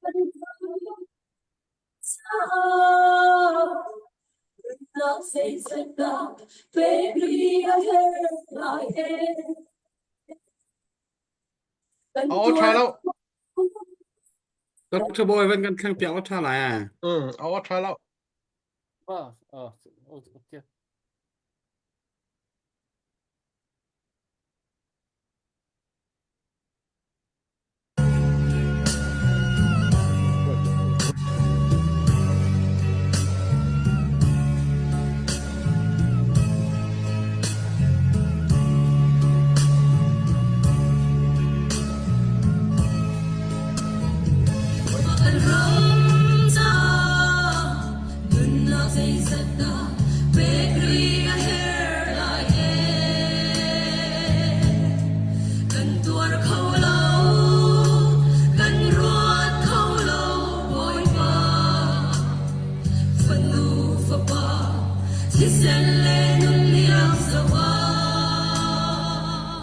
Aw ṭha lo. Dr. Bawi van kan thleng piak la ṭha lai ah. Mm, aw ṭha lo. Ah, ah, okay. Kan tuar kho lo, kan ruat kho lo, Bawipa. Fanu fapa, thisen le nun liam zoh ah,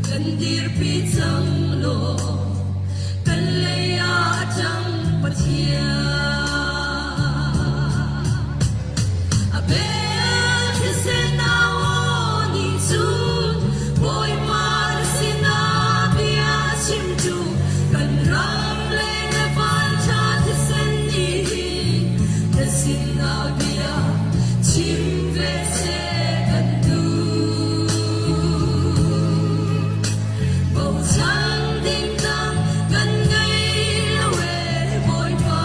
kan dirpi cang law, kan lei ah a ṭang Pathian. A bel thisen aw nih cun Bawipa na sinah bia chimtu kan ram le na vanṭha thisen nih hin na sinah bia chim ve seh kan duh. Bochan ding dang kan ngei lo ee Bawipa.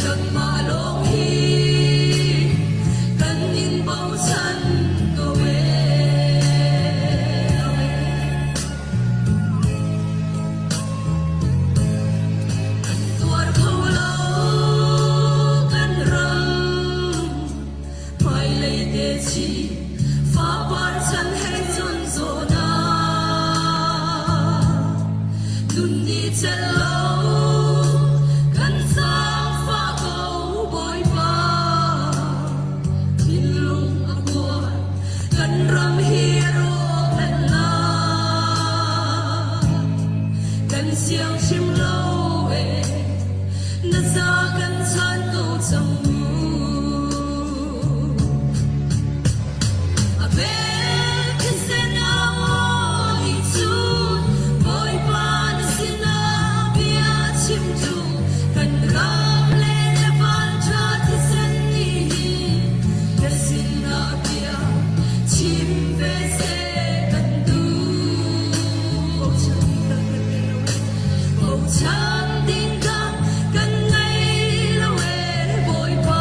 Nangmah lawng hi kan in bochan ko ee. Kan tuar kho lo kan ram hmailei te chi fapar chan hei cun zawn ah nun ni cel lo kan zaangfah ko Bawipa thinlung a kuai kan ram hi a rawk lan la kan siang hrim lo ee na za kan chan ko cang mu. A bel thisen aw nih cun Bawipa na sinah bia chim cu kan ram le na vanṭha thisen nih hin na sinah bia chim ve seh kan duh. Bochan ding dang kan ngei lo ee Bawipa.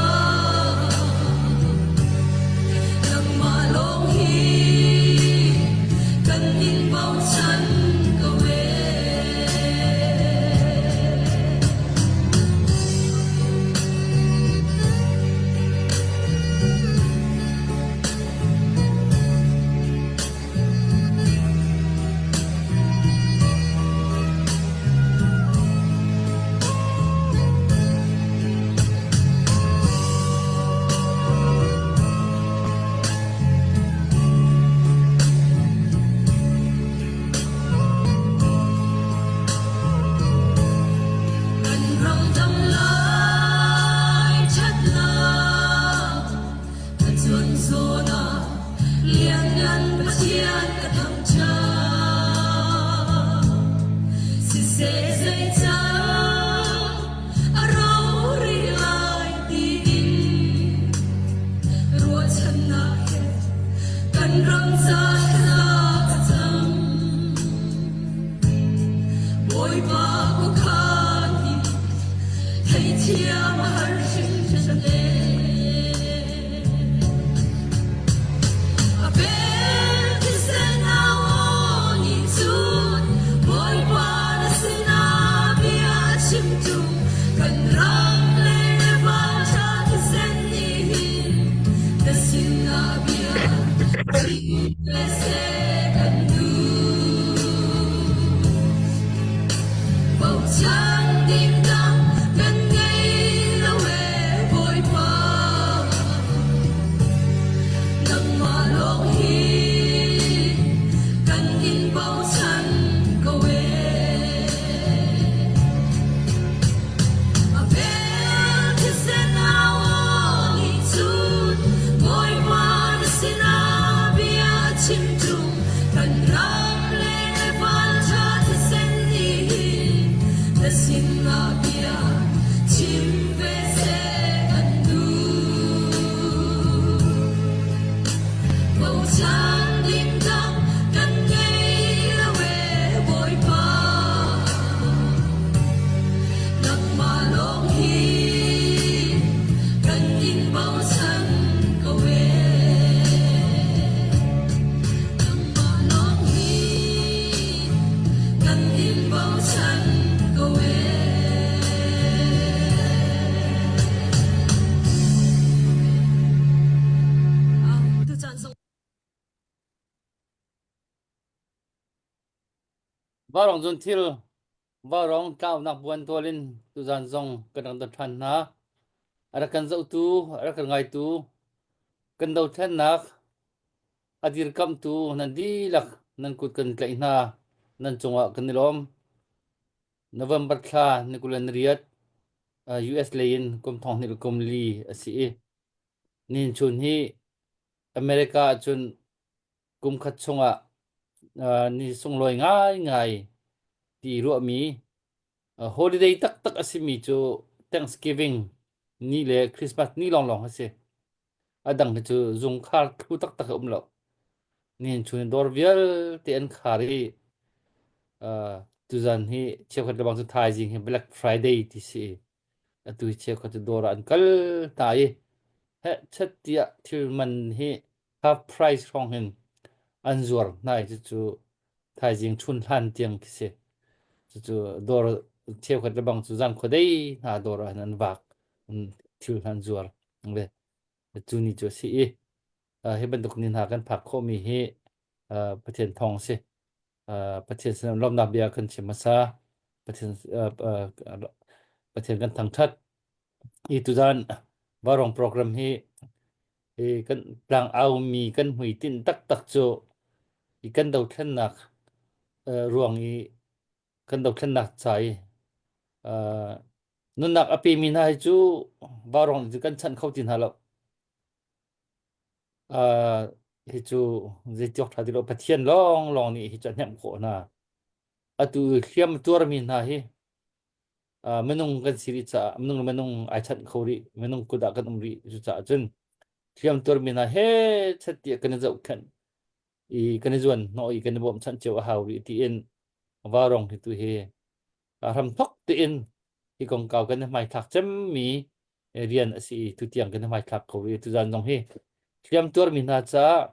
Kan ram le vanṭha thisen nih hin na sinah bia chim ve seh kan duh. Bochan ding dang kan ngei lo ee Bawipa. Nangmah lawng hi kan in bochan ko ee. Nangmah lawng hi kan in bochan ko ee. Tucaan zong Vaurawng zun thil vaurawng tlaunak buan tual in tuzan zong kan rak don ṭhan hna. A rak kan zohtu, a rak kan ngaitu, kan dothlennak a dirkamhtu nan dihlak nan kut kan tlaih hna. Nan cungah kan i lawm. November thla ni 28 US lei in kum thong hnih le kum li a si i nihin chun hi America ahcun kum khat chungah ni sunglawi ngaingai ti ruahmi holiday taktak a simi cu Thanksgiving ni le Christmas ni lawnglawng a si. A dang hi cu zungkhar thlu taktak a um lo. Nihin chun dawr vialte an khar i tuzan hi cheukhat le bang cu thaizing hi Black Friday ti si. Atu hi cheukhat cu dawr ah an kal hna i heh chet tiah thil man hi half price hrawng hin an zuar hna i cucu thaizing chun hlan tiang khi si. Cucu dawr cheukhat le bang cu zan khuadei hna dawr ah hin an vak thil hna an zuar. Le cu ni cu a si i hi bantuk ni hna kan phak khawhmi hi Pathian thawng a si. Pathian sin lawmhnak bia kan chim hmasa. Pathian Pathian kan thangṭhat. Hi tuzan Vaurawng program hi hi kan tlang aumi kan hmuitinh taktak cu hi kan dothlennak ruang i kan dothlennak ca i nunnak a pemi hna hi cu vaurawng cu kan chanh kho ti hna lo. Hi cu zeitiawk ṭha ti lo Pathian lawnglawng nih hi cu a hnemh khawh hna. Atu hliam tuarmi hna hi minung kan si rih caah minung le minung ai chanh kho rih minung kut ah kan um rih cucaah cun hliam tuarmi hna he chat tiah kan i zohkhenh i kan i zuan hnawh i kan i bawmhchanh cio a hau rih tiin vaurawng hi tu hi hramthok tein hi kongkau kan i hmaithlak cemmi rian a si i tutiang kan i hmaithlak ko i tuzan zong hi hliam tuarmi hna caah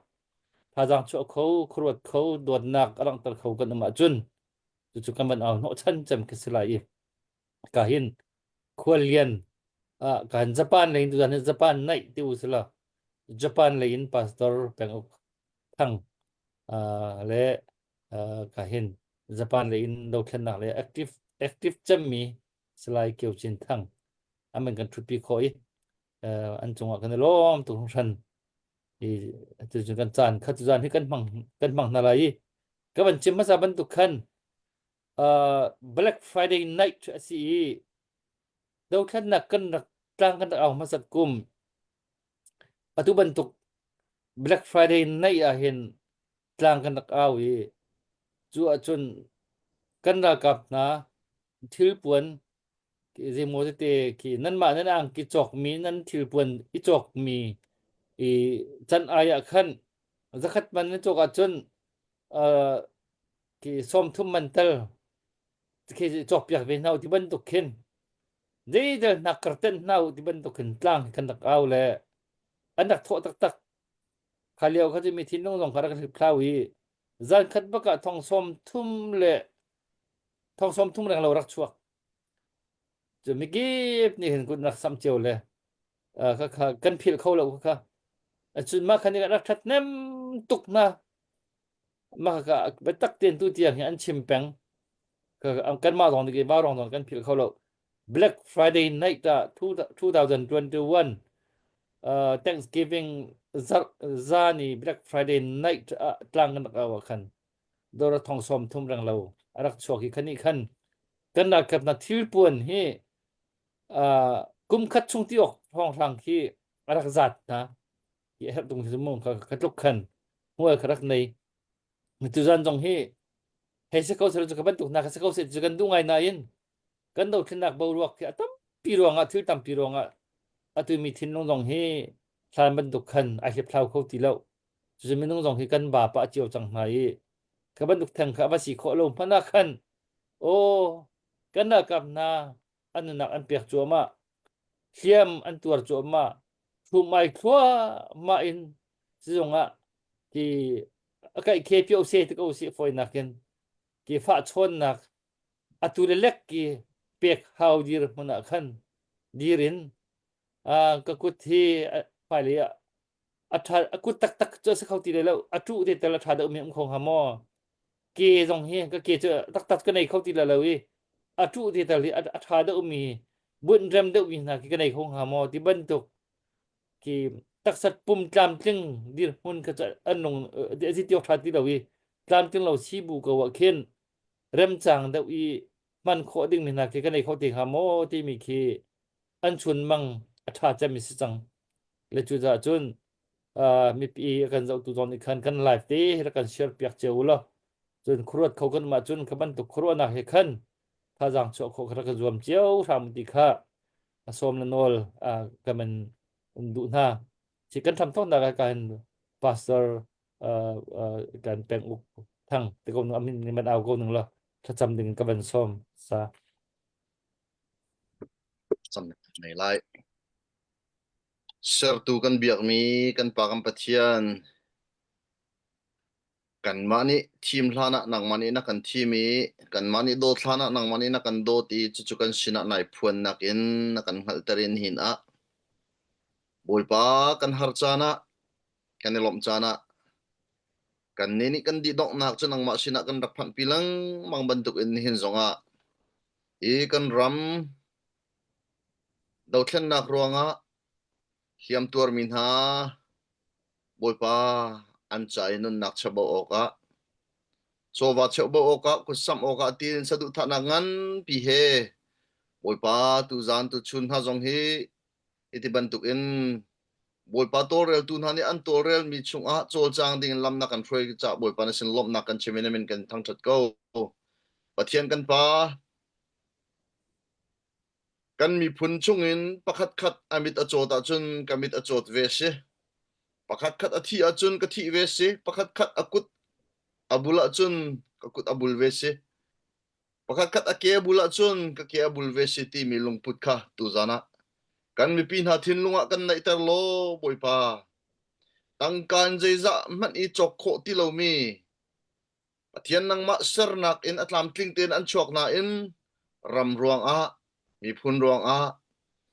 thazaang chuah kho khuaruat kho dawtnak a langhter kho kan um ahcun cucu kan van au hnawhchan cem khi si lai i ka hin khuallian ah kan Japan lei in tuzan hi Japan naih ti u sila Japan lei in pastor peng uk thang le ka hin Japan lei in dothlennak le active active cemmi Salai Kio Cin Thang amen kan thutpi kho i an cungah kan i lawm tuk hringhran i cucun kan caan kha tuzan hi kan hmang kan hmang hna lai i ka van chim hmasa bantuk khan Black Friday night a si i dothlennak kan rak tlang kan rak au hmasat kum atu bantuk Black Friday night ah hin tlang kan rak au i cu ahcun kan ralkap hna thilpuan zeimaw tete khi nanmah nan angki cawkmi nan thilpuan i cawkmi i can ai ah khan zakhat man nan cawk ahcun uh, khi 30 man tal khi cawkpiak ve hna ti bantuk khin zeidel hna karten hna ti bantuk khin tlang kan rak au le an rak thawh taktak kha lio kha cu mi thinlung zong kha rak hliphlau i zan khat bak ah thong sawm thum le thong sawm thum reng lo rak chuak cu mikip nih hin kut rak sam cio le kha kha kan philh kho lo kha cun mah khan rak ṭhat nem tuk na mah kha biatak tein tu tiang hi an chim peng kanmah zong nih va rong zong kan philh kho lo Black Friday night ah 2021 uh, Thanksgiving zan i Black Friday night ah tlang kan rak au ah khan dora thong som thum reng lo a rak chuak i khani khan kan ralkap na thilpuan hi uh, kum khat chung ti ok hrawng hrang khi a rak zat na hi herh tung hi mu ka tluk khan hmual kha rak nei. Tuzan zong hi hei si ko seh cu ka bantuk hna kha si ko seh cu kan duh ngai nain kan dothlennak boruak hi a tampi ruangah thil tampi ruangah atu mi thinlung zong hi hlan bantuk khan ai hliphlau kho ti lo. Cucu minung zong hi kan ba pah cio cang hna i ka bantuk theng kha a va si khawh lo hmanh ah khan aw kan ralkap hna an nunnak an pek cuahmah hliam an tuar cuahmah thumai thluahmah in sizung ah ti a kaih khe pio se ti ko si fawinak in ki fah chawnnak atu le lek ki pek hau dir hmun ah khan dir in ka kut hi hmailei ah a ṭha a kut taktak cu a si kho ti lai lo a ṭuh te tal a ṭha deuh mi um kho hnga maw ke zong hi ka ke cu taktak ka nei kho ti lai lo i a ṭuh te tal hi a ṭha deuh mi bunh rem deuh mi hna khi ka nei kho hnga maw ti bantuk khi taksat pum tlamtling dirhmun kha cu an nung a si ti awk ṭha ti lo i tlamtling lo si bu ko ah khin remcang deuh i hman khawh ding mi hna khi ka nei kho ti hnga maw timi khi an chunmang a ṭha cem i si cang. Le cucaah cun uh, mipi a kan zohtu zong nih khan kan live te rak kan share piak cio u law cun khuaruat kho kan mah cun kha bantuk khuaruahnak he khan thazaang chuah khawh kha rak kan zuam cio hram ti kha a sawm le nawl uh, kan man um duh hna. Si kan tham thawknak ah kan pastor uh, uh, kan peng uk thang te ko nung amin ni man au ko nung la thlacam ding ka van sawm sa. Cam nei lai. Sertu kan biakmi kan Pa kan Pathian, kanmah nih thim hlan ah nangmah nih na kan thim i kanmah nih dawt hlan ah nangmah nih na kan dawt i cucu kan sinah nai phuannak in na kan hngalhter in hin ah Bawipa kan har caan ah kan i lawmh caan ah kannih nih kan dihdonghnak cu nangmah sinah kan rak phanhpi lengmang bantuk in nihin zongah hi kan ram dothlennak ruangah hliamtuarmi hna Bawipa an ca i nunnak cheuhbau awkah chawva cheuhbau awkah kutsamh awkah tiin saduhthahnak nganpi he Bawipa tuzaan tuchun hna zong hi hiti bantukin Bawipa tawlreltu hna nih an tawlrelmi chungah cawlcang dingin lam na kan hruai caah Bawipa na sin lawmhnak kan chim i na min kan thangṭhat ko. Pathian kan Pa, kan miphun chungin pakhatkhat a mit a cawt ahcun ka mit a cawt ve si. Pakhatkhat a thih ahcun ka thih ve si. Pakhatkhat a kut a bul ahcun ka kut a bul ve si. Pakhatkhat a ke a bul ahcun ka ke a bul ve si timi lungput kha tuzan ah kan mipi hna thinlung ah kan naihter law Bawipa. Tangka in zeizah hmanh i cawk khawh ti lomi Pathian nangmah sernak in a tlamtling tein an chuak nain ram ruangah, miphun ruangah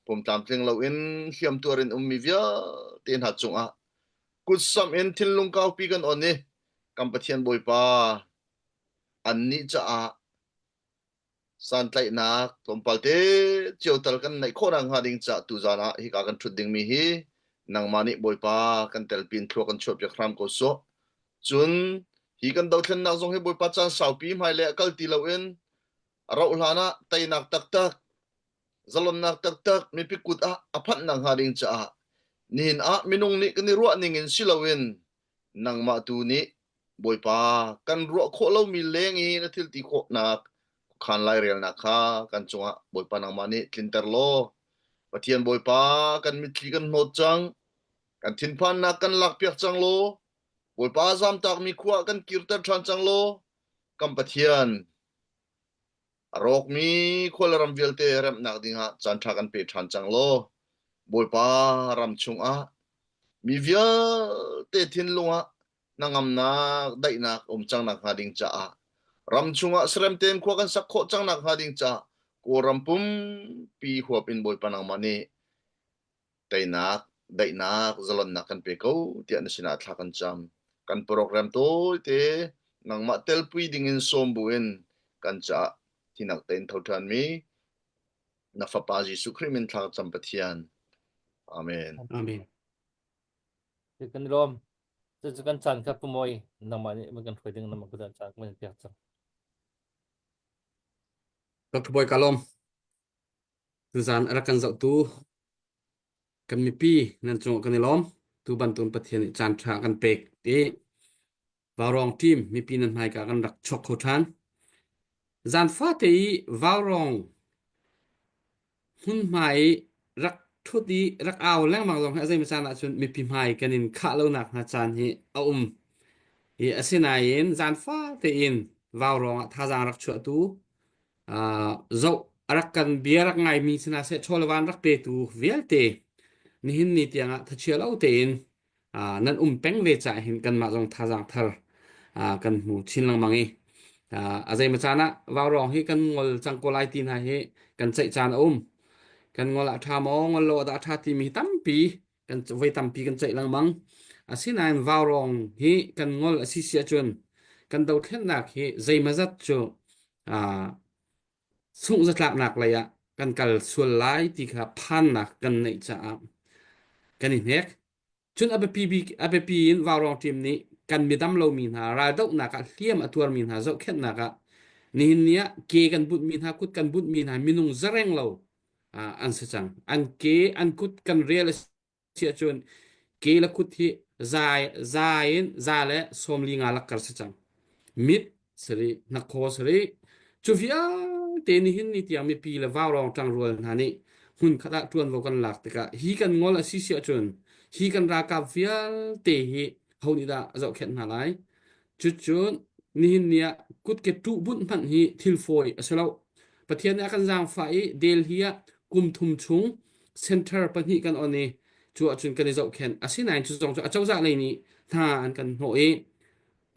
pum tlamtling loin hliamtuar in ummi vialte hna cungah kutsamh in thinlung kaupi kan on i kan Pathian Bawipa annih caah santlaihnak tlawmpal te cio tal kan neih khawh nakhnga ding caah tuzaan ah hika kan ṭhut dingmi hi nangmah nih Bawipa kan telpi in thlua kan chuahpiak hram ko sawh. Cun hi kan dothlennak zong hi Bawipa caan saupi hmailei ah kal ti loin a rauh hlan ah teinak taktak zalonnak taktak mipi kut ah a phanh nakhnga ding caah nihin ah minung nih kan i ruah ning in si loin nangmah tu nih Bawipa kan ruah khawh lomi leng i na thil ti khawhnak khuakhan lairelnak kha kan cungah Bawipa nangmah nih tlinter law Pathian Bawipa kan mitthli kan hnawt cang kan thinphannak kan lakpiak cang law Bawipa zamtakmi khua kan kirter ṭhan cang law kan Pathian A rawkmi khua le ram vialte remhnak dingah caanṭha kan pe ṭhan cang law Bawipa ram chungah mi vialte thinlung ah hnangamnak, daihnak um cang nakhnga ding caah ram chungah serem tein khua kan sak khawh cang nakhnga ding caah Kawlram pumpi huap in Bawipa nangmah nih teinak, daihnak, zalonnak kan pe ko tiah na sinah thla kan cam. Kan program tawite nangmah telpui dingin sawm buin kan caah thinak tein tho ṭhanmi na fapa Jesuh Khrih min thla cam Pathian. Amen. Amen. Kan lawm. Cucu kan caan kha pumawi nangmah nih kan hruai ding nangmah kutan caan kan pek cang. Dr. Boy ka lawm. Tuzaan a rak kan zohtu kan mipi nan cungah kan i lawm. Tu bantukin Pathian nih caan ṭha a kan pek ti. Vaurawng team mipi nan hmaika kan rak chuak kho ṭhan. Zan fate i vaurawng hmunhma i rak ṭhut i rak au lengmang zong hi a zeimaw caan ahcun mipi hmai kan in khah lonak hna caan hi a um. I asinain zan fate in vaurawng ah thazaang rak chuahtu uh, zoh a rak kan bia rak ngaimi si hna seh chaw le van rak petu vialte nihin ni tiangah thachia lo tein uh, nan um peng ve caah hin kanmah zong thazaang thar uh, kan hmu chin lengmang i uh, a zeimaw caan ah vaurawng hi kan ngol cang ko lai ti hna hi kan ceih caan a um kan ngol ah ṭha maw ngol lo ah dah ṭha timi hi tampi kan voi tampi kan ceih lengmang asinain vaurawng hi kan ngol a si si ahcun kan dothlennak hi zeimazat cu uh, sungh zatlaknak lei ah kan kal sual lai ti kha phannak kan neih caah kan i hnek. Cun a biapi bik a biapi in vaurawng team nih kan midam lomi hna raldohnak ah hliam a tuarmi hna zohkhenhnak ah nihin ni ah ke kan bunhmi hna kut kan bunhmi hna minung zareng lo uh, an si cang. An ke an kut kan rel a si ahcun ke le kut hi zai za in za le 45 lakkar si cang mit sari hnakhaw sari cu vialte nihin ni tiang mipi le vaurawng ṭangrual hna nih hmun khat ah ṭuanvo kan lak tikah hi kan ngol a si si ahcun hi kan ralkap vialte hi ho nih dah a zohkhenh hna lai Cucun nihin ni ah kutke ṭuh bunh hmanh hi thil fawi a si lo. Pathian nih a kan zaangfah i Delhi ah kum thum chung center pahnih kan on i cu ahcun kan i zohkhenh. Asinain cu zong cu acozah lei nih hna an kan hnawh i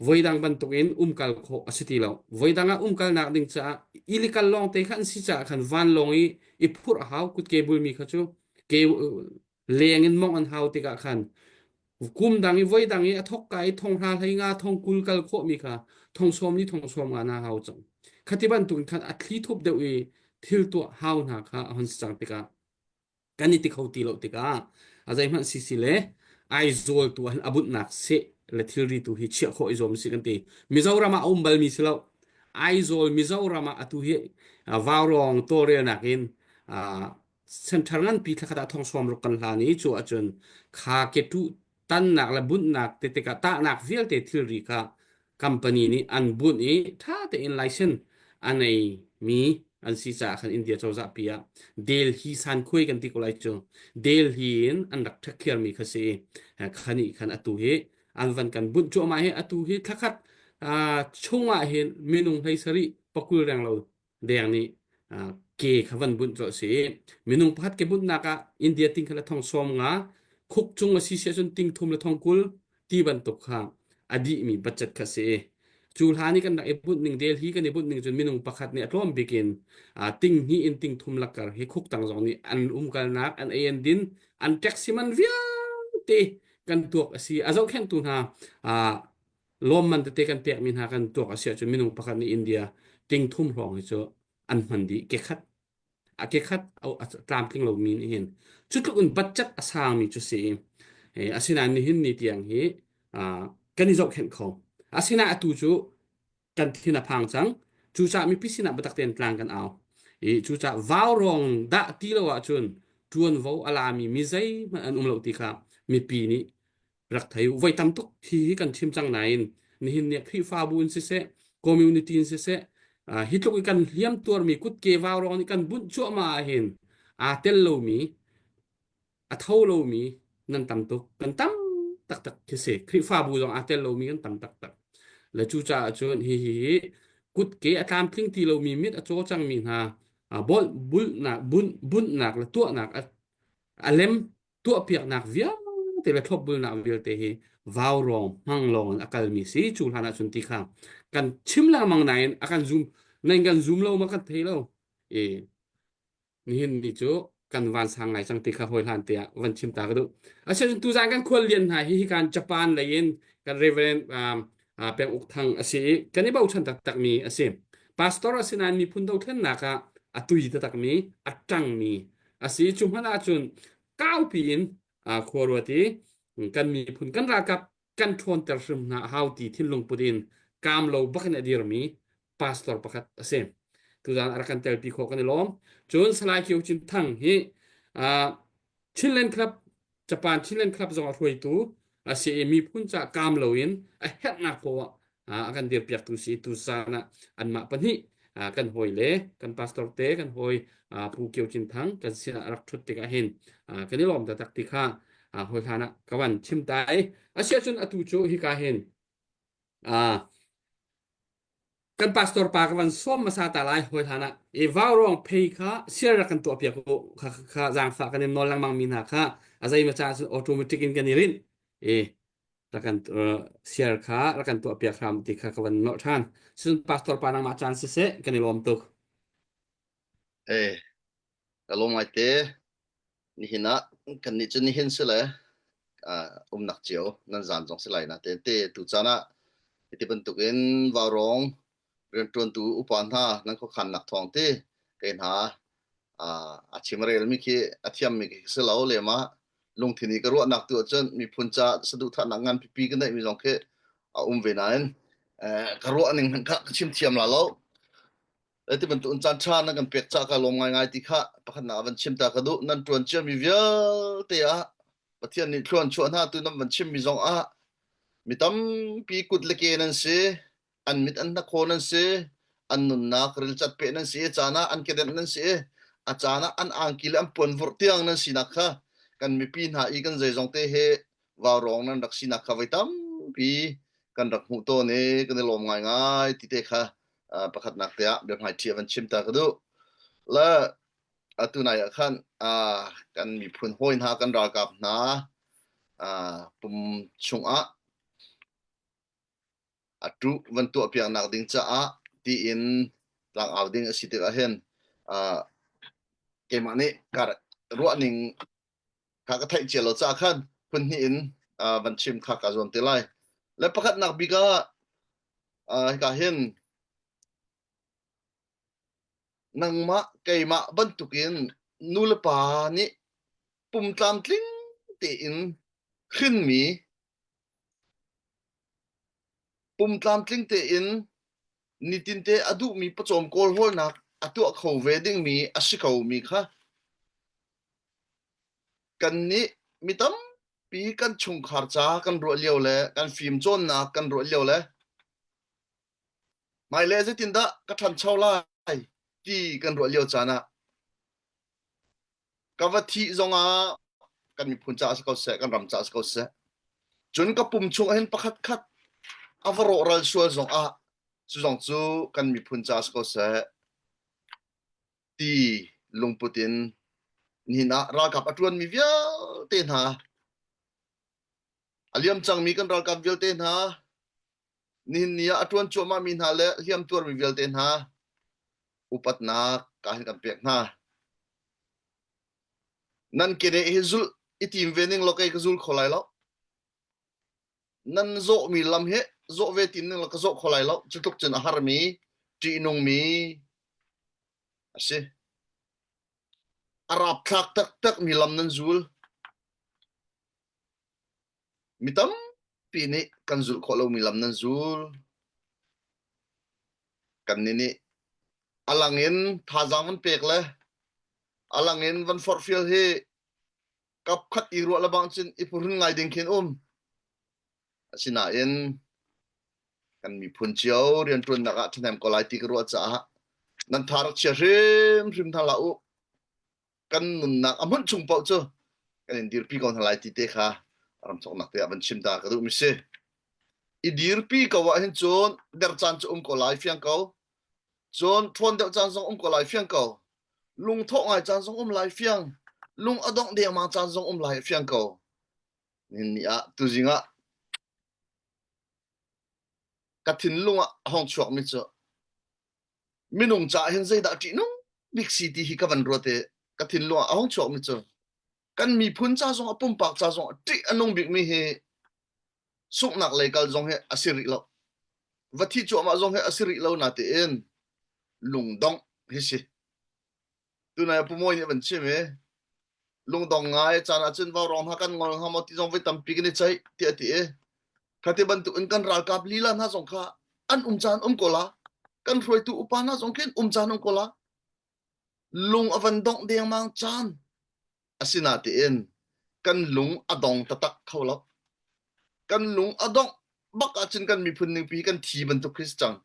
voidang bantukin umkal khawh a si ti lo. Voidang ah umkalnak ding caah illegal lawngte kha an si caah khan vanlawng i i phurh a hau kutke bulmi kha cu ke leng in mongh an hau tikah khan kum dang i voi dang i a thok ka i thong hra hlei nga thong kul kal khawh mi kha thong sawm ni thong sawm nga na hau cang khati bantuk in khan a thli thup deuh i thil tuah hau hna kha a hon si cang tikah kan i ti kho ti lo tikah a zeihmanh si si le Aizawl tu ah hin a bunhnak seh le thilri tu hi chiah khawh i zuam si kan ti Mizoram ah a um balmi si lo Aizawl Mizoram ah atu hi vaurawng tawlrelnak in Center nganpi thlakhat ah thong sawm ruk kan hlan i cu ahcun kha ketuh tannak le bunhnak te tikah tahnak vialte thilri kha company nih an bunh i ṭha tein license a neimi an si caah khan India cozah pi ah Delhi Sankhuai kan ti ko lai cu Delhi in an rak ṭhekhiarmi kha si i khani khan atu hi an van kan bunh cuahmah hi atu hi thlakhat chung ah hin minung hlei sarih pakul reng lo deng nih ke kha van bunh colh si minung pakhat ke bunhnak ah India ting kha le thong sawm nga khuk cung a si si ahcun ting thum le thong kul ti bantuk kha a dihmi budget kha si cu hlan i kan rak i bunh ning Delhi kan i bunh ning cun minung pakhat nih a tlawm bik in ting hnih in ting thum lakar hi khuk tang zong nih an umkalnak an ei an din an taxi man vialte kan tuak a si a zohkhenhtu hna lawmman tete kan pekmi hna kan tuak a si ahcun minung pakhat nih India ting thum hrawng hi cu an hman dih kekhat a kekhat a tlamtling lomi nih hin cu tluk in budget a sangmi cu si i asinain nihin ni tiang hi kan i zohkhenh kho asinain atu cu kan thin a phang cang cucaah mipi sinah biatak tein tlang kan au i cucaah vaurawng dah ti lo ahcun ṭuanvo a lami mi zeihmanh an um lo ti kha mipi nih rak thei u. Voi tam tuk hi hi kan chim cang nain nihin ni Khrihfabu in siseh, community in siseh, hi tluk i kan hliam tuarmi kutke vaurawng nih kan bunh cuahmah ahhin aa tel lomi, a tho lomi nan tam tuk. Kan tam taktak khi si. Khrihfabu zong aa tel lomi kan tam taktak. Le cucaah cun hi hi hi kutke a tlamtling ti lomi mit a caw cangmi hna bolh bulhnak bunh bunhnak le tuahnak a lem tuahpiaknak vialte le thlopbulnak vialte hi vaurawng hmang lawng in a kalmi si cu hlan ahcun ti kha kan chim lengmang nain a kan zum nain kan zum lo ma kan thei lo i nihin ni cu kan van sang ngai cang ti kha hawi hlan tiah van chim ta ka duh asinain tuzan kan khual lian hna hi hi kan Japan lei in kan Reverend um, uh, Peng Uk Thang a si i kan i bochan taktakmi a si pastor a si nain miphun dothlennak ah a tui taktakmi a ṭangmi a si cu hmanh ahcun kaupi in khua ruat i kan miphun kan ralkap kan ṭhawnter hrim hna a hau ti thinlung put in kaam lo bak in a dirmi pastor pakhat a si. Tuzaan a rak kan telpi khawh kan i lawm. Cun Salai Kio Cin Thang hi Chinland Club Japan Chinland Club zong a hruaitu. A si i miphun ca kaam loin a herhnak poah a kan dirpiaktu si tu caan ah anmah pahnih kan hawi le kan pastor te kan hawi Pu Kio Cin Thang kan sinah rak ṭhut tikah hin kan i lawm taktak ti kha hawi hlan ah ka van chim ta i asiahcun atu cu hika hin kan pastor pa ka van sawm hmasa ta lai hawi hlan ah i vauruang phei kha share rak kan tuah piak u kha kha zaangfah kan in nawl lengmang mi hna kha a zei ma ca cun automatic in kan i rinh i rak kan share kha rak kan tuah piak hram ti kha ka van nolh ṭhan cun pastor pa nangmah caan siseh kan i lawm tuk Eh, ka lawm ngai te. Nihin ah kannih cu nihin si le uh, umnak cio nan zan zong si lai na te te tu caan ah hiti bantukin vaurawng rianṭuantu upa hna nan khuakhannak thawng ti kei hna uh, a chimrelmi khi a thiammi khi si lo lema lungthin i ka ruahnak tu ahcun miphun ca saduhthahnak ngan pipi ka neihmi zong khi a um ve nain eh, ka ruah ning hmanh kha ka chim thiam la lo Ti bantuk in caan ṭha nan kan pek caah ka lawm ngaingai ti kha pakhatnak ah van chim ta ka duh. Nan ṭuan ciami vialte ah Pathian nih thluan chuah hna tu nan van chimmi zong ah mi tampi kut le ke nan si, an mit an hnakhaw nan si, an nunnak rilcat peh nan si i caan ah an kedenh nan si i a caan ah an angki le an puanvurh tiang nan sinak kha kan mipi hna i kan zeizong te he vaurawng nan rak sinak kha voi tampi kan rak hmuh tawn i kan i lawm ngaingai ti te kha pakhatnak te ah biahmaiṭhi a van chim ta ka duh. Le atu nai ah khan kan miphun hawi hna kan ralkap hna pum chungah a ṭuh van tuah piaknak ding caah tiin tlangau ding a si tikah hin keimah nih ka ruahning kha ka theih cia lo caah khan phun hnih in van chim kha ka zuam te lai. Le pakhatnak bik ah hika hin nangmah keimah bantukin nu le pa nih pum tlamtling tein hrinmi pum tlamtling tein nitinte a duhmi pawcawm kawlhawlnak a tuah kho ve dingmi a si komi kha kannih mi tampi kan chungkhar ca kan ruah lio le kan fim cawnnak kan ruah lio le hmailei zeitindah ka ṭhancho lai ti kan ruah lio caan ah ka va thih zongah kan miphun caah si ko seh kan ram caah si ko seh cun ka pum chung ah hin pakhat khat a va rawhral sual zongah cu zong cu kan miphun caah si ko seh ti lungput in nihin ah ralkap a ṭuanmi vialte hna a liam cangmi kan ralkap vialte hna nihin ni ah a ṭuan cuahmahmi hna le hliam tuarmi vialte hna upatnak ka hin kan pek hna. Nan keneh hi zulh i tim ve ning law kei ka zul kho lai lo. Nan zawhmi lam hi zawh ve tim ning law ka zawh kho lai lo. Cu tluk cun a harmi, ṭihnungmi a si. A rapthlak taktakmi lam nan zul. Mi tampi nih kan zulh khawh lomi lam nan zul. Kannih nih a lang in thazaang van pek le a lang in van forhfial hi kapkhat i ruah lebang cun i phuhrun ngai ding khin um. Asinain kan miphun cio rianṭuannak ah ṭhahnem ko lai ti ka ruah caah nan tha rak chia hrimhrim hna hlah u. Kan nunnak a hmunh chung paoh cu kan in dirpi ko hna lai ti te kha ram cawknak te ah van chim ta ka duhmi si. I dirpi ko ah hin cun der caan cu um ko lai fiang ko. Cun ṭhawn deuh caan zong um ko lai fiang ko. Lungthawh ngai caan zong um lai fiang. Lung a dongh dengmang caan zong um lai fiang ko. Nihin ni ah tuzing ah ka thinlung ah a hong chuakmi cu minung caah hin zeidah ṭihnung bik si ti hi ka van ruat i ka thinlung ah a hong chuakmi cu kan miphun ca zong a pumpak ca zong ṭih a nung bikmi hi sunghnak lei kal zong hi a si rih lo va thi cuahmah zong hi a si rih lo na tiin lungdongh hi si tunai pu Mawi nih van chim i lungdong ngai caan ahcun vaurawng hna kan ngol hnga maw ti zong voi tampi kan i ceih tiah a ti i khati bantuk in kan ralkap lila hna zong kha an um caan um ko la kan hruaitu upa hna zong khin um caan um ko la lung a van dongh dengmang caan asinatein kan lung a dong taktak kho lo. Kan lung a dongh bak ahcun kan miphun ningpi kan thi bantuk khi si cang.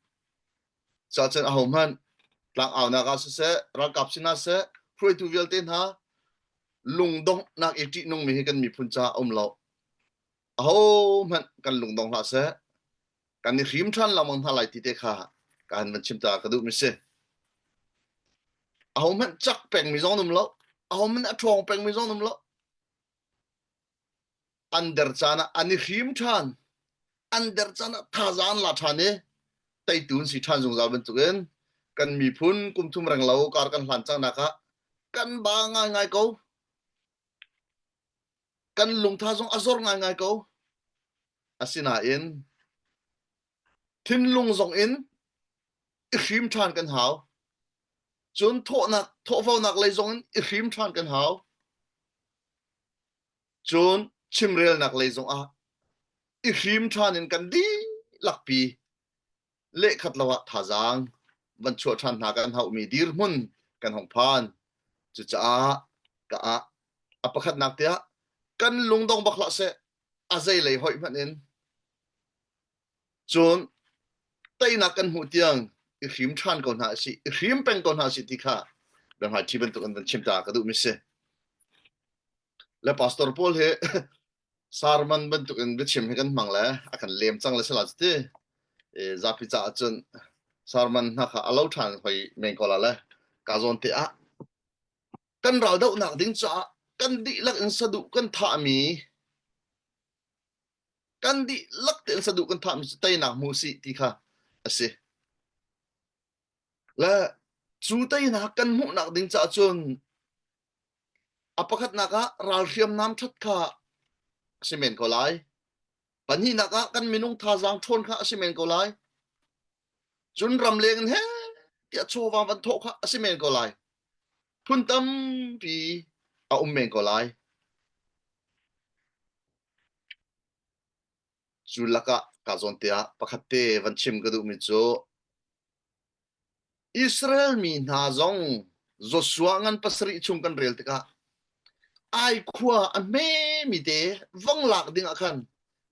Cuahcun ahohmanh tlangaunak ah siseh, ralkap sinah seh, hruaitu vialte hna lungdonghnak i ṭihnungmi hi kan miphun caah a um lo. Ahohmanh kan lungdong hlah seh. Kan i hrim ṭhan lengmang hna lai ti te kha ka han van chim ta ka duhmi si. Ahohmanh cak pengmi zong an um lo. Ahohmanh a ṭhawng pengmi zong an um lo. An der caan ah an i hrim ṭhan. An der caan ah thazaang an la ṭhan i teitu an si ṭhan zungzal bantukin kan miphun kum thum reng lo kar kan hlan cangnak ah kan ba ngaingai ko. Kan lungtha zong a zor ngaingai ko. Asinain thinlung zong in i hrim ṭhan kan hau. Cun thawhnak thawhvonak lei zong in i hrim ṭhan kan hau. Cun chimrelnak lei zongah i hrim ṭhan in kan dihlakpi lehkhat lo ah thazaang van chuah ṭhan hna kan hauhmi dirhmun kan hong phan. Cucaah ka ah a pakhatnak tiah kan lungdong bak hlah seh a zei lei hoih hmanh in cun teinak kan hmuh tiang i hrim ṭhan ko hna si i hrim peng ko hna si ti kha biahmaiṭhi bantuk in van chim ta ka duhmi si. Le pastor pawl hi sarman bantuk in biachim hi kan hmang le a kan lem cang le sala ti e zapi caah cun sarman hna kha a lo ṭhan hoi men ko la le ka zawn te ah kan ral dohnak ding caah kan dihlak in saduh kan thahmi kan dihlak tein saduh kan thahmi cu teinak hmu sih ti kha a si. Le cu teinak kan hmuhnak ding caah cun a pakhatnak ah ral hriamnam ṭhat kha a si men ko lai. Pahnihnak ah kan minung thazaang ṭhawn kha a si men ko lai. Cun ramleng in he tiah chawva van thawh kha a si men ko lai. Phun tampi a um men ko lai. Cu lakah ka zawn te ah pakhat te van chim ka duhmi cu Israel mi hna zong Joshua ngan pasarih chung kan rel tikah Ai khua a hmemi te vong lak ding ah khan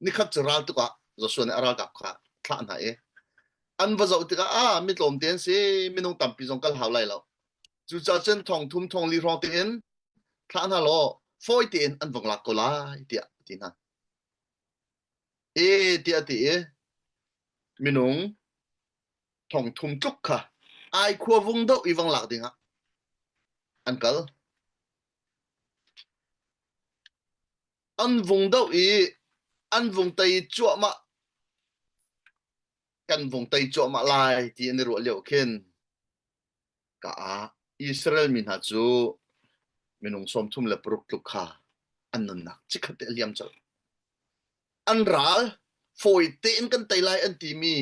nikhat cu ral tuk ah Joshua nih a ralkap kha thlah hna i an va zoh tikah ah mi tlawmte an si minung tampi zong kal hau lai lo cucaah cun thong thum thong li hrawng tein thlah hna law fawi tein an vong lak ko lai tiah a ti hna. E tiah a ti i minung thong thum tluk kha ai khua vung doh i vang lak dingah an kal. An vung doh i an vung tei cuahmah kan vung tei cuahmah lai ti an i ruah lio khin ka ah Israel mi hna cu minung 36 tluk kha an nunnak chikkhat te a liam colh. An ral fawi tein kan tei lai an timi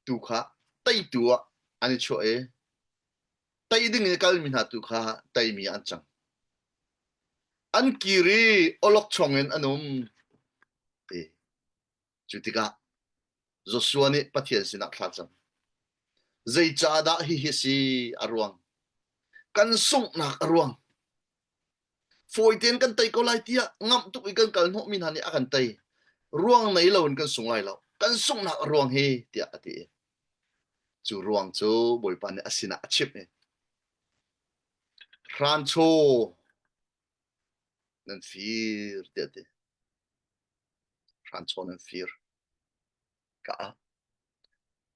tu kha teitu ah an i chuah i tei ding in a kalmi hna tu kha teimi an cang. An kir i awlokchong in an um. Ti. Cu tikah Joshua nih Pathian sinah thla cam. Zeicahdah hihi si a ruang? Kan sunghnak a ruang. Fawi tein kan tei ko lai tiah ngamh tuk i kan kal hnawhmi hna nih a kan tei. Ruang nei loin kan sung lai lo. Kan sunghnak a ruang hi tiah a ti. Cu ruang cu Bawipa nih a sinah a chimh i hranchaw nan fir tiah a ti. Hranchaw nan fir. Ka a.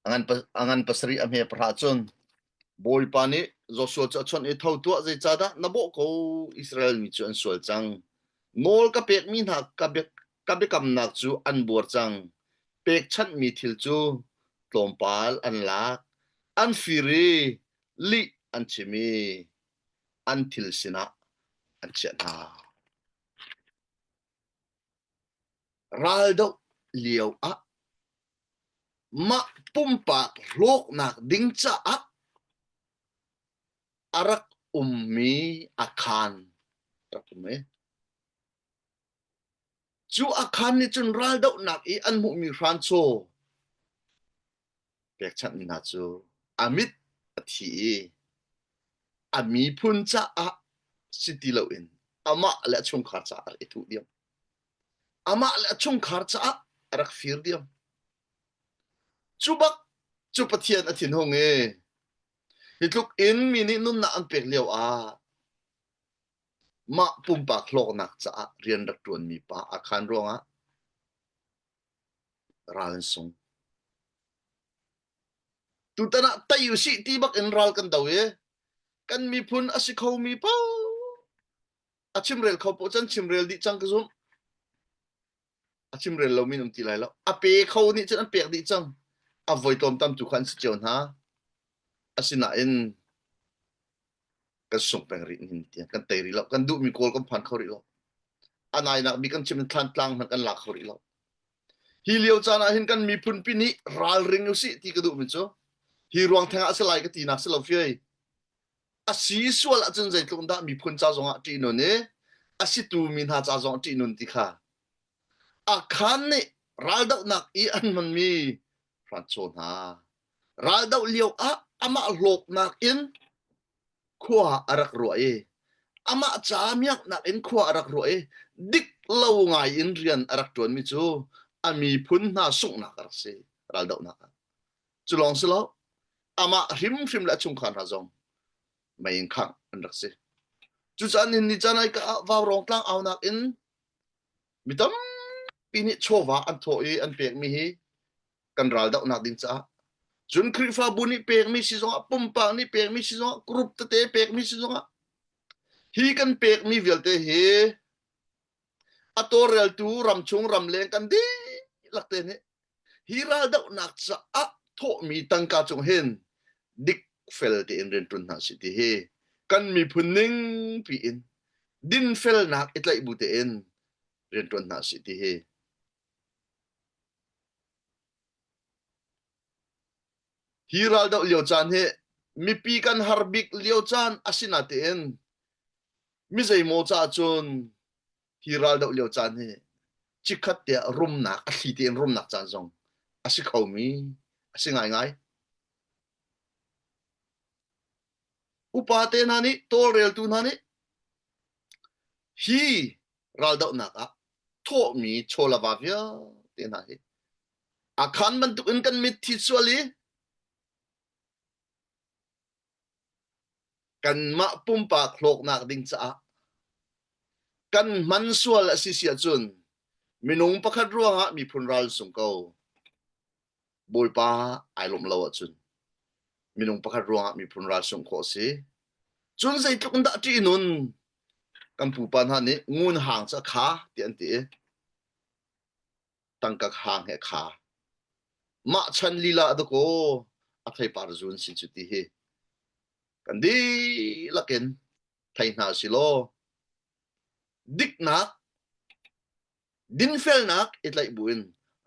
A ngan pasarih a hme pahra cun Bawipa nih Joshua cu a chawnh i tho tuah zeicahdah na bawh ko Israel mi cu an sual cang nawl ka pekmi hna ka ka biakamnak cu an buar cang pekchanhmi thil cu tlawmpal an lak an fir i lih an chim i an thil sinah an chiah hna. Raldoh lio ah mah pumpak hlawknak ding caah a rak ummi akhan rak um i cu akhan nih cun raldohnak i an hmuhmi hranchaw pekchanhmi hna cu a mit a thi i a miphun caah si ti loin amah le a chungkhar caah a i thuh diam. Amah le a chungkhar caah a rak fir diam. Cu bak cu Pathian a thinhung i hi tluk in mi nih nunnak an pek lio ah mah pumpak hlawknak caah rian rak ṭuanmi pa a khan ruangah ral an sung. Tutan ah tei usih ti bak in ral kan do i kan miphun a si khomi paoh a chimrel kho paoh cun chimrel dih cang ka zumh. A chimrel lomi an um ti lai lo. A pe kho nih cun an pek dih cang. A voi tlawmtam tu kha an si cio hna. Asinain kan sung peng rih nihin tiang kan tei rih lo. Kan duhmi kawl kan phan kho rih lo. A nainak bik kan chim in Thlantlang hmanh kan la kho rih lo. Hi lio caan ah hin kan miphun pi nih ralring usih ti ka duhmi cu hi ruang theng ah a si lai ka tinak si lo fiai. A si sual ahcun zeitluk dah miphun ca zongah ṭihnun i a situ mi hna ca zongah ṭihnun ti kha Akhan nih raldohnak i an hmanmi hranchaw hna raldoh lio ah amah hlawknak in khua a rak ruah i amah ca miaknak in khua a rak ruah i dik lo ngai in rian a rak ṭuanmi cu a miphun hna sunghnak a rak si raldohnak ah. Cu lawng si lo, amah hrimhrim le a chungkhar hna zong mei in khangh an rak si. Cucaah nihin ni caan ai ka ah vaurawng tlang aunak in mi tampi nih chawva an thawh i an pekmi hi kan raldohnak ding caah cun Khrihfabu nih pekmi si zongah pumpak nih pekmi si zongah group tete pekmi si zongah hi kan pekmi vialte hi a tawlreltu ramchung ramleng kan dihlak te nih hi raldohnak caah thawhmi tangka cung hin dikfel tein rianṭuan hna sih ti hi kan miphun ning piin dinfelnak i tlaih bu tein rianṭuan hna sih ti hi Hi raldoh lio caan hi mipi kan har bik lio caan a si natein mi zeimaw caah cun hi raldoh lio caan hi chikkhat te ah rumnak a thli tein rumnak caan zong a si khomi a si ngaingai. Upa te hna nih tawlreltu hna nih hi raldohnak ah thawhmi chawlava vialte hna hi Akhan bantuk in kan mitthi sual i kanmah pumpak hlawknak ding caah kan hman sual a si si ahcun minung pakhat ruangah miphun ral sung ko. Bawipa ai lawmh lo ahcun minung pakhat ruangah miphun ral sungh khawh a si. Cun zeitluk in dah ṭihnun kan pupa hna nih ngun hang cu a kha tiah an ti i tangka hang he kha. Mah chan lila dakaw a theipar zun si cu ti hi kan dihlak in thei hna si law diknak dinfelnak i tlaih buin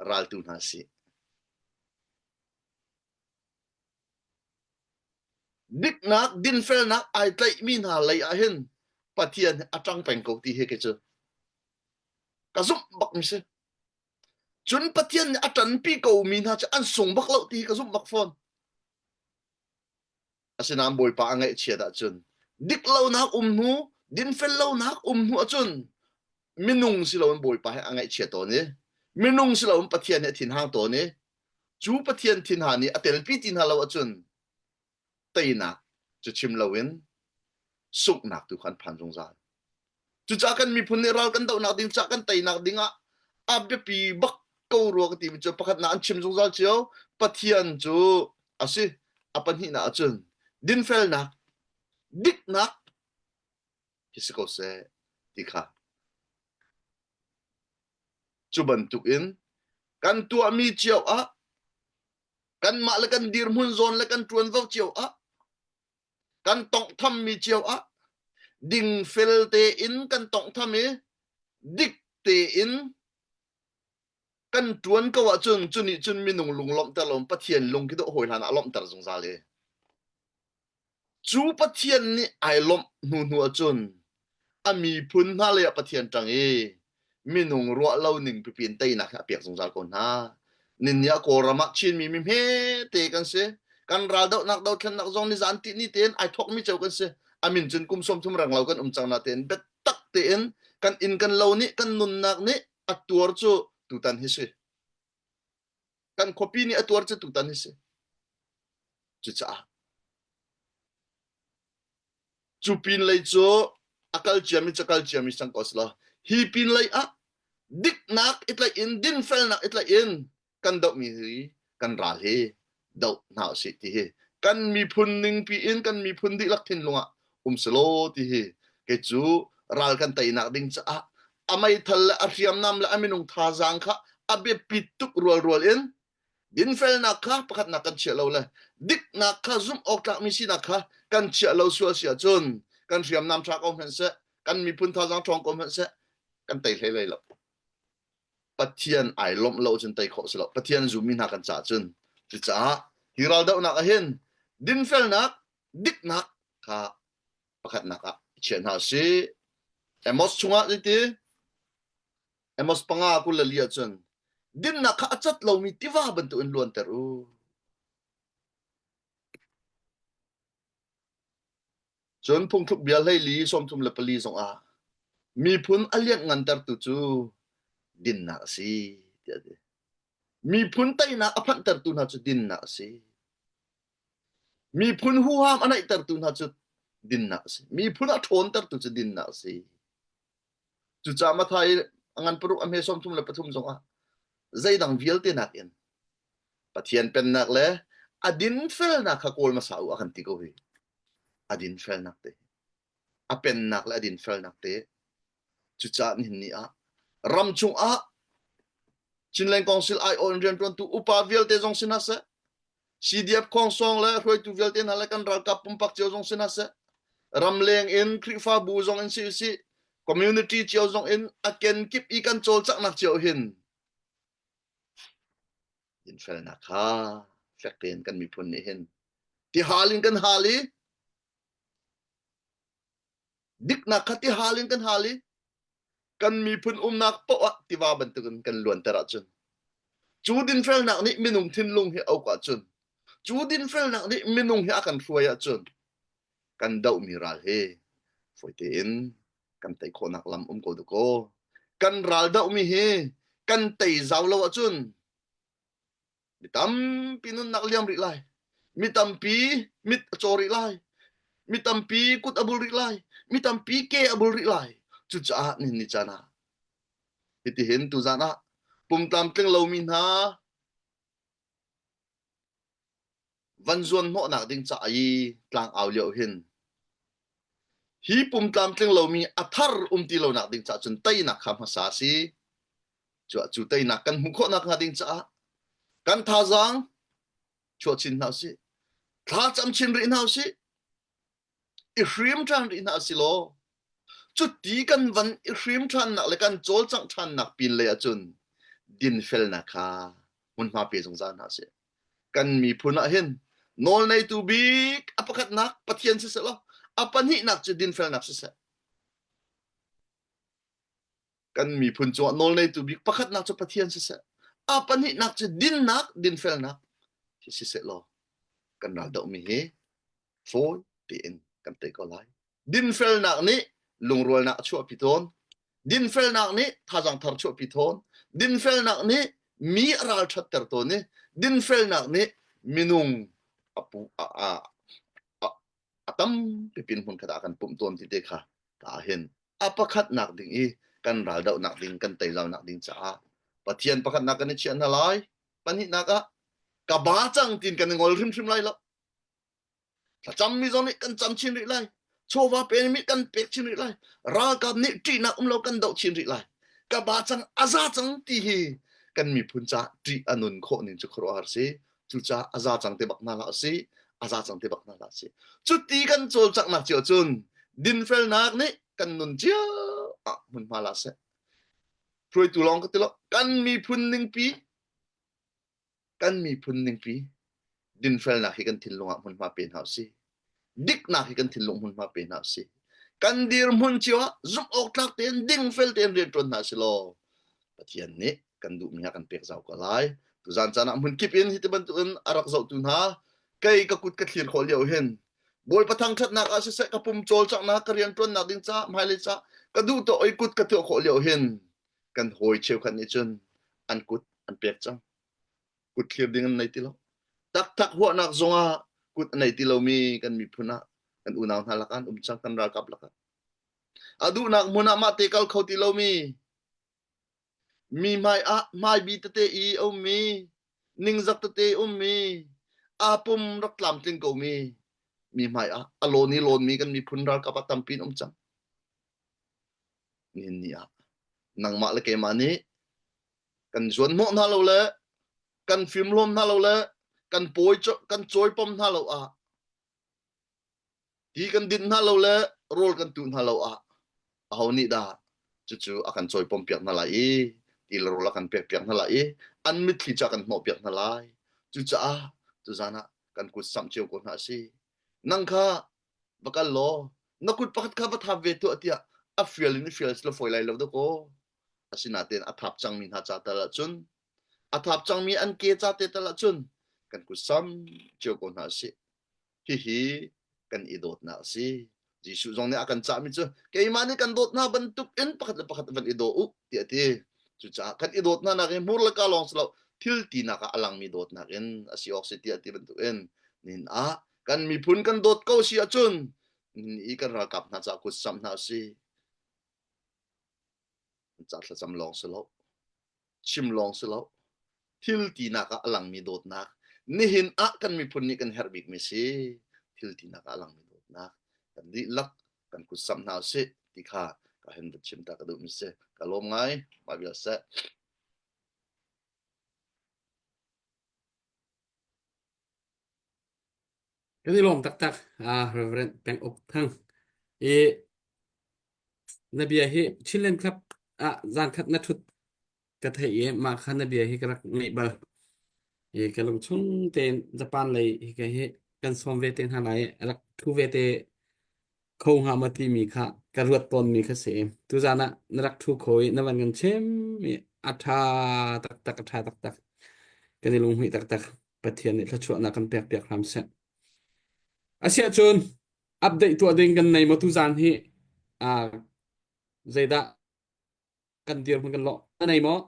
raltu hna si. Diknak dinfelnak ai tlaihmi hna lei ah hin Pathian a ṭang peng ko ti hi kei cu ka zumh bak mi si. Cun Pathian nih a ṭanpi ko mi hna cu an sung bak lo ti hi ka zumh bak fawn. Asinain Bawipa a ngaihchiat ahcun dik lonak um hnu, dinfel lonak um hnu ahcun minung si loin Bawipa he a ngaihchia tawn i minung si loin Pathian he a thinhang tawn i cu Pathian thinhan i a telpi ti hna lo ahcun teinak cu chim loin sunghnak tu kha an phan zungzal. Cucaah kan miphun nih ral kan dohnak ding caah kan teinak ding ah a biapi bak ko rua ka timi cu pakhatnak an chim zungzal cio Pathian cu a si a pahnihnak ahcun dinfelnak diknak hi si ko seh ti kha cu bantuk in kan tuahmi cio ah kanmah le kan dirhmun zawn le kan ṭuanvo cio ah kan tonghthammi cio ah dingfel tein kan tonghtham i dik tein kan ṭuan ko ahcun cu nih cun minung lung lawmhter lo Pathian lung khi dawh hawi hlan ah a lawmhter zungzal i Cu Pathian nih ai lawmh hnu hnu ahcun a miphun hna lei ah Pathian ṭang i minung ruah lo ning pipi in teinak hi a pek zungzal ko hna. Ninni ah Kawlram ah Chinmi mi hmete kan si. Kan raldohnak dothlennak zong nizan tihni tein ai thawkmi cio kan si. A min cun kum 30 renglo kan um cang natein biatak tein kan inn kan lo nih kan nunnak nih. A tuar cu tutan hi si. Kan khuapi nih a tuar cu tutan hi si. Cucaah cu pin lei cu a kal ciami cu kal ciami sang ko selaw hi pin lei ah diknak i tlaih in dinfelnak i tlaih in kan dohmi hi kan ral hi doh hna usih ti hi kan miphun ningpi in kan miphun dihlak thinlung ah um selaw ti hi kei cu ral kan teinak ding caah a meithal le a hriamnam le a minung thazaang kha a biapit tuk rualrual in dinfelnak kha pakhatnak kan chiah lo le diknak kha zumh awk tlakmi sinak kha kan chiah lo sual si ahcun kan hriamnam ṭha ko hmanh seh kan miphun thazaang ṭhawng ko hmanh seh kan tei hlei lai lo. Pathian ai lawmh lo cun tei khawh si lo. Pathian zummi hna kan caah cun. Cucaah hi raldohnak ah hin dinfelnak, diknak kha pakhatnak ah chia hna si. Amos chungah zeiti? Amos panga 24 ahcun dinnak kha a cat lomi tiva bantukin luanter u. Cun phungthluk bia 14 34 zongah miphun a lianhngantertu cu dinnak a si tiah a ti. Miphun teinak a phanhtertu hna cu dinnak a si. Miphun huham a neihtertu hna cu dinnak a si. Miphun a ṭhawntertu cu dinnak a si. Cucaah Matthai a ngan paruk a hme 33 zongah zeidang vialte nakin Pathian pennak le a dinfelnak kha kawl hmasa u a kan ti ko hi. A dinfelnak te. A pennak le a dinfelnak te. Cucaah nihin ni ah ram chungah Chinland Council aiawh in rianṭuantu upa vialte zong si hna seh, CDF khongsawng le hruaitu vialte hna le kan ralkap pumpak cio zong si hna seh, ramleng in Khrihfabu zong in si usih, community cio zong in a kenkip i kan cawlcanghnak cio hin dinfelnak kha fek tein kan miphun nih hin tihal in kan hal i diknak kha tihal in kan hal i kan miphun umnak paoh ah tiva bantukin kan luanter ahcun cu dinfelnak nih minung thinlung hi a uk ahcun cu dinfelnak nih minung hi a kan hruai ahcun kan dohmi ral hi fawi tein kan tei khawhnak lam um ko dakaw kan ral dohmi hi kan tei zau lo ahcun Mi tampi nunnak liam rih lai. Mi tampi mit a caw rih lai. Mi tampi kut a bul rih lai. Mi tampi ke a bul rih lai. Cucaah nihin ni caan ah hitihin tuzan ah pumtlamtling lomi hna van zuan hnawhnak ding ca i tlang au lio hin hi pumtlamtling lomi a thar um ti lonak ding caah cun teinak kha hmasa a si. Cuah cu teinak kan hmuh khawh nakhnga ding caah kan thazaang chuah chin hna usih. Thla cam chin rih hna usih. I hrim ṭhan rih hna usih law cuti kan van i hrim ṭhannak le kan cawlcangh ṭhannak pin lei ahcun dinfelnak kha hmunhma pe zungzal hna usih. Kan miphun ah hin nawlneitu bik a pakhatnak Pathian siseh law a pahnihnak cu dinfelnak siseh. Kan miphun cungah nawlneitu bik pakhatnak cu Pathian siseh, a pahnihnak cu dinnak, dinfelnak hi siseh law kan ral dohmi hi fawi tein kan tei ko lai. Dinfelnak nih lungrualnak a chuahpi tawn. Dinfelnak nih thazaang thar chuahpi tawn. Dinfelnak nih mi a ralṭhatter tawn i dinfelnak nih minung a pu a, a, a, a tampi pin hmun khat ah kan pumh tawn ti te kha ka hin a pakhatnak ding i kan raldohnak ding kan teilonak ding caah Pathian pakhatnak kan i chiah hna lai pahnihnak ah ka ba cang tin kan i ngol hrimhrim lai lo thlacammi zong nih kan cam chin rih lai chawva pemi kan pek chin rih lai ralkap nih ṭihnak um lo kan doh chin rih lai ka ba cang a za cang ti hi kan miphun ca ṭih a nun khawh ning cu khuaruahhar si cucaah a za cang te bak hna hlah si a za cang te bak hna hlah si cuti kan cawlcanghnak cio cun dinfelnak nih kan nun cio ah hmunhma la seh hruaitu lawng ka ti lo kan miphun ningpi kan miphun ningpi dinfelnak hi kan thinlung ah hmunhma pe hna usih diknak hi kan thinlung hmunhma pe hna usih kan dirhmun cio ah zumh awk tlak tein dingfel tein rian ṭuan hna si law Pathian nih kan duhmi a kan pek zau ko lai tuzan caan ah hmun kip in hi ti bantukin a rak zohtu hna kei ka kut ka thlir khawh lio hin Bawipa thangṭhatnak ah siseh ka pum cawlcanghnak ka rian ṭuannak ding ca hmailei ca ka duh to oi kut ka tuah khawh lio hin. Kan hawi cheukhat nih cun an kut an pek cang. Kut thlir ding an nei ti lo. Taktak huahnak zongah kut a nei ti lomi kan miphun ah kan unau hna lakah an um cang kan ralkap lakah. A duhnak hmun ah mah te kal kho ti lomi Mi hmai ah hmaibi tete i a ummi, ningzak tete ummi, aa pum rak tlamtling komi, mi hmai ah a lawn i lawnmi kan miphun ralkap ah tampi an um cang. Nihin ni ah nangmah le keimah nih kan zuanhnawh hna lo le kan fimhlawm hna lo le kan pawi kan cawipom hna lo ah Ti kan dinh hna lo le rawl kan tuh hna lo ah aho nih dah cucu a kan cawipompiak hna lai i ti le rawl a kan pekpiak hna lai i an mitthli cu a kan hnawhpiak hna lai. Cucaah tuzan ah kan kut samh cio ko hna a si. Nang kha va kal law na kut pakhat kha va thap ve tuah tiah a fial in i fial sila fawi lai lo dakaw. Asinain a thap cangmi hna ca tal ahcun a thap cangmi an ke ca te tal ahcun kan kut sam cio ko hna a si. Hihi kan i dawtnak a si. Jesuh zong nih a kan cahmi cu keimah nih kan dawt hna bantuk in pakhat le pakhat van i daw u tiah a ti. Cucaah kan i dawt hna nak hi hmur le ka lawng si lo thil tinak ah a langmi dawtnak in a si awk si tiah ti bantuk in nin ah kan miphun kan dawt ko si ahcun i kan ralkap hna ca kut samh hna si. Ca thlacam lawng si lo. chim lawng si lo thil tinak ah a langmi dawtnak nihin ah kan miphun nih kan herh bikmi si thil tinak ah a langmi dawtnak kan dihlak kan kut samh hna usih ti kha ka hen va chim ta ka duhmi si ka lawm ngai mah vial seh Kan i lawm taktak ah Reverend Peng Uk Thang i na bia hi Chinland Club ah zan khat na thut ka theih i mah kha na bia hi ka rak ngaih bal. I ka lungchung tein Japan lei hi ka hi kan sawm ve te hna lai i rak thu ve te kho hnga maw timi kha ka ruat tawnmi kha si. Tuzan ah na rak thu kho i na van kan chim i a ṭha taktak a ṭha taktak. Kan i lunghmuih taktak. Pathian nih thluachuahnak kan pek piak hram seh. Asiahcun update tuah ding kan nei maw tuzan hi ah zeidah kan dirhmun kan lawh na nei maw?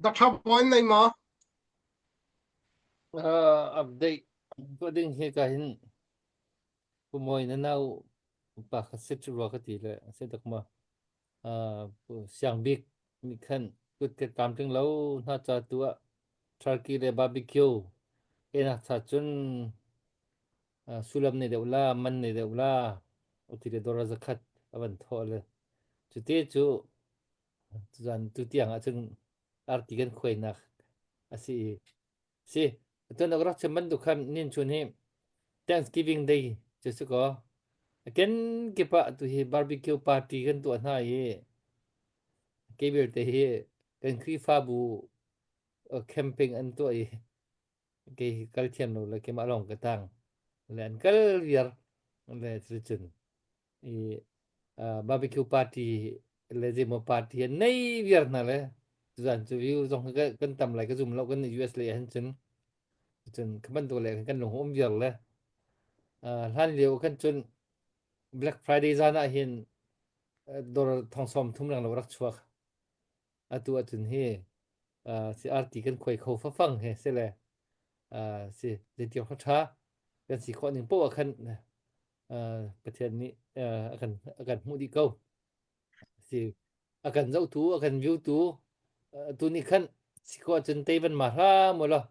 Dr. Point nei maw? Uh, update tuah ding hi ka hin pumawi na nau pa kha sit rua ka ti le se tak ma uh, siang bik nih khan kut ke tlamtling lo hna ca tu ah turkey le barbecue enak cha cun uh, sulam nei deuh la man nei deuh la uti le dora zakhat avan tho le cute cu zan tu tiang ah cun arti kan khuainak asi si tuan rak chim bantuk khan nin chun hi Thanksgiving Day cu si ko ken kipa tu hi barbecue party kan tuah hna i ke vialte hi kan Khrihfabu camping an tuah i kei kal thiam lo le keimah lawng ka tang le an kal viar le cun i barbecue party le zeimaw party an nei viar hna le zan cu view zong kan tam lai ka zum lo kan US lei ahhin cun cun ka bantuk le kan lung um viar le hlan lio kan cun Black Friday zan ah hin dor thong som thum rang lo rak chuak atu ahcun hi si arti kan khuai kho fafang he se le si zeitiang kha tha kan si khawh ning poah khan Pathian nih a kan a kan hmuh dih ko si a kan zohtu a kan view tu tu nih khan si khawh ahcun tei van ma hla mu law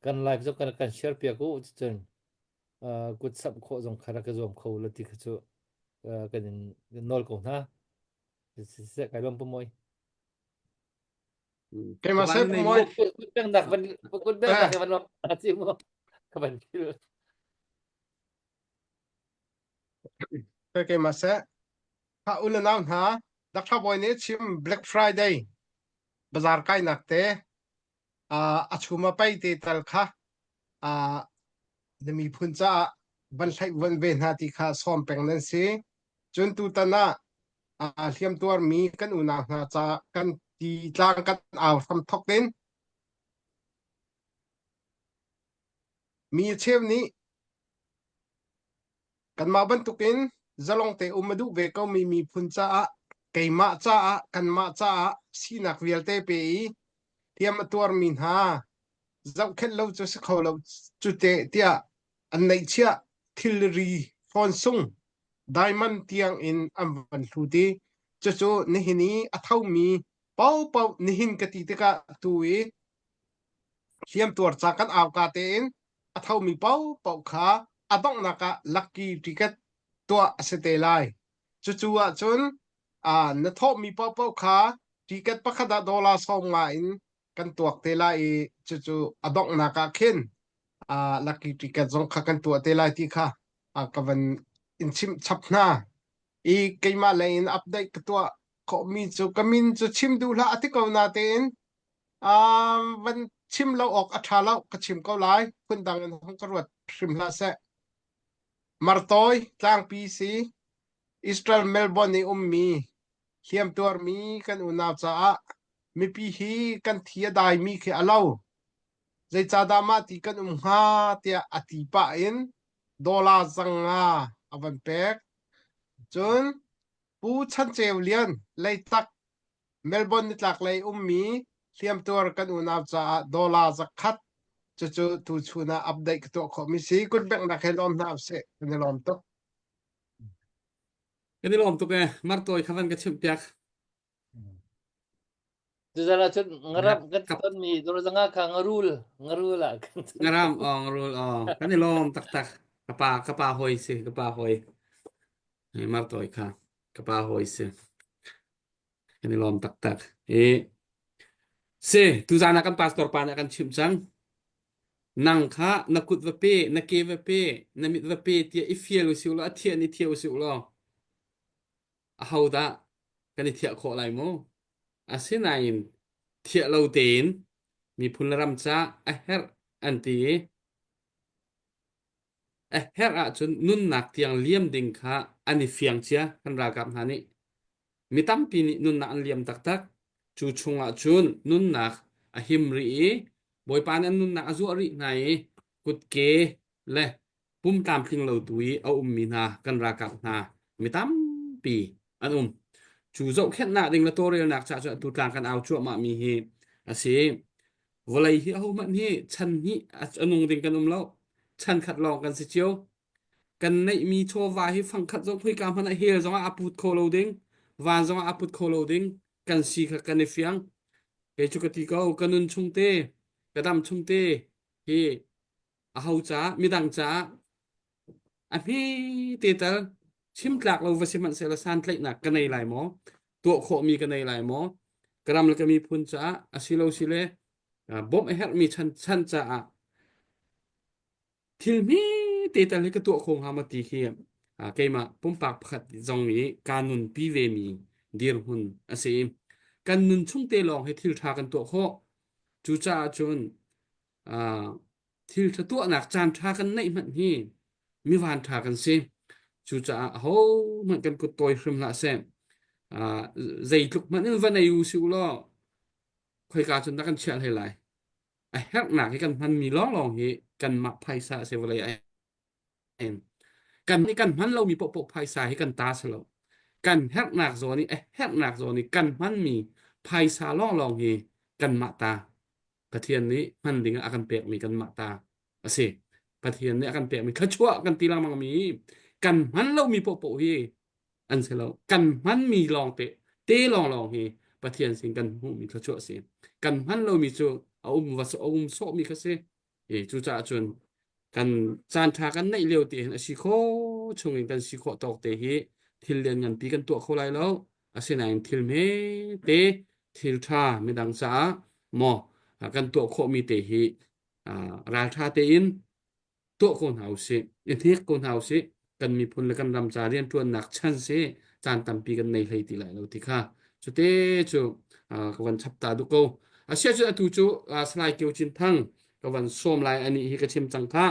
kan live zong kan kan share piak u cun kut samh khawh zong kha rak ka zuam kho la ti kha cu kan in nawl ko hna Siseh kai lawm pumawi. Keimah seh pumawi. Kut bengnak van kut bengnak van lawm a ci mu ka van thil. Keimah seh. Ha u le nau hna Dr. Boy nih chim Black Friday bazar kainak te a chum a pei te tal kha na miphun caah van hlaih van ve hna ti kha sawm peng nan si. Cun tutan ah hliamtuarmi kan unau hna ca kan ti tlang kan au hram thok in mi cheu nih kanmah bantukin. zalong te um a duh ve komi miphun caah keimah caah kanmah caah sinak vialte pe i hliam a tuarmi hna zohkhenh lo cu si kho lo cu te tiah an neihchiah thilri phone sung diamond tiang in an van hlut i cucu nihin i a thomi paohpaoh nihin ka ti tikah tu i hliamtuar ca kan auka tein a thomi paohpaoh kha a donghnak ah lucky ticket tuah a si te lai. Cucu ahcun uh, na thawhmi paohpaoh kha ticket pakhat ah dollar 50 in kan tuak te lai i cucu a donghnak ah khin uh, lucky ticket zong kha kan tuah te lai ti kha uh, ka van in chimh chap hna. I keimah lei in update ka tuah khawhmi cu ka min cu chim duh hlah a ti ko na tein um, van chim lo awk a ṭha lo ka chim ko lai phundang in hong ka ruat hrim hlah seh Martawi tlangpi si Israel Melbourne i ummi hliamtuarmi kan unau caah mipi hi kan thi a daimi khi a lo. Zeicahdah mah ti kan um hnga tiah a ti pah in dollar zanga a van pek. Cun Pu Chan Ceu Lian Leitak Melbourne nitlaklei ummi hliamtuar kan unau caah dollar zakhat cucu tuchun ah update ka tuah khawhmi si. Kutbenghnak he lawm hna usih. Kan i lawm tuk. Kan i lawm tuk ee. Martawi kha van ka chimh piak. Tuzan ah cun ngaram kan tonmi dollar kha ngarul ngarul ah kan Ngaram oh ngarul oh kan i lawm taktak. Ka pa ka pa hoi si ka pa hoi. Martawi kha ka pa hoi si. Kan i lawm taktak. I si tuzaan ah kan pastor pa nih a kan chimh cang. Nang kha na kut va pe, na ke va pe, na mit va pe tiah i fial usih law a thiah in i thiah usih law ahodah kan i thiah khawh lai mu? Asinain thiah lo tein miphun le ram ca a herh an ti i a herh ahcun nunnak tiang liam ding kha an i fiang cia kan ralkap hna nih. Mi tampi nih nunnak an liam taktak. Cu chungah cun nunnak a him rih i Bawipa nih an nunnak a zuah rih hna i kutke le pum tlamtling lo tu i a ummi hna kan ralkap hna mi tampi an um. Cu zohkhenhnak ding le tawlrelnak caah cun atu tlang kan au cuahmah mi hi a si. Vawlei hi ahohmanh hi chan hnih a nung ding kan um lo. Chan khat lawng kan si cio. Kan neihmi chawva hi fangkhat zong khoika hmanh ah hell zongah a put kho lo ding, van zongah a put kho lo ding kan si kha kan i fiang. Kei cu ka ti ko, ka nun chung te, ka dam chung te hi aho caah, midang caah a hme te tal chim tlak lo va si hmanhsehlaw santlaihnak ka nei lai maw? Tuah khawhmi ka nei lai maw? Ka ram le ka miphun caah asilo sile bawmh a herhmi chan chan caah thil hme te tal hi ka tuah kho hnga maw ti khi keimah pumpak pakhat zong i kaa nunpi ve mi dirhmun a si. Kan nun chung te lawng hi thil ṭha kan tuah khawh. Cucaah cun thil ṭha tuahnak caan ṭha kan neih hmanh hi mi van ṭha kan si. Cucaah ahohmanh kan kut tawi hrim hlah seh. Zeitluk hmanh in va nei u si u law khoika cun dah kan chiah hlei lai. A herhnak hi kan hmanmi lawnglawng hi kanmah phaisa a si vawlei ah hin. Kan nih kan hman lomi paohpaoh phaisa hi kan ta si lo. Kan herhnak zawn i a herhnak zawn i kan hmanmi phaisa lawnglawng hi kanmah ta. Pathian nih hman ding ah a kan pekmi kanmah ta a si. Pathian nih a kan pekmi thluachuah kan ti lengmangmi kan hman lomi paohpaoh hi an si lo. Kan hmanmi lawng te te lawnglawng hi Pathian sin kan hmuhmi thluachuah a si. Kan hman lomi cu a um va a um sawhmi kha si. I cucaah cun kan caan ṭha kan neih lio te hin a si khawh chungin kan si khawh tawk te hi thil lian nganpi kan tuah kho lai lo. Asinain thil hme te thil ṭha midang caah maw kan tuah khawhmi te hi ralṭha tein tuah ko hna usih i hnek ko hna usih kan miphun le kan ram ca rianṭuannak chan si caan tampi kan nei hlei ti lai lo ti kha cute cu ka van chap ta duh ko asia cu atu cu Salai Kio Cin Thang ka van sawm lai ani hi ka chim cang kha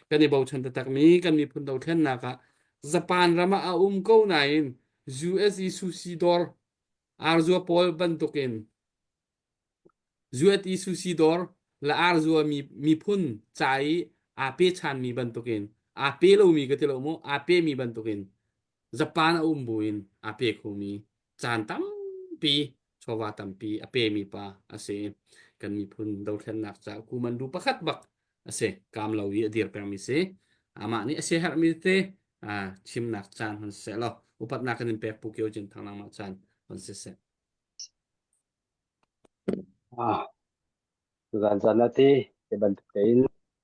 kan i bochan taktak mi kan miphun dothlennak ah Japan ram ah a um ko nain US i sushi dawr arzua pawl bantukin Zuat i sushi dawr le arzua mi miphun ca i aa pechanmi bantukin aa pe lomi ka ti lo mu aa pemi bantukin. Japan a um buin aa pe khomi caan tampi chawva tampi a pemi pa a si. Kan miphun dothlennak caah kumandu pakhat bak a si. Kaam lo i a dir pengmi si. Amah nih a siaherhmi te chimnak caan hon siseh law upatnak kan in pek Pu Kio Cin Thang nangmah caan hon siseh. Ah, tuzan zan ah ti ti bantuk tein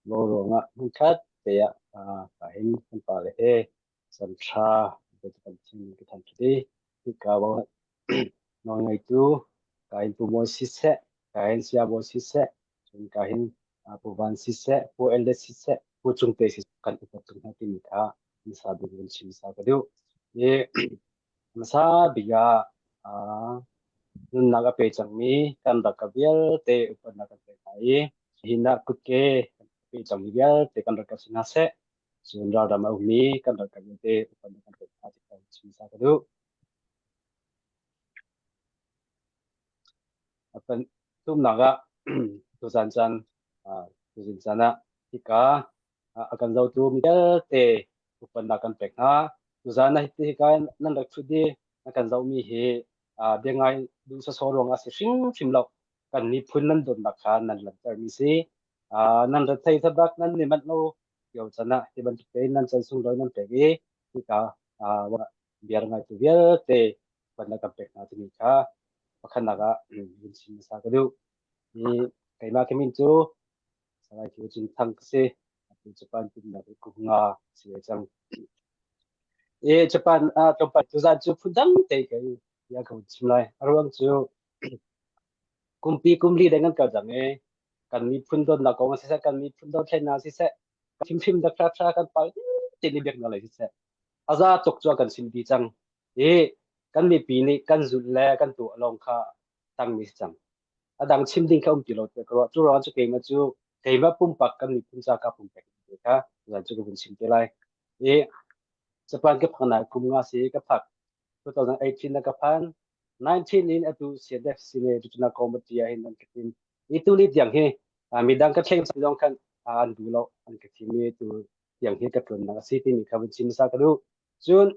lo ruangah hmunkhat te ah ah kahin kan pale he sanṭha kan chim ka than ṭhi hika nawlngeitu kahin Pu Mawi siseh kahin Saya Bawi siseh cun kahin Pu Van siseh Pu Elder siseh Pu Cungte siseh kan upat tuk hna timi kha hmasa bik vun chim hmasa ka duh. I hmasa bik ah nunnak a pe cangmi kan rak vialte upatnak kan pek hna i hi ah kutke kan pe cangmi vialte kan rak si hna seh Cun ralram a ummi kan ralkap vialte upatnak kan pek hna ti kha chim hmasa ka duh. A tumnak ah tuzan caan tuzing caan ah hika a kan zotu mi vialte upatnak kan pek hna. Tuzan ah hika nan rak ṭhut i nan kan zohmi hi bia ngai duh sawsawh ruangah a si hrimhrim lo. Kan miphun nan dawtnak kha nan langhtermi si. Nan rethei thabak nan ni manh lo lio can ah hi bantuk tein nan chan sunglawi nan pek i hika bia ngaitu vialte ban na kan pek hna timi kha pakhatnak ah vun chim hmasa ka duh. Hi keimah ka min cu Salai Kio Cin Thang ka si. Atu Japan pumnak i kum nga si ve cang. E Japan ah tlawmpal tuzan cu phundang te kai bia ka vun chim lai. A ruang cu kumpi kumli deng kan kal cang i kan miphun dawtnak kong ah siseh, kan miphun dothlennak siseh, hrimhrim dak thla kan pal ti ni biaknak lei siseh, a za tuk cu kan sim dih cang. I kan mipi nih kan zulh le kan tuah lawng kha tangmi si cang. A dang chim ding kha um ti lo te ka ruah. Cu ruang cu keimah cu keimah pumpak kan miphun ca ka pumpek te kha zan cu ka vun chim te lai. I Japan ka phak nai kum nga si ka phak 2018 na ka phan 19 in atu CNF sine Regional Committee ah hin an ka tim i tu ni tiang hi midang ka thleng zong khan an duh lo an ka thim i tu tiang hi ka ṭuannak a si timi kha vun chim sa ka duh cun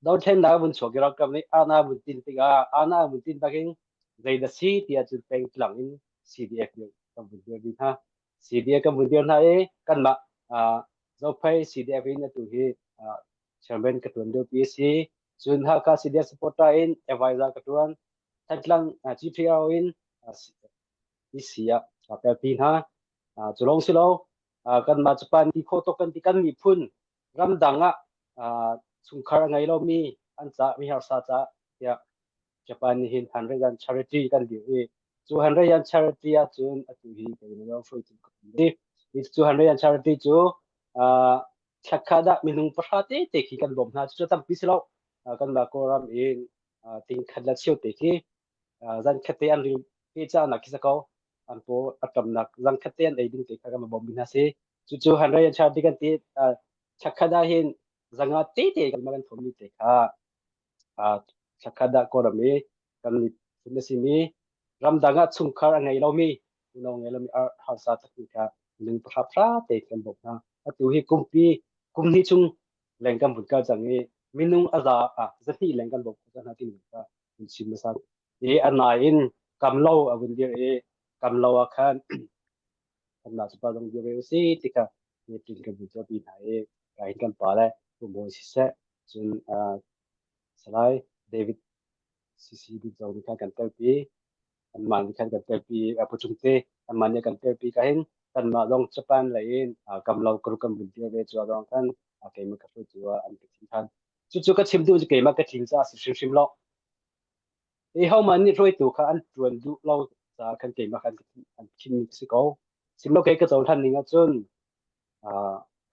dothlennak vun chuak i ralkap nih ana vun tin tikah ana vun tin takin zei dah si tiah cun pengtlang in CDF nih kan vun dir dih hna CDF kan vun dir hna i kanmah Zophei CDF in atu hi chairman ka ṭuan liopi a si. Cun Hakha CDF supporter in advisor ka ṭuan. Thantlang GPO in EC ah kaa telpi hna. Cu lawng si lo, kanmah Japan ti khawh tuk kan ti kan miphun ramdang ah chungkhar a ngei lomi an ca mi harsa ca tiah Japan nih hin Hanrayan Charity kan dirh i cu Hanrayan Charity ahcun atu hi kei le hruaitu ka si. Cu Hanrayan Charity cu thlakhat ah minung pahra te te khi kan bawmh hna. Cucu tampi si lo. Kanmah Kawlram in tingkhat le cheu te khi zan khat te an ril pe cahnak khi si ko. An paw a ṭamnak zan khat te an ei ding te kha kan bawmh mi hna si. Cucu Hanrayan Charity kan ti thlakhat ah hin zanga te te kan kan thawmmi te kha thlakhat ah Kawlram i kan miphun a simi ramdang ah chungkhar a ngei lomi unau ngei lomi harsa takmi kha minung pahra pahra te kan bawmh hna. Atu hi kumpi kum hnih chung leng kan vun kal cang i minung a za ah zahnih leng kan bawmh khawh cang hna timi kha vun chim hmasa. I a nai in kam lo a vun dir i kam lo ah khan kanmah cu pa zong dir ve usih ti kha meeting kan vun tuahpi hna i ka hin kan pa le Pu Bawi siseh cun Salai David CC Bik zong nih khan kan telpi anmah nih khan kan telpi Pu Cung Te anmah nih kan telpi ka hin kanmah zong Japan lei in kamlo group kan vun dir ve cu zong khan keimah ka hruaitu ah an ka thim than cucu ka chim duh cu keimah ka tling caah si hrimhrim lo i hohmanh nih hruaitu kha an ṭuan duh lo caah khan keimah khan an thimmi ka si ko sihmanhsehlaw kei ka cohlan ning ahcun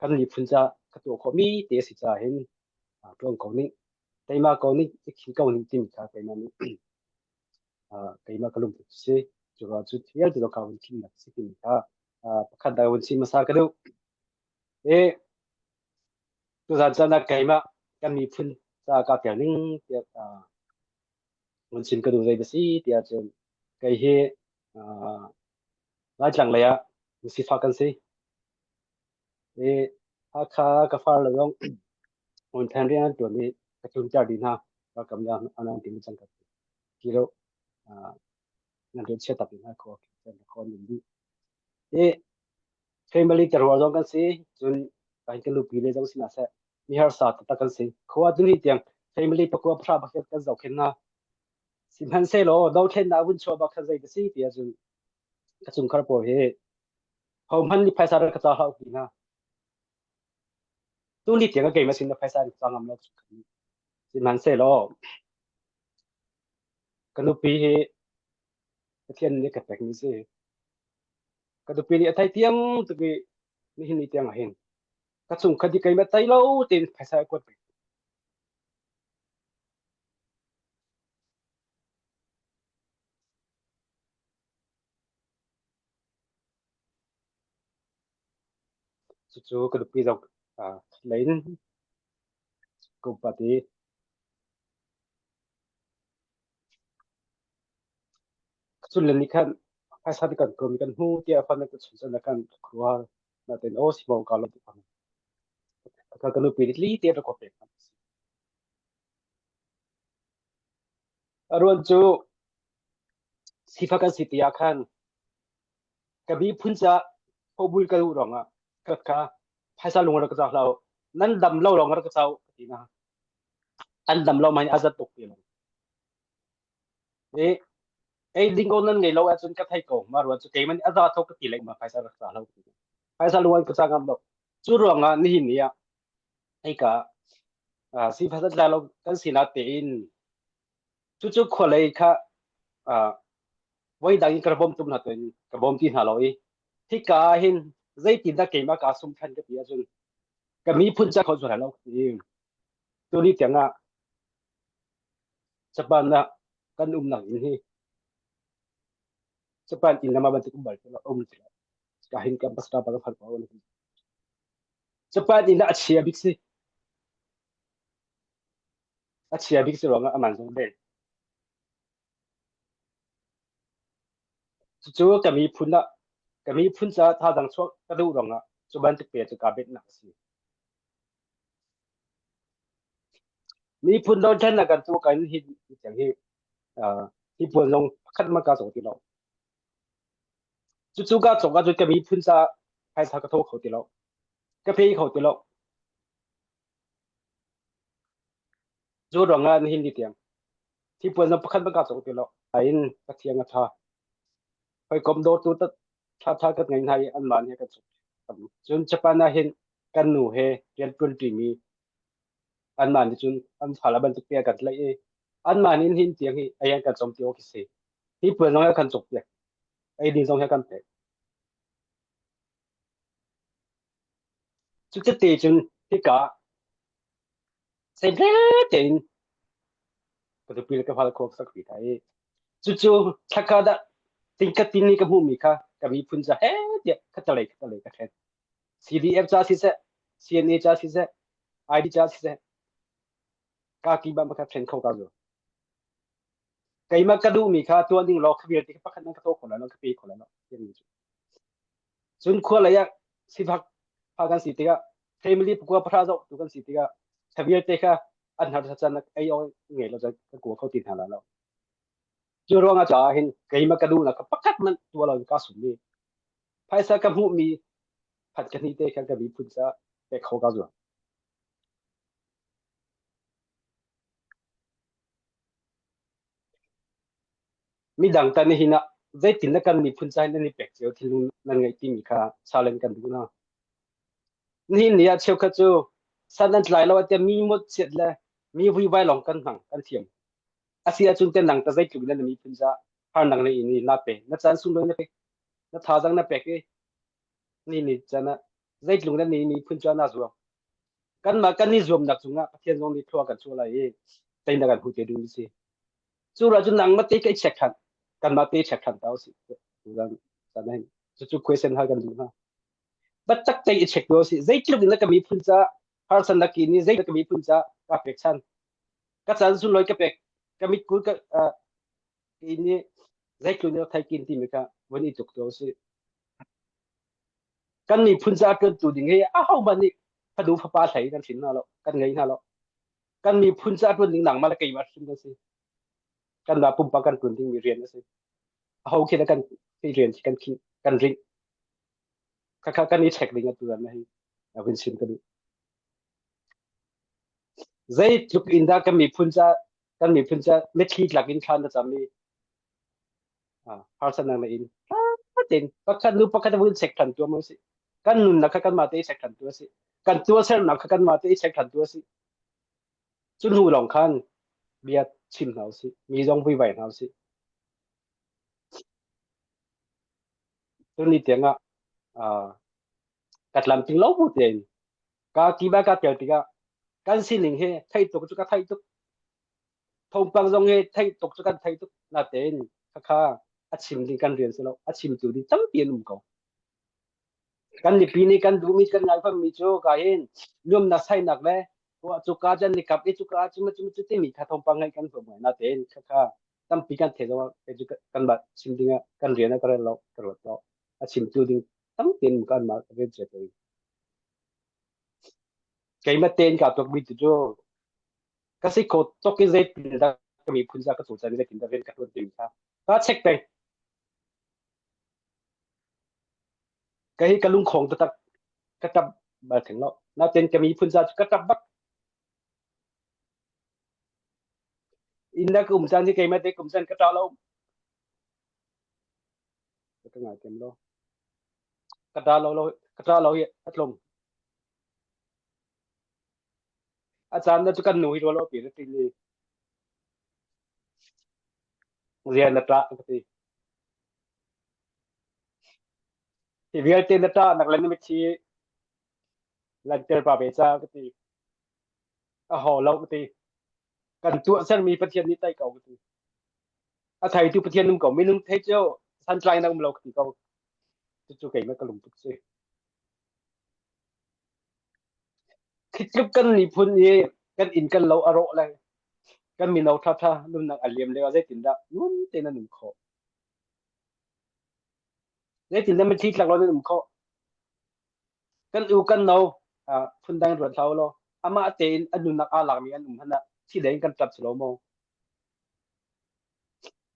kan miphun ca ka tuah khawhmi te a si caah hin ṭuan ko ning teima ko ning i khim ko ning timi kha keimah nih keimah ka lungput a si cu ruangah cu vialte zong kha vun thimnak a si timi kha pakhat dang vun chim hmasa ka duh i tuzan caan ah keimah kan miphun ca kaa tel ning tiah vun chim ka duh zei va si tiah cun kei hi Laitlang lei ah sifak kan si. I Hakha ka far le zong. Hmun rian an ṭuan i ka tlunter dih hna. Ralkap nih an an tim cang ka ti. Ti lo nan rian chia tak in hna khua khua an dih. I family terual zong kan si cun kan kan nupi le zong si hna seh mi harsa taktak kan si. Khua tuni tiang family pakua pahra pakhat kan zohkhenh hna. Sihmanhsehlaw dothlennak vun chuah bak khan zei ka si ti ahcun ka chungkhar pawl hi hohmanh nih phaisa rak ka ca hlah ti hna. Tuni tiang ka keimah sin na phaisa in ka ngam lo. Sihmanhsehlaw ka nupi hi Pathian nih ka pekmi si. Ka nupi nih a thei tiang tuk i nihin ni tiang ah hin ka chungkhat hi keimah tei lo tein phaisa a kuat peng. Cucu ka nupi zong lei in ka upat i ka cun le nih khan phaisa te kan kuam kan hmu tiah fan ka chun cun kan khua natin aw si mo ka lo ti pang ka ka nupi nih li te ka pek A ruan cu sifak kan si ti ah khan ka miphun ca hobul ka duh ruangah ka kha phaisa lung rak ka cak hlah nan dam lo lawng rak ka cau ka ti na an dam lo mai a zat tuk ti lo e ei ding ko nan ngei lo ahcun ka thei ko ma ruan cu keiman a za tho ka ti lek ma phaisa rak ca lo phaisa lung ka ca ngam lo cu ruangah nihin ni ah hei ka sifak tla lo kan sinak tein Cucu khualei kha voidang in ka bawm tum hna tuin ka bawm ti hna lo i hika ah hin zeitindah keimah kaa sum than ka ti ahcun ka miphun ca kho zual lo ka ti. Tuni tiang ah Japan ah kan umnak inn hi Japan inn lama bantuk um bal ti lo um ti lo. Ka hin kan pastor pa ka phal ko. Japan inn ah a chia bik si. A chia bik si ruangah a man zong deng. Cucu ka miphun ah ka miphun caah thazaang chuah ka duh ruangah cu bantuk pe cu kaa benhnak a si. Miphun dothlennak kan tuah kan hi tiang hi uh, hi puan zong pakhat ma ka cawk ti lo. Cucu ka cawk ahcun ka miphun caah phaisa ka tho kho ti lo. Ka pe kho ti lo. Cu ruangah nihin ni tiang thingpuan zong pakhat hmanh kaa cawk ti lo. Nain Pathian a ṭha. Hawikom dawtu ṭhaṭha kan ngei hna i anmah nih a kan cawk. Cun Japan ah hin kan nu he rian ṭuanṭimi anmah nih cun an fale bantuk te a kan tlaih i anmah nih hin tiang hi ei an kan cawm ti awk khi si. Hi puan zong hi a kan cawkpiak. Eidin zong hi a kan pek. Cuti cun hika Zeible tein ka nupi le ka fale khua ka sak hna i cucu thlaka dah tingkhat tin ni ka hmuhmi kha ka miphun ca he tiah khatalei khatalei ka ṭhen. CDF ca siseh, CNA ca siseh, ID ca siseh, ka ki bang ka ṭhen kho ka zu. Keimah ka duhmi kha tuah ding law kha vialte kha pakhat nan ka tuah kho lai lo, ka pe kho lai lo. Cun khua lei ah sifak fa kan si tikah family pakua pahra zoh tu kan si tikah thla vialte kha an har chan ei awk ngei lo cun kan kua kho ti hna lai lo. Cu ruangah caah hin keimah ka duhnak kha pakhat hmanh tuah lo in kaa sum i phaisa ka hmuhmi phat ka hnih te kha ka miphun caah pek kho kaa zuam. Midang tan hin ah zeitin na kan miphun ca hin nan i pek cio thinlung nan ngeih timi kha challenge kan duh hna. Nihin ni ah cheukhat cu san an tlai lo atiah mi mawtchiat le mi vuivai lawng kan hmang kan thiam. Asi ahcun te nang ta zeitluk in na miphun ca harnak na in i na pe na caan sunglawi na pek na thazaang na pek i ni ni caan ah zeitluk na ni miphun ca na zuam. Kanmah kan i zuamnak cungah Pathian zong nih thlua kan chuah lai i teinak kan hmu te ding si. Cu ruah cun nangmah te ka i check than. Kanmah te check than ta usih. Zan hin cucu question hal kan duh hna. Biatak te i check do si. Zeitluk in na ka miphun ca harsan ki ni zei ka miphun ca ka pek chan. Ka chan sunlawi ka pek. Ka mitkul ka ni zeitluk in thai kin timi kha vun i tuk do si. Kan miphun ca tuan tu ding hi a ho hmanh nih. Fanu fapa hlei kan hrin hna lo, kan ngei hna lo. Kan miphun ca ṭuan ding nangmah le keimah hrim kan si. Kanmah pumpak kan ṭuan dingmi rian a si. Aho khi dah kan rian khi kan khinh, kan rinh. Khakha kan i check ding atu na hi vun chim ka duh. Zeitluk in dah kan miphun ca kan miphun ca mitthli tlak in thla na cam i harsatnak na in tein pakhat nu pakhat vun check than tu si. Kan nunnak kha kanmah te i check than tu a si. Kan tuahsernak kha kanmah te i check than tu a si. Cu hnu lawng khan bia chim hna usih, mi zong vuivai hna usih. Tuni tiang ah uh, ka tlamtling lo bu tein ka ti ba ka tel tikah kan sining hi theih tuk cu ka theih tuk thawngpang zong hi theih tuk cu kan theih tuk natein khakha a chim ding kan rian si lo a chimtu ding tampi an um ko kan mipi nih kan duhmi kan ngaifammi cu ka hin nuamnak sainak le cu ka jan ni kap i cu ka cu cu cu timi kha thawngpang ngaih kan huam ngai natein khakha tampi kan thei zong kei cu kan mah chim ding ah kan rian ah ka rel lo ka ruat lo a chimtu ding tampi in kan mah rian cia ko keimah tein ka tuak mi tu cu ka si kho tok in zeitin dah ka miphun za ka cawlcang zeitin dah rian ka tuan timi kha ka check peng ka hi ka lungkhong taktak ka tap bal theng lo natein ka miphun za cu ka tap bak Inn na ka um caan hi keimah te ka um caan ka ṭah lo. Ka ngai kem lo. Ka ṭah lo lo ka ṭah lo hi a tlung. A caan na cu kan nu hi rual pi ri li. Rian na ṭah ka ti. Hi vialte na ṭah nak le na mitthli lanter pa ve ca ka ti. A ho lo ka ti. Kan tuahsermi Pathian nih tai ko ka ti. A theitu Pathian um ko. Minung thei cu santlai na um lo ka ti ko. Cucu keimah ka lungput si. Khitluk kan miphun i kan inn kan lo a rawh le kan mino ṭhaṭha nunnak a liam lio ah zeitindah nun tein an um khawh? Zeitindah mitthli tlak lo nan um khawh? Kan u kan no phundang ruat hlah u law amah tein a nunnak aa lakmi an um hmanh ah thi dei in kan ṭap si lo maw?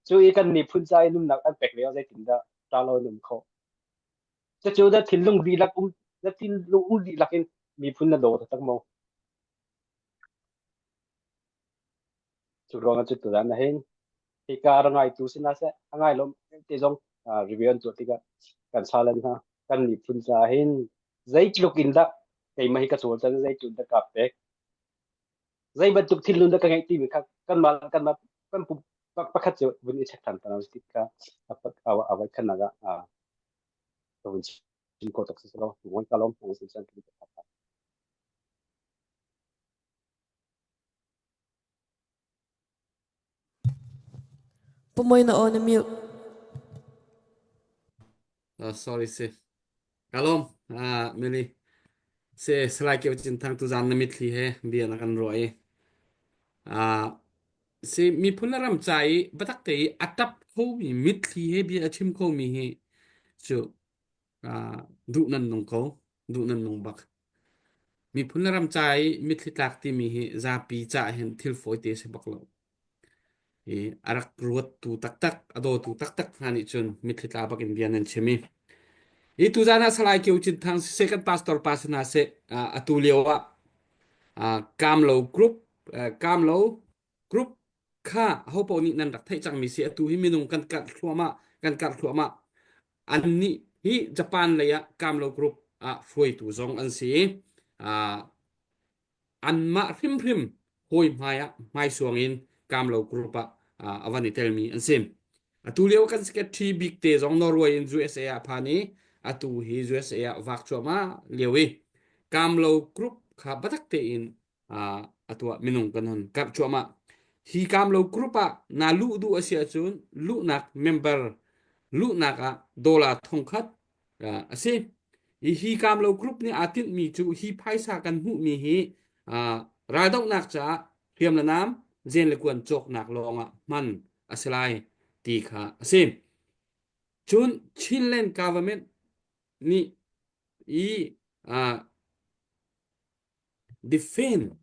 Cu i kan miphun ca i nunnak an pek lio zeitindah ṭa lo in um khawh? Cucu na thinlung dihlak um na thinlung um dihlak in miphun na daw taktak maw? Cu ruangah cu tuzan ah hin hika a ra ngaitu si hna seh, a ngai lo te zong review an tuah tikah kan salan hna. Kan miphun caah hin zeitluk in dah keimah hi ka cawlcang, zeitluk in dah kaa pek, zei bantuk thinlung dah ka ngeih timi kha kanmah kanmah kan pum pakhat cu vun i check ṭhan ta ti kha a voi khatnak ah ka vun chim khawh tuk si lo. Ka lawm. Pumoy na aw na mute. Uh, sorry si. Kalom, ah Mili. Se Salai Kio Cin Thang tu zan na mitthli he bia na kan ruah i. Ah si miphun le ram ca i batak te i a tap khomi mitthli he bia a chim khomi hi cu ah duh nan nung ko duh nan nung bak. Miphun le ram ca i mitthli tlak timi hi zapi ca hin thil fawite si bak lo. I a rak ruattu taktak, a dawtu taktak hna nih cun mitthli tla bak in bia nan chim i i tuzan ah Salai Kio Cin Thang siseh kan pastor pa si hna seh atu lio ah Kamlo group Kamlo group kha hopo nih nan rak theih cangmi si atu hi minung kan karh thluahmah kan karh thluahmah annih hi Japan lei ah Kamlo group ah hruaitu zong an si i anmah hrimhrim hawi hmai ah hmaisuang in Kamlo group ah a van i telmi an si. Atu lio kan secretary bik te zong Norway in USA ah phan i atu hi USA ah vak cuahmah lio i Kamlo group kha batak tein atu ah minung kan hun karh cuahmah. Hi Kamlo group ah na luh duh a si ahcun luhnak member luhnak ah dollar thongkhat a si. Hi hi Kamlo group nih aa tinhmi cu hi phaisa kan hmuhmi hi raldohnak caah hriam le nam zen le kuan cawknak lawngah hman a si lai ti kha a si. Cun Chinland government nih i. defend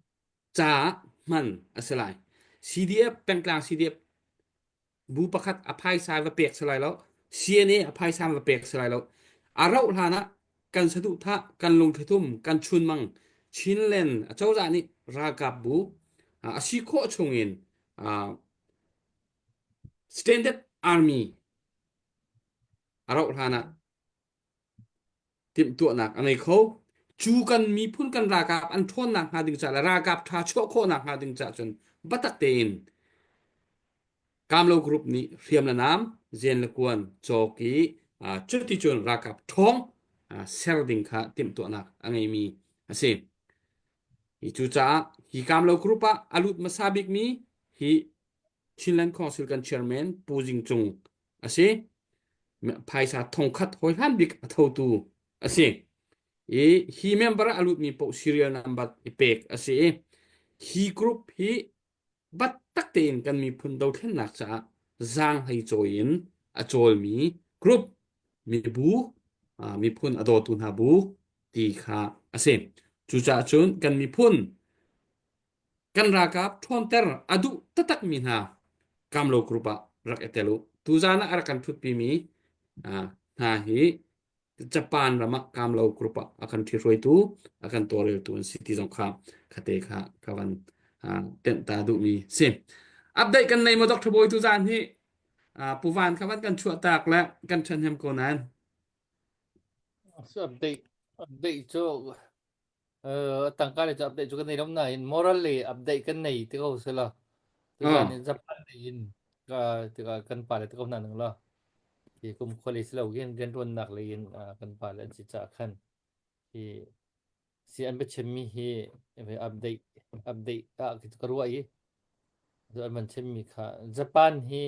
caah hman a si lai. CDF pengtlang CDF bu pakhat a phaisa va pek si lai lo. CNA a phaisa va pek si lai lo. A rauh hlan ah kan saduhthah, kan lungthlithum, kan chunmang Chinland acozah nih ralkap bu a si khawh chungin Standard Army a rauh hlan ah timhtuahnak a ngei kho. Cu kan miphun kan ralkap an ṭhawnnak hnga ding caah le ralkap ṭha chuah khawhnak hnga ding caah cun biatak tein Kamlo Group nih hriam le nam, zen le kuan cawk i cuticun ralkap ṭhawng ser ding kha timhtuahnak a ngeimi a si. Cucaah hi Kamlo Group ah a lut hmasa bikmi hi Chinland Council kan chairman Pu Zing Cung a si. Phaisa thongkhat hawihlan bik a thotu a si. I hi member ah a lutmi paoh serial number i pek a si i hi group hi battak tein kan miphun dothlennak caah zaanghlei cawi in a cawlmi group mibu miphun a dawtu hna bu ti kha a si. Cucaah cun kan miphun kan ralkap ṭhawnter a duh taktakmi hna Kamlo group ah rak i tel u. Tuzaan ah a rak kan ṭhutpimi hna hi Japan ram ah Kamlo group ah a kan ṭhihruaitu, a kan tawlreltu an si ti zong kha khate kha ka van tenh ta duhmi si. Update kan nei maw Dr. Bawi tuzaan hi Pu Van kha van kan chuah tak le kan ṭhahnem ko nain. Update update cu tangka le cu update cu kan nei lo nain moral le update kan nei ti ko sila. Tuzaan in Japan lei in tikah kan pa le ti ko hna ning la. Hi kum khua lei si lo hin rianṭuannak lei in kan pa le an si caah khan hi si an biachimmi hi update update ah ka ruah i an van chimmi kha Japan hi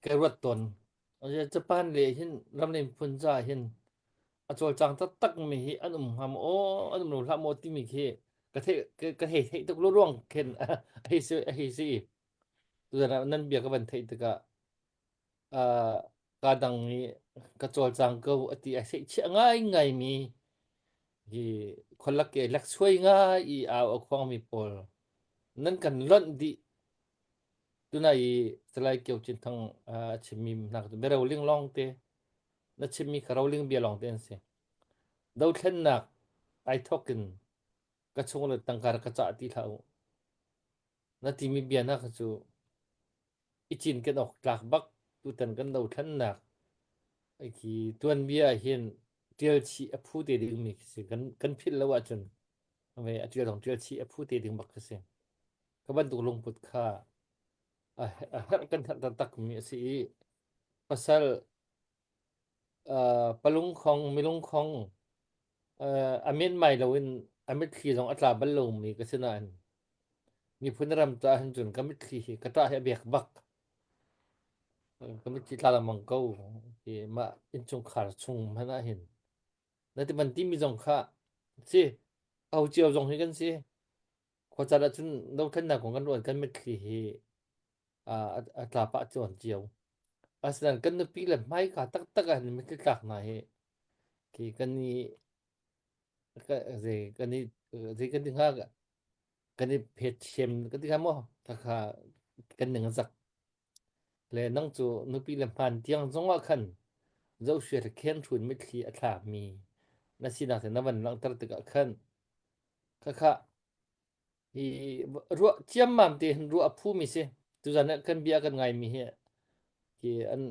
ka ruat tawn. Japan le hin ram le miphun caah hin a cawlcang taktak mi hi an um hnga maw aw an um lo hlah maw timi khi ka theih ka hei theih tuk lo ruang khin a hei si a hei si. Tuzan ah nan bia ka van theih tikah uh, ka dang i ka cawlcang ko a ti a theih chiah ngaingai mi hi khualak ke lek suai ngai i au a khuang mi pawl nan kan lonh dih Tunai i Salai Kio Cin Thang a chimmi hna cu biaroling lawngte na chimmi kha roling bia lawngte an si. Dothlennak ai thawk in ka chung le tangka rak ka cah ti hlah u. Na timi bia hna kha cu i cinken awk tlak bak tutan kan dothlennak khi tuanbia ah hin ṭial chih a phu te dingmi khi si. Kan, kan philh lo ahcun a ṭial zong ṭial chih a phu te ding bak khi si. Ka bantuk lungput kha a herh kan herh taktakmi a si i pasal uh, palungkhong milungkhong uh, a menmai loin a mitthli zong a tla bal lomi ka si nain miphun ram caah hin cun ka mitthli hi ka ṭah hi a bek bak ka mitthli tla lengmang ko hi mah innchungkhar chung hmanh ah hin na ti ban timi zong kha si ho cio zong hi kan si Khuacan ahcun dothlennak kong kan ruah kan mitthli hi a tla pah cawn cio. Asinain kan nupi le hmaika taktak ah hin mitthli tlak hna hi khi kan i zei kan i zei kan ti hnga kan i phet thiam kan ti hnga maw khakha kan ning a zak. Le nang cu nupi le hmaan tiang zongah khan zohhriat khen hrun mitthli a thlakmi na sinak te na van langhter tikah khan Khakha hi ruah ciammam te hin ruah a phumi si. Tuzan ah kan bia kan ngaimi hi hi an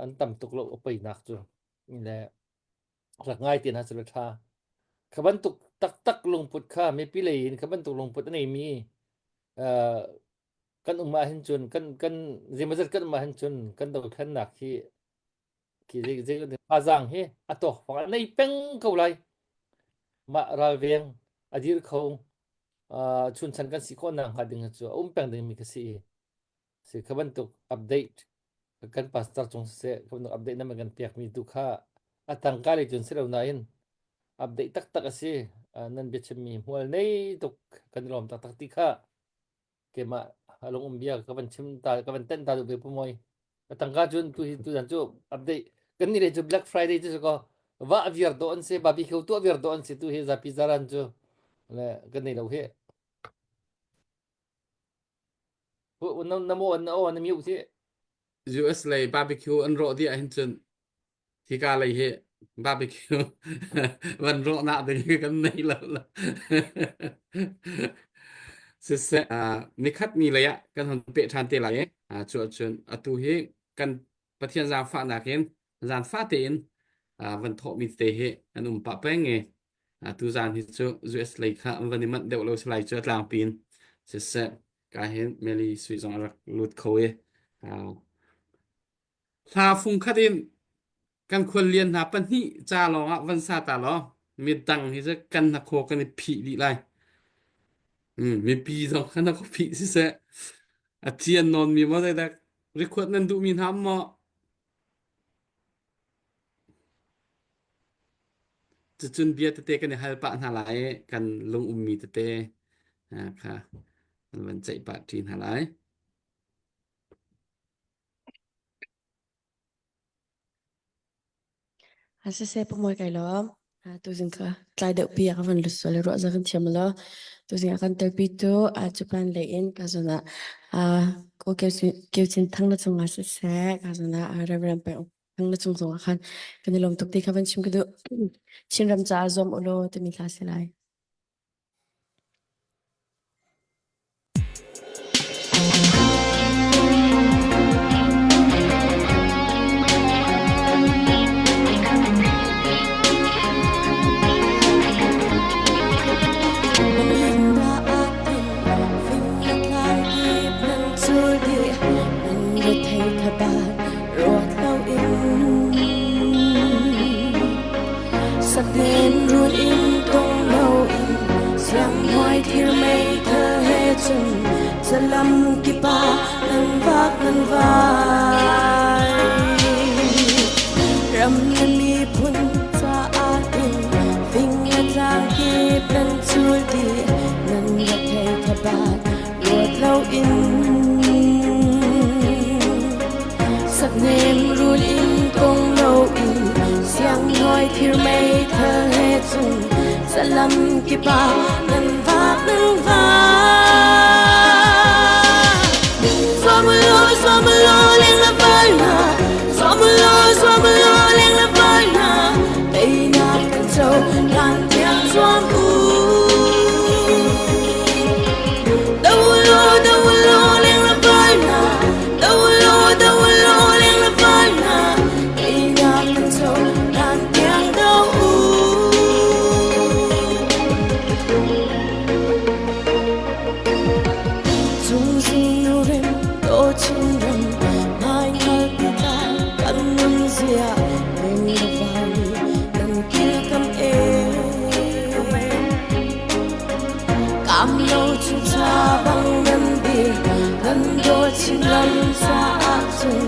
an tam tuk lo a poinak cu. Le rak ngai te hna cu le tha. Kha bantuk taktak lungput kha mipi lei in kha bantuk lungput a neimi uh, kan um ahhin cun kan kan zeimawzat kan um ahhin cun kan dothlennak hi Khi zei thazaang hi a tawkfang a nei peng ko lai. Mah ralveng a dir kho uh, chunchan kan si khawh nak hnga ding cu a um peng dingmi ka si i si kha bantuk update kan pastor cung siseh kha bantuk update na kan pekmi tu kha a tangka lei cun si lo nain update taktak a si nan biachimmi hmual nei tuk kan i lawm taktak ti kha keimah lung um bia ka van chim ta ka van tenh ta duh ve pu moi tangka cun tu hi tu zan cu update kan ni le cu Black Friday cu ko va viar do an si barbecue tu viar do an si tu hi zapi zaran cu. Le kan nei lo hi. Na na maw na aw na mute hi. US lei barbecue an rawh dih ahhin cun hika lei hi barbecue van rawhnak ding hi kan nei lo. Siseh, nikhat ni lei ah kan hon peh ṭhan te lai i cu ahcun atu hi kan Pathian zaangfahnak in zaangfah tein van thawhmi te hi an um pah peng i tuzaan hi cu US lei kha an van i manh deuh lo si lai cu a tlangpi in siseh ka hin Meli sui zong a rak lut kho i hla fung khat in kan khuallian hna pahnih ca lawng ah van sa ta law midang hi cu kan hnakhaw kan i phih dih lai. Mipi zong kan hnakhaw phih siseh a thian nawn mi maw zeidak Rikhuat nan duhmi hna um maw? Cucun bia tete kan i hal pah hna lai i kan lung ummi tete kha kan van ceih pah ṭi hna lai. Siseh pamuai kai lawm. Tuzing ka tlai deuh pi ah ka van lut sual i ruah za kan thiam lo. Tuzing ah kan telpi tu Japan lei in ka zon ah ko Keu Cin Thang na cung ah siseh ka zon ah Reverend Peng Thang na cung zong ah khan kan i lawm tuk ti kha van chim ka duh. Chinram caah zuam ulaw timi hla si lai. Saknen run in tong loin sianghnuai thir meithal he cun zalam kip ah nan vak nan vai. Ram le miphun caah in fing le tlang kip nan cul dih nan rethei thabat ruat loin. Saknem rul in kong loin sianghnuai thir meithal he cun zalam kip ah nan vak nan vak. Zuamulo, zuamulo, leng la val na. Zuamulo, zuamulo, leng la val na. Teinak kan co, lan tiang zuam u. Dawulo, dawulo, leng la val na. Dawulo, dawulo, leng la val na. Teinak kan co, lan tiang do u. Cungzing nu rim, do chin ram, mai ngal pi tla, kan nun zia, leng la val ni, nan kil kam e. Kam lo chu cha bang nan bi, kan do chin ram caah cun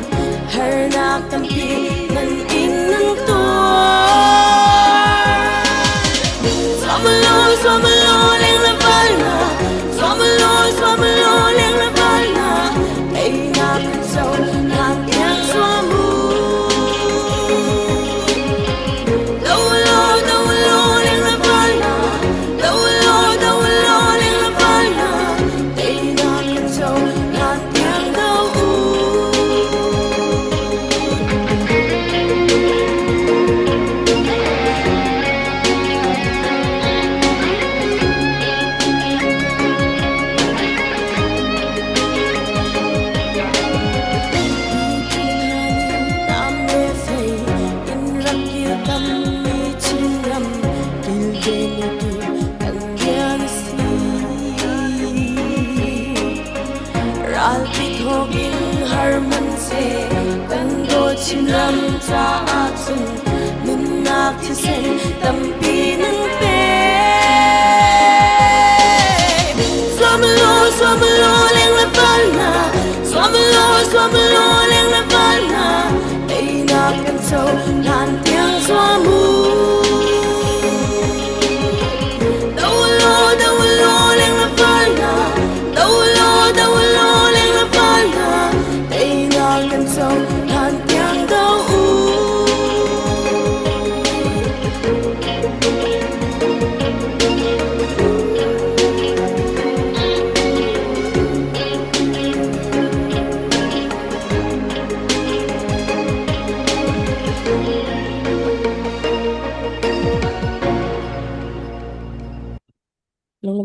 harnak tampi nan ing nan tuar. Zuamlo, zuamlo, leng la val na. Zuamlo, zuamlo, leng la val na. Teinak kan co, nan tiang zuam u. Dawlo, dawlo, leng la val na. Dawlo, dawlo, leng la val na. Teinak kan co, nan tiang do u. Ralpi thawk in har man se kan dawt Chinram caah cun nunnak thisen tampi nan pe. Zuamlo, zuamlo, leng le val na. Zuamlo, zuamlo, leng le val na. Teinak kan co hlan tiang zuam u. Dawlo, dawlo, leng le val na. Dawlo, dawlo, leng le val na. Teinak kan co hlan tiang do u.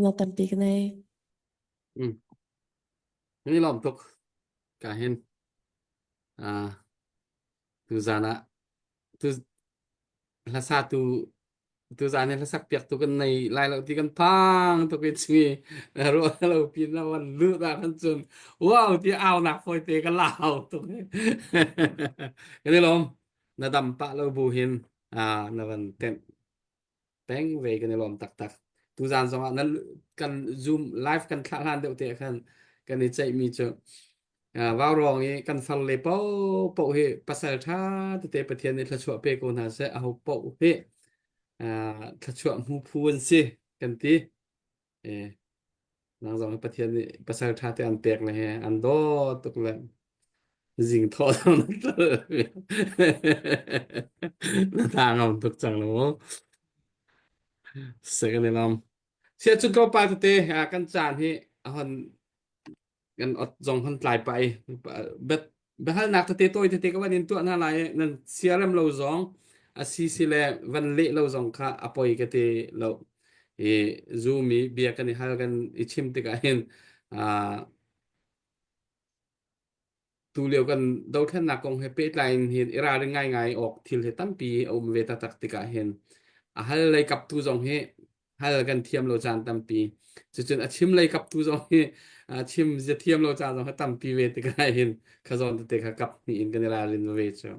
Lawmnak tampi ka nei. Mm. Ni lawm tuk ka hin uh, tu zan ah tu hlasa tu tu zan hi hlasak piak tu kan nei lai lo ti kan phang tuk in chingi ruah lo pin na wan lu da kan cun wow ti au nak foi te ka lau tuk kan i lawm na dam pa lo bu hin a na van tenh peng ve kan i lawm taktak. Tuzaan zongah na kan Zoom live kan thlah hlan deuh te khan kan i ceihmi cu vaurawng i kan far le paohpaoh hi pasal ṭha tete Pathian nih thluachuah pe ko hna seh aho paoh hi thluachuah hmu phu an si kan ti. Nang zong hi Pathian nih pasal ṭha te an pek le he an dawt tuk le zing thawh zong na tlal na tha ngam tuk cang lo mu. Second lam. Sia cu tlawmpal tete kan caan hi a hon kan ot zong hon tlai pah i bet biahalnak tete tawi tete ka van in tuah hna lai i nan siarem lo zong a si si le van leh lo zong kha a poi ka ti lo i Zoom i bia kan i hal kan i chim tikah hin Tulio kan dothlennak kong he pehtlai in hin i ralring ngaingai awk thil hi tampi a um ve taktak tikah hin a hal lei kaptu zong hi hal kan thiam lo caan tampi. Cucun a chim lei kaptu zong hi chim zia thiam lo caan zong hi tampi ve tikah hin kha zawn tete kha kap hnih in kan i ralrin ve cu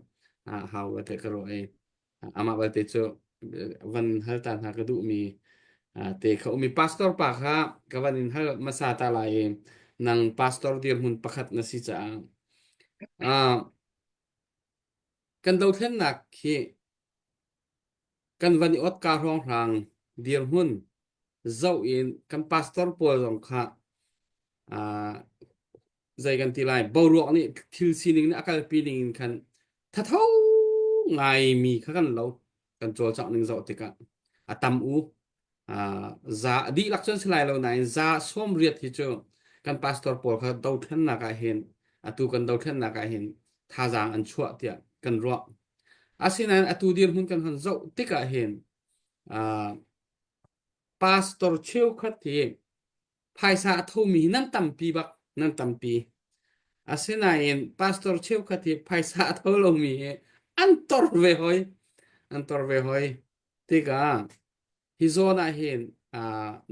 a hau ve te ka ruah i amah belte cu van hal ta hna ka duhmi te kha umi pastor pa kha ka van in hal hmasa ta lai i nang pastor dirhmun pakhat na si caah kan dothlennak hi kan van i ot ka hrawnghrang dirhmun zoh in kan pastor pawl zong kha zei kan ti lai boruak nih thil sining nih a kalpi ning in khan thatho ngaimi kha kan lo kan cawlcangh ning zoh tikah a tam u za dihlak cun si lai lo nain za 80 hi cu kan pastor pawl kha dothlennak ah hin atu kan dothlennak ah hin thazaang an chuah tiah kan ruah asinain atu dirhmun kan hon zoh tikah hin pastor cheukhat hi phaisa a thomi hi nan tampi bak nan tampi asinain pastor cheukhat hi phaisa a tho lomi hi an tor ve hoi an tor ve hoi tikah hi zawn ah hin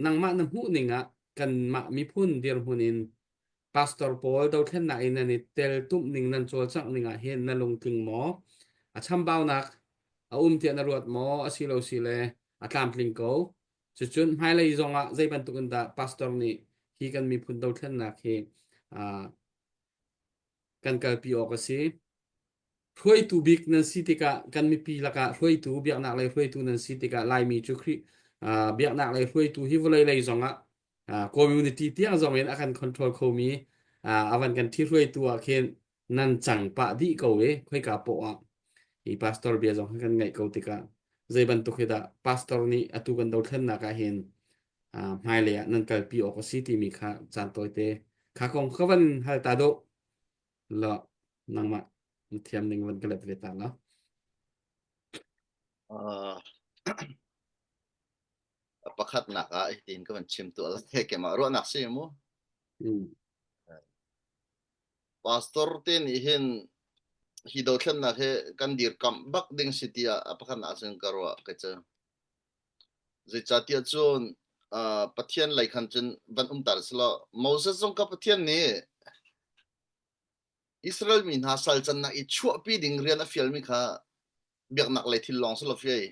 nangmah na hmuh ning ah kanmah miphun dirhmun in pastor pawl dothlennak in nan i tel tumh ning nan cawlcangh ning ah hin na lungtling maw a chambaunak a um tiah na ruat maw asilo sile a tlamtling ko Cucun hmailei zongah zei bantuk in dah pastor nih hi kan miphun dothlennak hi uh, kan kalpi awk a si. Hruaitu bik nan si tikah kan mipi lakah hruaitu biaknak lei hruaitu nan si tikah Laimi cu Khrih uh, biaknak lei hruaitu hi vawlei lei zongah uh, community tiang zong in a kan control khomi uh, avan kan thi hruaitu ah khin nan cang pah dih ko i khoika poah ah hi pastor bia zong kan ngaih ko tikah zei bantuk hi dah pastor nih atu kan dothlennak ah hin hmailei ah nan kalpi awk a si timi kha caan tawite kha kong ka van hal ta dawh la nangmah na thiam ning van ka let ve ta la pakhatnak ah hitin ka van chim tu la keimah ruahnak si mu Pastor te nih hin hi dothlennak hi kan dirkamh bak ding si tiah a pakhat ah cun ka ruah ka cu. Zeicahtiah cun uh, Pathian lei khan cun van umter selaw Moses zong ka Pathian nih Israel mi hna sal cannak i chuahpi ding rian a fialmi kha biaknak lei thil lawng si lo fiai.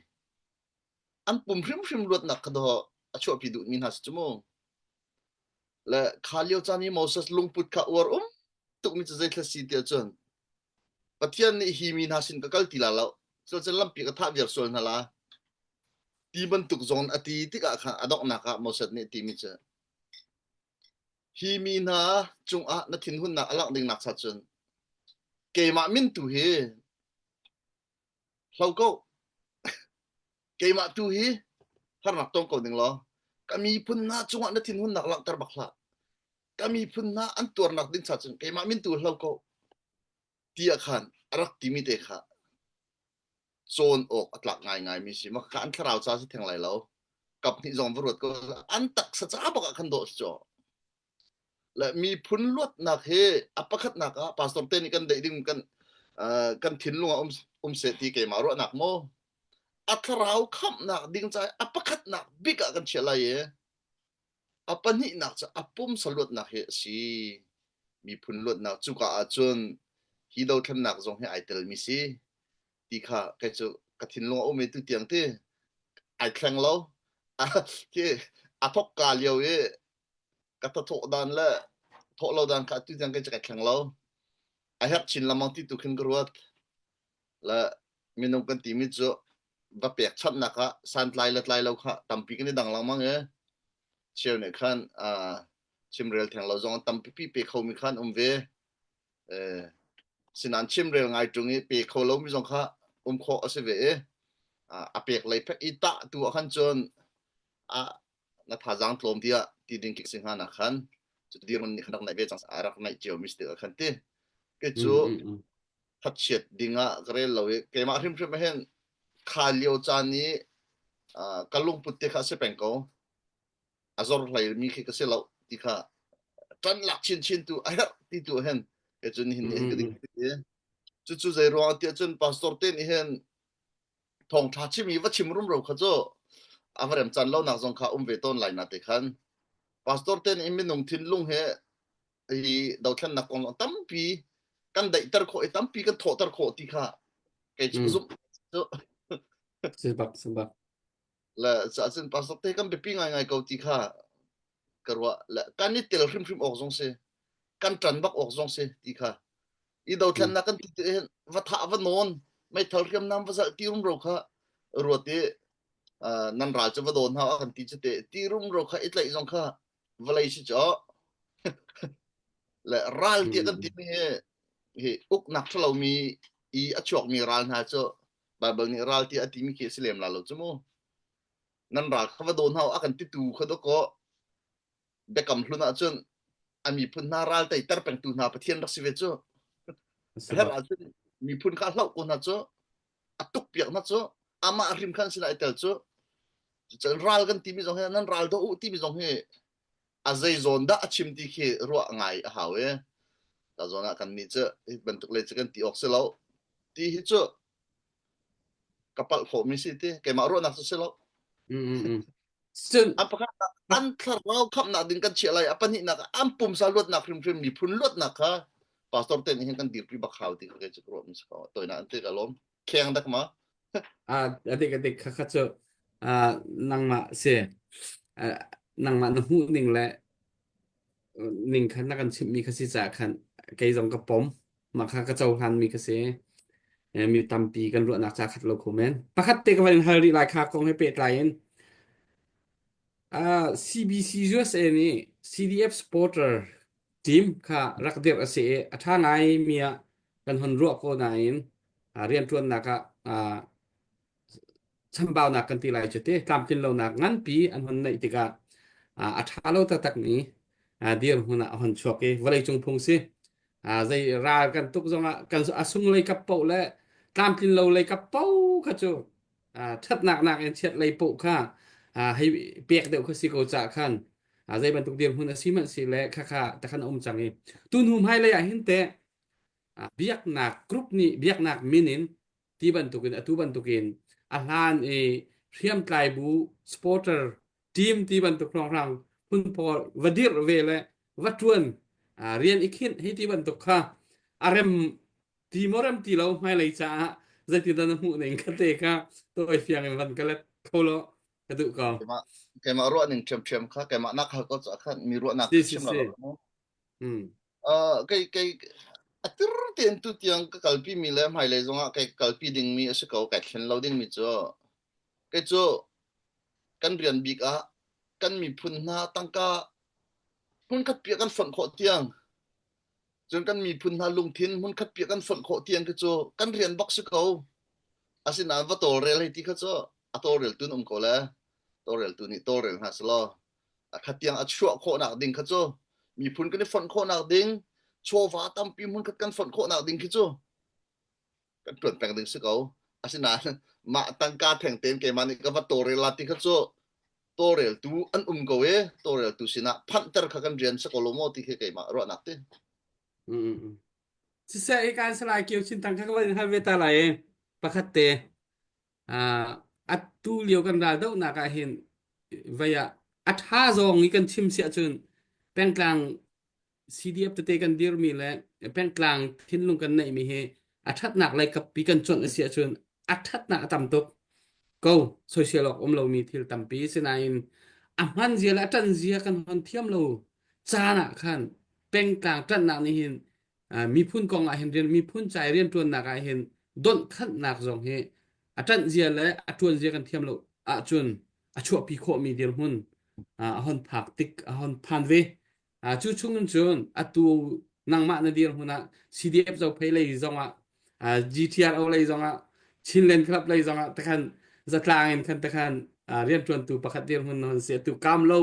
An pum hrimhrim luatnak kha dawh a chuahpi duhmi hna si cu mu. Le kha lio caan i Moses lungput kha uar um tukmi cu zeithla si tiah cun Pathian nih hi mi hna sin ka kal ti la lo cucun lampi ka thah viar sual hna la ti bantuk zong a ti tikah khan a donghnak ah Moses nih timi cu hi mi hna cungah na thinhunnak a langh ding nak cha cun keimah min tu hi hlo ko keimah tu hi harnak tong ko ding law ka miphun hna cungah na thinhunnak langhter bak hlah ka miphun hna an tuarnak ding cha cun keimah min tu hlo ko tiah khan a rak timi te kha cawn awk a tlak ngaingai mi si maka an thlarau ca si theng lai lo. Kap hnih zong va ruat ko an taksa ca bak ah khan dawh si cu. Le miphun luatnak hi a pakhatnak ah pastor te nih kan deih ding kan uh, kan thinlung ah um, um seh ti keimah ruahnak maw a thlarau khamhnak ding ca a pakhatnak bik ah kan chiah lai i a pahnihnak cu a pumsa luatnak hi a si miphun luatnak cuka ahcun hi dothlennak zong hi ai telmi si ti kha kei cu ka thinlung a um i tu tiang ti ai thleng lo khi a thok ka lio i ka thawh dan le thawh lo dan kha tu tiang kei cu kai thleng lo a herh chin lengmang ti tu khin ka ruat le minung kan timi cu va pekchanhnak ah santlai le tlai lo kha tampi kan i dang lengmang i cheu nih khan chimrel theng lo zong tampi pi pe khomi khan um ve sinan chimrel ngai ṭung i pe kho lomi zong kha um khawh a si ve i a pek lei phek i tah tu ah khan cun a na thazaang tlawm tiah ti ding khi si hnga na khan cu dirhmun nih khan rak naih ve cang a rak naih cio mi si khan ti ke cu thatchiat ding ah ka rel lo i keimah hrimhrim ah hin kha lio caan i ka lungput te kha a si peng ko a zor hlei mi khi ka si lo ti kha ṭan lak chinchin tu a herh ti tu hin ke cun hin ni ka ding cucu zei ruang tiah cun pastor te nih hin thawngṭha chim i va chim rumro kha cu a va rem can lo nak zong kha um ve tawn lai na te khan pastor te nih minung thinlung he hi dothlennak kong tampi kan daihter khawh i tampi kan thawhter khawh ti kha kei cu zumh cu si bak si bak le cun pastor te kan biapi ngaingai ko ti kha ka ruah le kan i tel hrimhrim awk zong si kan ṭan bak awk zong si ti kha i dothlennak kan ti ti hin va thah va nawn meithal hriamnam va zalh ti rumro kha ruat i nan ral cu va dawn hau a kan ti cu te ti rumro kha i tlaih zong kha vawlei si cu le ral tiah kan timi hi hi uknak ṭhalomi i a chuakmi ral hna cu Bible nih ral tiah a timi khi a si lem la lo cu mu nan ral kha va dawn hau a kan titu kha dawkaw biakam hlun ahcun a miphun hna ral teiter pengtu hna Pathian rak si ve cu her ahcun miphun kha hloh ko hna cu a tuk piak hna cu amah hrim khan sinah i tel cu cun ral kan timi zong hi nan ral do u timi zong hi a zei zawn dah a chim ti khi ruah ngai a hau i ta zawn ah kan nih cu hi bantuk le cu kan ti awk si lo ti hi cu ka palh khawh mi si ti keimah ruahnak cu si lo Cun a pakhat an thlarau khamhnak ding kan chiah lai a pahnihnak an pumsa luatnak hrimhrim miphun luatnak kha pastor te nih hin kan dirpi bak hau ti kha kei cu ka ruah mi si ko toina an te ka lawm kheng dak ma a dik a dik kha kha cu nangmah si nangmah na hmuh ning le ning khan na kan chimhmi kha si caah khan kei zong ka pom mah kha ka cohlan mi ka si mi tampi kan ruahnak ca khat lo kho men pakhat te ka van in hal rih lai kha kong he pehtlai in CBC USA nih CDF supporter team kha rak dirh a si i a ṭha ngai mi ah kan hon ruah ko nain rianṭuannak ah chambaunak kan ti lai cu ti tlamtlin lonak nganpi an hon neih tikah a ṭha lo taktakmi dirhmun ah a hon chuak i vawleicung phung si zei ral kan tuk zongah kan a sung lei kap paoh le tlamtlin lo lei kap paoh kha cu ṭhatnak nakin chiat lei paoh kha hei pek deuh kha si ko cah khan zei bantuk dirhmun a si hmanh si le khakha takhan a um cang i tu hnu hmailei ah hin teh biaknak group nih biaknak min in ti bantukin atu bantukin a hlan i hriamtlai bu supporter team ti bantuk hrawnghrang phun pawl va dirh ve le va ṭuan rian i khinh hi ti bantuk kha a rem ti maw rem ti lo hmailei caah zeitindah na hmuh ning kha te kha tawi fiang in van ka let kho lo ka duh ko keimah keimah ruah ning ṭhiamṭhiam kha keimah nak hal ko ca khan mi ruahnak si si chim la si lo mm. Uh, kei kei a tir tein tu tiang ka kalpi mi le hmailei zongah kei kalpi ding mi a si ko kai thlen lo ding mi cu kei cu kan rian bik ah kan miphun hna tangka hmunkhat pi kan fonh khawh tiang cun kan miphun hna lungthin hmunkhat pi kan fonh khawh tiang khi cu kan rian bak si ko asinain va tawlrel hei ti kha cu a tawlrel tu um ko le tawlrel tu nih tawlrel hna selaw khatiang a chuah khawhnak ding kha cu miphun kan i fonh khawhnak ding chawva tampi hmunkhat kan fonh khawhnak ding khi cu kan ṭuan peng ding si ko asinain mah tangka theng tein keimah nih ka va tawlrel la ti kha cu. Tawlreltu an um ko i tawlreltu sinah phanhter kha kan rian si ko lo maw ti khi keimah ruahnak ti. Mm. Siseh i kan salai kio chin tang kha ka van hal ve ta lai i pakhat te atu lio kan ral dohnak ah hin vei ah a ṭha zawng i kan chim siah cun pengtlang CDF tete kan dirmi le pengtlang thinlung kan neihmi hi a ṭhatnak lei kappi kan cuanh a si ahcun a ṭhatnak a tam tuk ko soisel awk um lomi thil tampi sinain a hman zia le a ṭan zia kan hon thiam lo caan ah khan pengtlang ṭanhnak nih hin miphun kong ah hin rian miphun ca i rianṭuannak ah hin donhkhanhnak zong hi a ṭanh zia le a ṭuan zia kan thiam lo ahcun a chuahpi khawhmi dirhmun a hon phak tik a hon phan ve. Cu chung in cun atu nangmah na dirhmun ah CDF Zophei lei zongah GTRO lei zongah Chinland Club lei zongah takhan zatlang in khan takhan rianṭuantu pakhat dirhmun na hon si atu kam lo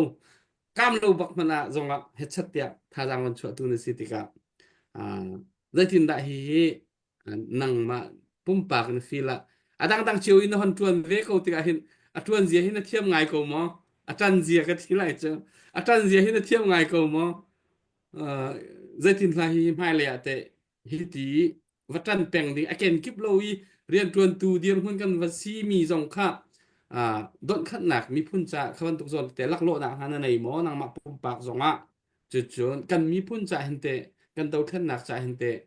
kam lo bak hmanh ah zongah hetchat tiah thazaang van chuahtu na si tikah zeitindah hi hi nangmah pumpak na feel ah a dangdang cio in na hon ṭuan ve ko tikah hin a ṭuan zia hi na thiam ngai ko maw a ṭan zia ka thi lai cu a ṭan zia hi na thiam ngai ko maw zeitin hla hi hmailei ah teh hi ti va ṭan peng ding a kenkip lo i rianṭuantu dirhmun kan va si mi zong kha donhkhanhnak miphun ca kha bantuk zawn te laklawhnak hna na nei maw nangmah pumpak zongah cucun kan miphun ca hin teh kan dothlennak ca hin teh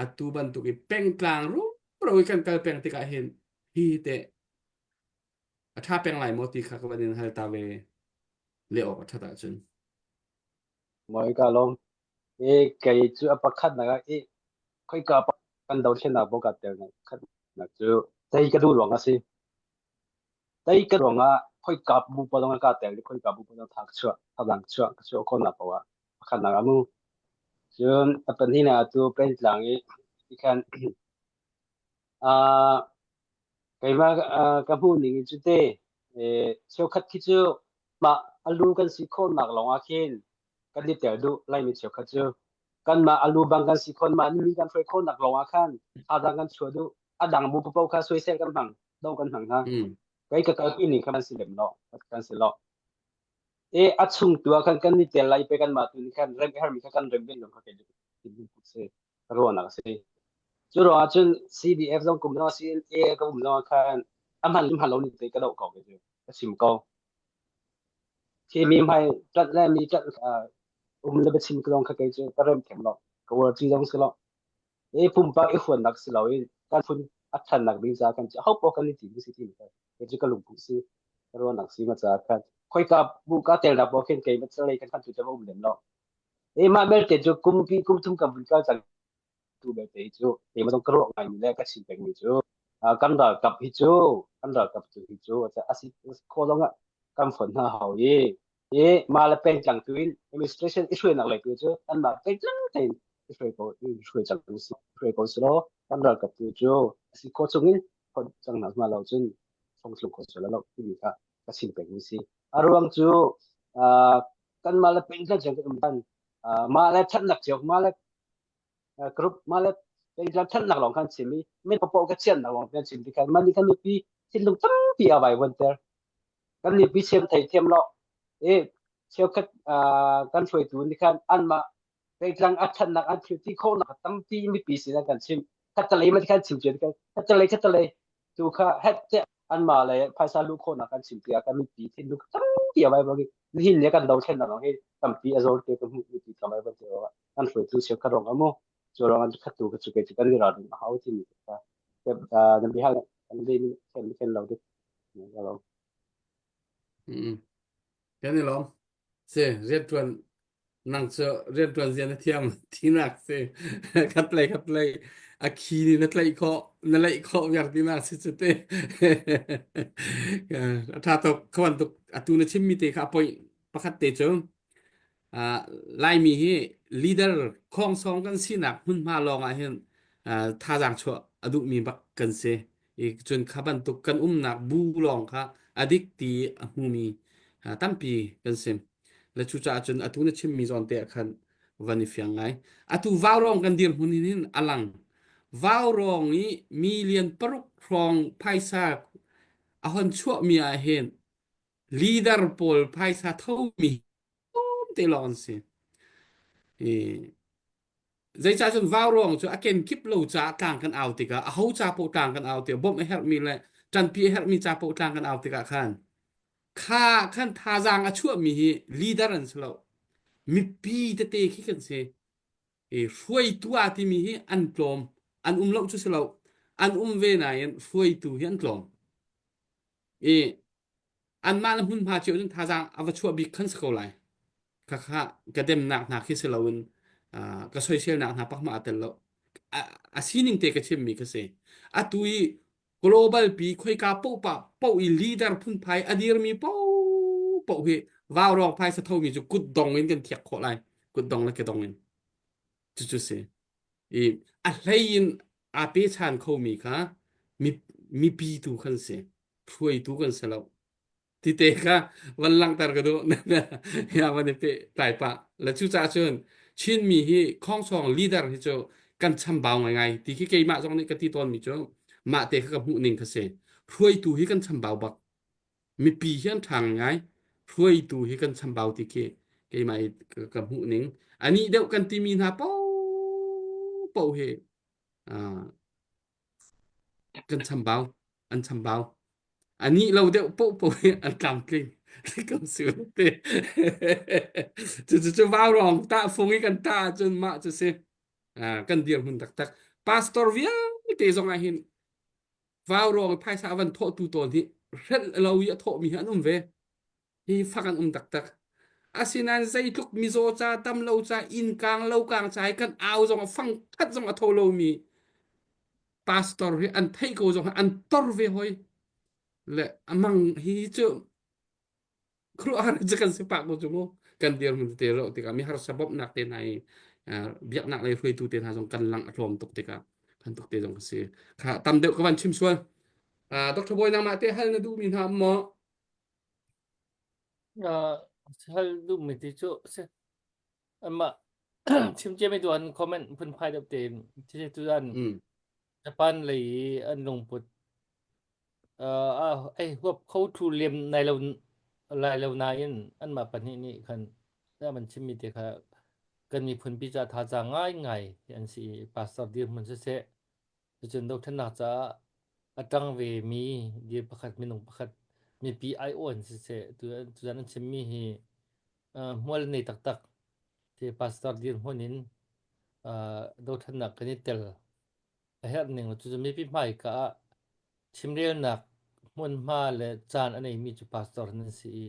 atu bantuk i pengtlang rumro i kan kal peng tikah hin hi teh a ṭha peng lai maw ti kha ka van in hal ta ve le awk a ṭhat ahcun Mawi ka lawm. E kei cu a pakhat nak ah i khoika kan dothlennak bo ka tel nak khat nak cu tei ka duh ruang a si. Tei ka ruang ah khoika bu pa dong ka tel i khoika bu pa dong thak chuah thadang chuah ka chuah khawh nak poah pakhat nak amu. Cun a pahnih nak atu pentlang i tikhan ah keimah ka hmuh ning in cu te cheukhat khi cu mah a lu kan si khawhnak lawng ah khin kan i tel duh Laimi cheukhat cu kanmah a lu bang kan si khawh mah mi kan hruai khawhnak lawng ah khan thazaang kan chuah duh a dang bu paoh kha soisel kan hmang do kan hmang hna kei ka kalpi ning kha kan si lem lo kan si lo e a chung tu ah khan kan i tel lai pe kan mah tu nih khan rem hermi kha kan rem ve lo kha kei si ruahnak a si. Cu ruangah cun CDF zong kum zong CNA ka um zong ah khan a hman hman lo ni te ka doh ko ke cu ka chim ko. Khi mi hmai ṭanh le mi ṭanh um le biachim ka zong kha kei cu ka rem thiam lo. Ka uarci zong si lo. E pumpak i huannak si lo in kan phun a ṭhannak ding ca kan ho paoh kan i tim si ti kha kei cu ka lungput si ka ruahnak si ma ca khan khoika bu ka telnak paoh khin kei ma lei kan kan tu te um lem lo. E mah belte cu kumpi kum thum kan vun kal cang tu belte hi cu keimah zong ka ruah ngaimi le ka chim pengmi cu kan ralkap hi cu kan ralkap tu hi cu a si kho zong ah kan fonh hna hau i i mah le pengtlang tu in administration i hruainak lei tu cu anmah pengtlang tein i hruai ko i hruai cang si hruai ko si law kan ralkap tu cu a si kho chung in fonh cang hna hna lo cun fong thlung kho sual lo timi kha ka chim pengmi si a ruang cu kanmah le pengtlang cio kan um tan mah le thatnak cio mah le group mah le pengtlang thatnak lawng kan chim i min paoh ka chiannak lawng kan chim tikhan mah nih kan mipi thinlung tampi a vaivuanter kan mipi siam thei thiam lo i cheukhat kan hruaitu nih khan anmah pengtlang a thatnak an thil ti khawhnak tampi mipi sin an kan chim khatalei ma khan chim cia kan khatalei khatalei tu kha het te anmah le phaisa luh khawhnak kan chim tiah kan mipi thinlung tampi a vai bang i nihin ni kan dothlennak zong hi tampi a zawl te ka hmuh mipi tam ai ban te kan hruaitu cheu kha rong amu cu rong an khat tu ka chu ke chu kan i ralring a hau timi ka nan bihal kan le mi ken ken lo dik lo kan i lawm si riantuan nang cu riantuan zia na thiam tinak si khat lei khat lei a khi nih na tlaih khawh na laih khawh viar tinak si cu te a tha tuk kha bantuk atu na chimmi te kha a point pakhat te cu Laimi hi leader khongsong kan sinak hmunhma lawng ah hin thazaang chuah a duhmi bak kan si. I cun kha bantuk kan umnak bu lawng kha a dik ti a hmumi tampi kan si. Le cucaah cun atu na chimmi zawn te ah khan van i fiang ngai. Atu vaurawng kan dirhmun hin hin a lang. Vaurawng i million paruk hrawng phaisa a hon chuahmi ah hin. Leader pawl phaisa thomi te lawng an si. I zeicah cun vauruang cu a kenkip lo caah tlang kan au tikah aho ca paoh tlang kan au tikah bawmh a herhmi le ṭanpi a herhmi ca paoh tlang kan au tikah khan kha khan thazaang a chuahmi hi leader an si lo. Mipi tete khi kan si. I hruaitu aa timi hi an tlawm. An um lo cu si lo. An um ve nain hruaitu hi an tlawm. I anmah le hmunhma cio cun thazaang a va chuah bik khan si ko lai. Khakha ka demnak hna khi si loin uh, ka soiselnak hna pakma a tel lo. A, a sining te ka chimmi ka si. Atu i global pi khoika popa po i leader phunphai a dirmi po po hi vaurawng phaisa thomi cu kutdong in kan thiak khawh lai. Kutdong le kedong in. Cucu si. I a hlei in aa pechan khomi kha mi, mipi tu khan si. Hruaitu kan si lo. Tite kha van langhter ka duh. Ya van i pe tlai pah. Le cucaah cun Chinmi hi khongsong leader hi cu kan chambau ngaingai ti khi keimah zong nih ka ti tawnmi cu mah te kha ka hmuh ning kha si. Hruaitu hi kan chambau bak. Mipi hi an ṭha ngaingai. Hruaitu hi kan chambau ti khi keimah i ka hmuh ning. Anih deuh kan timi hna paohpaoh hi uh, kan chambau. An chambau. Anih lo deuh paohpaoh hi an tlamtling. Ko si te. Cu cu cu vaurawng tah fung i kan tah ahcun mah cu si. Uh, kan dirhmun taktak. Pastor vialte zong ah hin vaurawng i phaisa a van thawhtu tawn hi hrelh lo i a thawhmi hi an um ve. Hi fak an um taktak. Asinain zeitluk mizaw ca, damlo ca, inn kang, lo kang ca hi kan au zong a fang khat zong a tho lomi pastor hi an theih ko zong an tor ve hoi. Le amang hi cu khuaruahhar cu kan si pah ko cu mu kan dirhmun tete zoh tikah mi harsa bawmhnak te hna i biaknak lei hruaitu te hna zong kan lang a tlawm tuk tikah kan tuk te zong ka si kha tam deuh ka van chim sual Dr. Bawi nangmah te hal na duhmi hna um maw hal duhmi ti cu si anmah chim ciami tu an comment phunphai deuh te tu an Japan lei i an lungput ei huap kho thlu lem nai lo lai lo nain anmah pahnih nih khan an chimmi te kha kan miphunpi ca thazaang ngaingai an si i pastor dirhmun siseh cucun dothlennak caah a ṭang ve mi dir pakhat minung pakhat mipi aiawh an siseh tuzan an chimmi hi hmual nei taktak ti pastor dirhmun in dothlennak kan i tel a herh ning cucu mipi hmaika ah chimrelnak hmunhma le caan a neimi cu pastor nan si i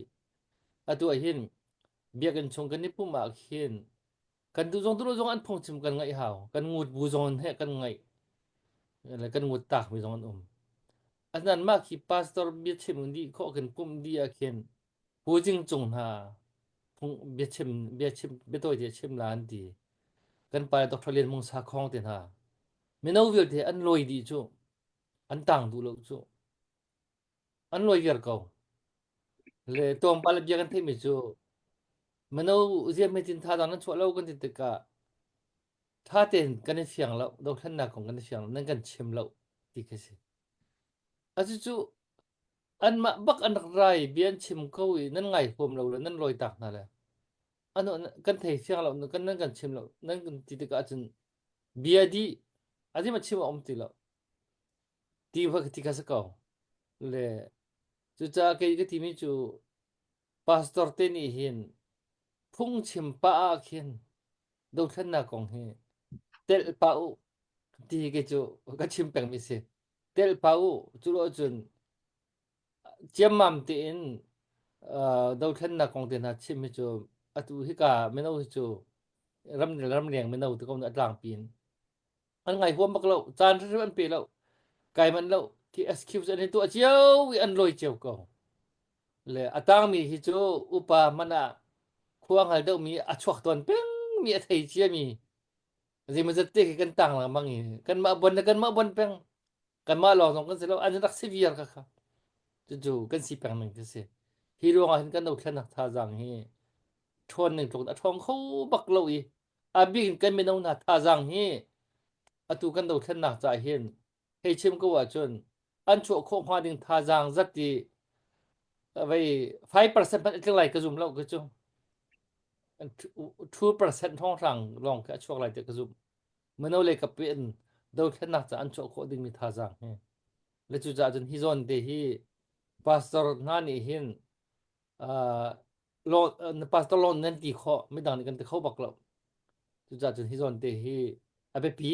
atu ah hin biakinn chung kan i pumh ah khin kan duh zong duh zong an phungchim kan ngaih hau kan ngut bu zong he kan ngaih le kan ngut tak mi zong an um asinain mah khi pastor biachim dih khawh kan pumh dih ah khin Pu Jing Cung hna phung biachim biachim biatawi te chim la an ti kan pa Dr. Lian Mung Sa Khong te hna mino vialte an lawi dih cu an tang duh lo cu an lawi viar ko le tlawmpal le bia kan theihmi cu mino ziam he cin thazaang nan chuah lo kan ti tikah tha tein kan i fiang lo dothlennak kong kan i fiang lo nan kan chim lo ti khi si atu cu anmah bak an rak rai bia an chim ko i nan ngai huam lo le nan lawi tak hna le anu kan thei fiang lo kan nan kan chim lo nan kan ti tikah cun bia dih a ma chim a um ti lo ti va ti kha si ko le cucaah kei ka timi cu pastor te nih hin phungchim pah ah khin dothlennak kong hi telh pah u ti hi kei cu ka chim pengmi si telh pah u cu lo cun ciammam tein uh, dothlennak kong te hna chim hi cu atu hika mino hi cu ram ramleng mino te ko a tlangpi in an ngai huam bak lo caan hrimhrim an pe lo kai manh lo khi SQ cu an i tuah cio i an lawi cio ko le a tangmi hi cu upa hmanh ah khua hngal deuhmi a chuak tawn peng mi a thei ciami zeimawzat te khi kan tang lengmang i kanmah bon le kanmah bon peng kanmah lawng zong kan si lo an rak si viar kha kha cucu kan si peng ning khi si hi ruangah hin kan dothlennak thazaang hi ṭhawn ning tluk a ṭhawng kho bak lo i a bik in kan mino hna thazaang hi atu kan dothlennak caah hin hei chim ko ahcun an chuah khawh hnga ding thazaang zat i. Vei 5% hmanh a tling lai ka zum lo ka cu. 2% hrawnghrang lawng khi a chuak lai ti ka zumh. Mino le kapi in dothlennak ca an chuah khawh dingmi thazaang hi. Le cucaah cun hi zawn te hi pastor hna nih hin uh, law, pastor lawn nan ti khawh midang nih kan ti kho bak lo. Cucaah cun hi zawn te hi a biapi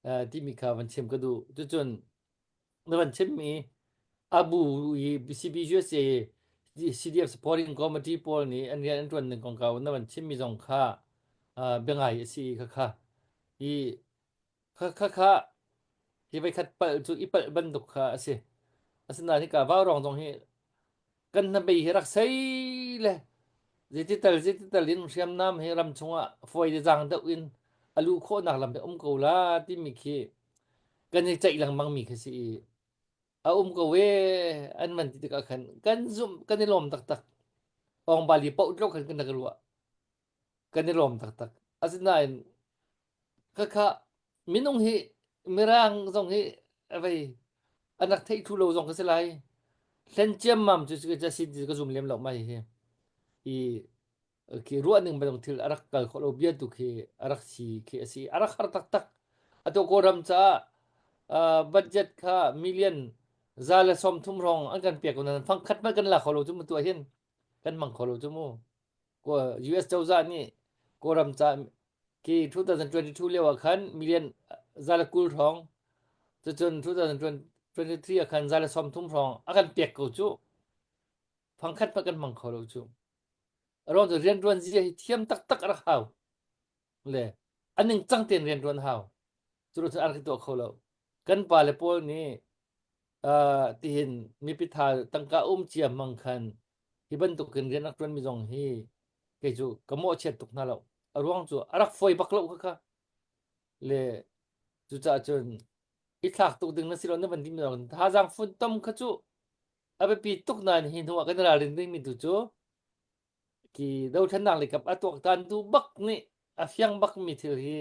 uh, timi kha van chim ka duh. Cucun na van chimmi abu i BCBUSA CDF supporting committee pawl nih an rian an ṭuan ning kongkau na van chimmi zong kha uh, biangai a si kha kha i kha kha kha hi voikhat palh cu i palh bantuk kha a si asinain hika vaurong zong hi kan hnabei hi rak sei le zeiti tal zeiti tal in hriamnam hi ram chungah fawi le zaang deuh in a luh khawhnak lam hi um ko la timi khi kan i ceih lengmang mi khi si i a um ko e an man ti tikah khan kan zumh kan i lawm taktak ong bali poh tlok khan kan rak ruah kan i lawm taktak asinain khakha minung hi mirang zong hi vei an rak theih thlu lo zong ka si lai hlen ciammam cu ka si ti ka zum lem lo mai hi i khi ruah ning bantuk thil a rak kal khawh lo bia tu khi a rak si khi a si a rak har taktak atu Kawlram caah budget kha million 130 hrawng an kan pek ko nain fangkhat hmanh kan la kho lo cu mu tu ah hin kan hmang kho lo cu mu US cozah nih Kawlram ca khi 2022 lio ah khan million 120 hrawng cucun 2023 ah khan 130 hrawng a kan pek ko cu fangkhat hmanh kan hmang kho lo cu A ruang cu rianṭuan zia hi thiam taktak a rak hau. Le a ningcang tein rianṭuan hau. Cu cun a rak i tuah kho lo. Kan pale pawl nih uh, tihin mipi tha tangka um cia hmang khan hi bantukin rian rak ṭuanmi zong hi kei cu ka mawhchiat tuk hna lo. A ruang cu a rak fawi bak lo kha kha. Le cucaah cun i thlak tuk ding na si lo na van timi zong thazaang funtom kha cu a biapi tuk nain hi hnu ah kan ralrin dingmi tu cu ki dothlennak lei kap a tuaktan tu bak nih a fiang bakmi thil hi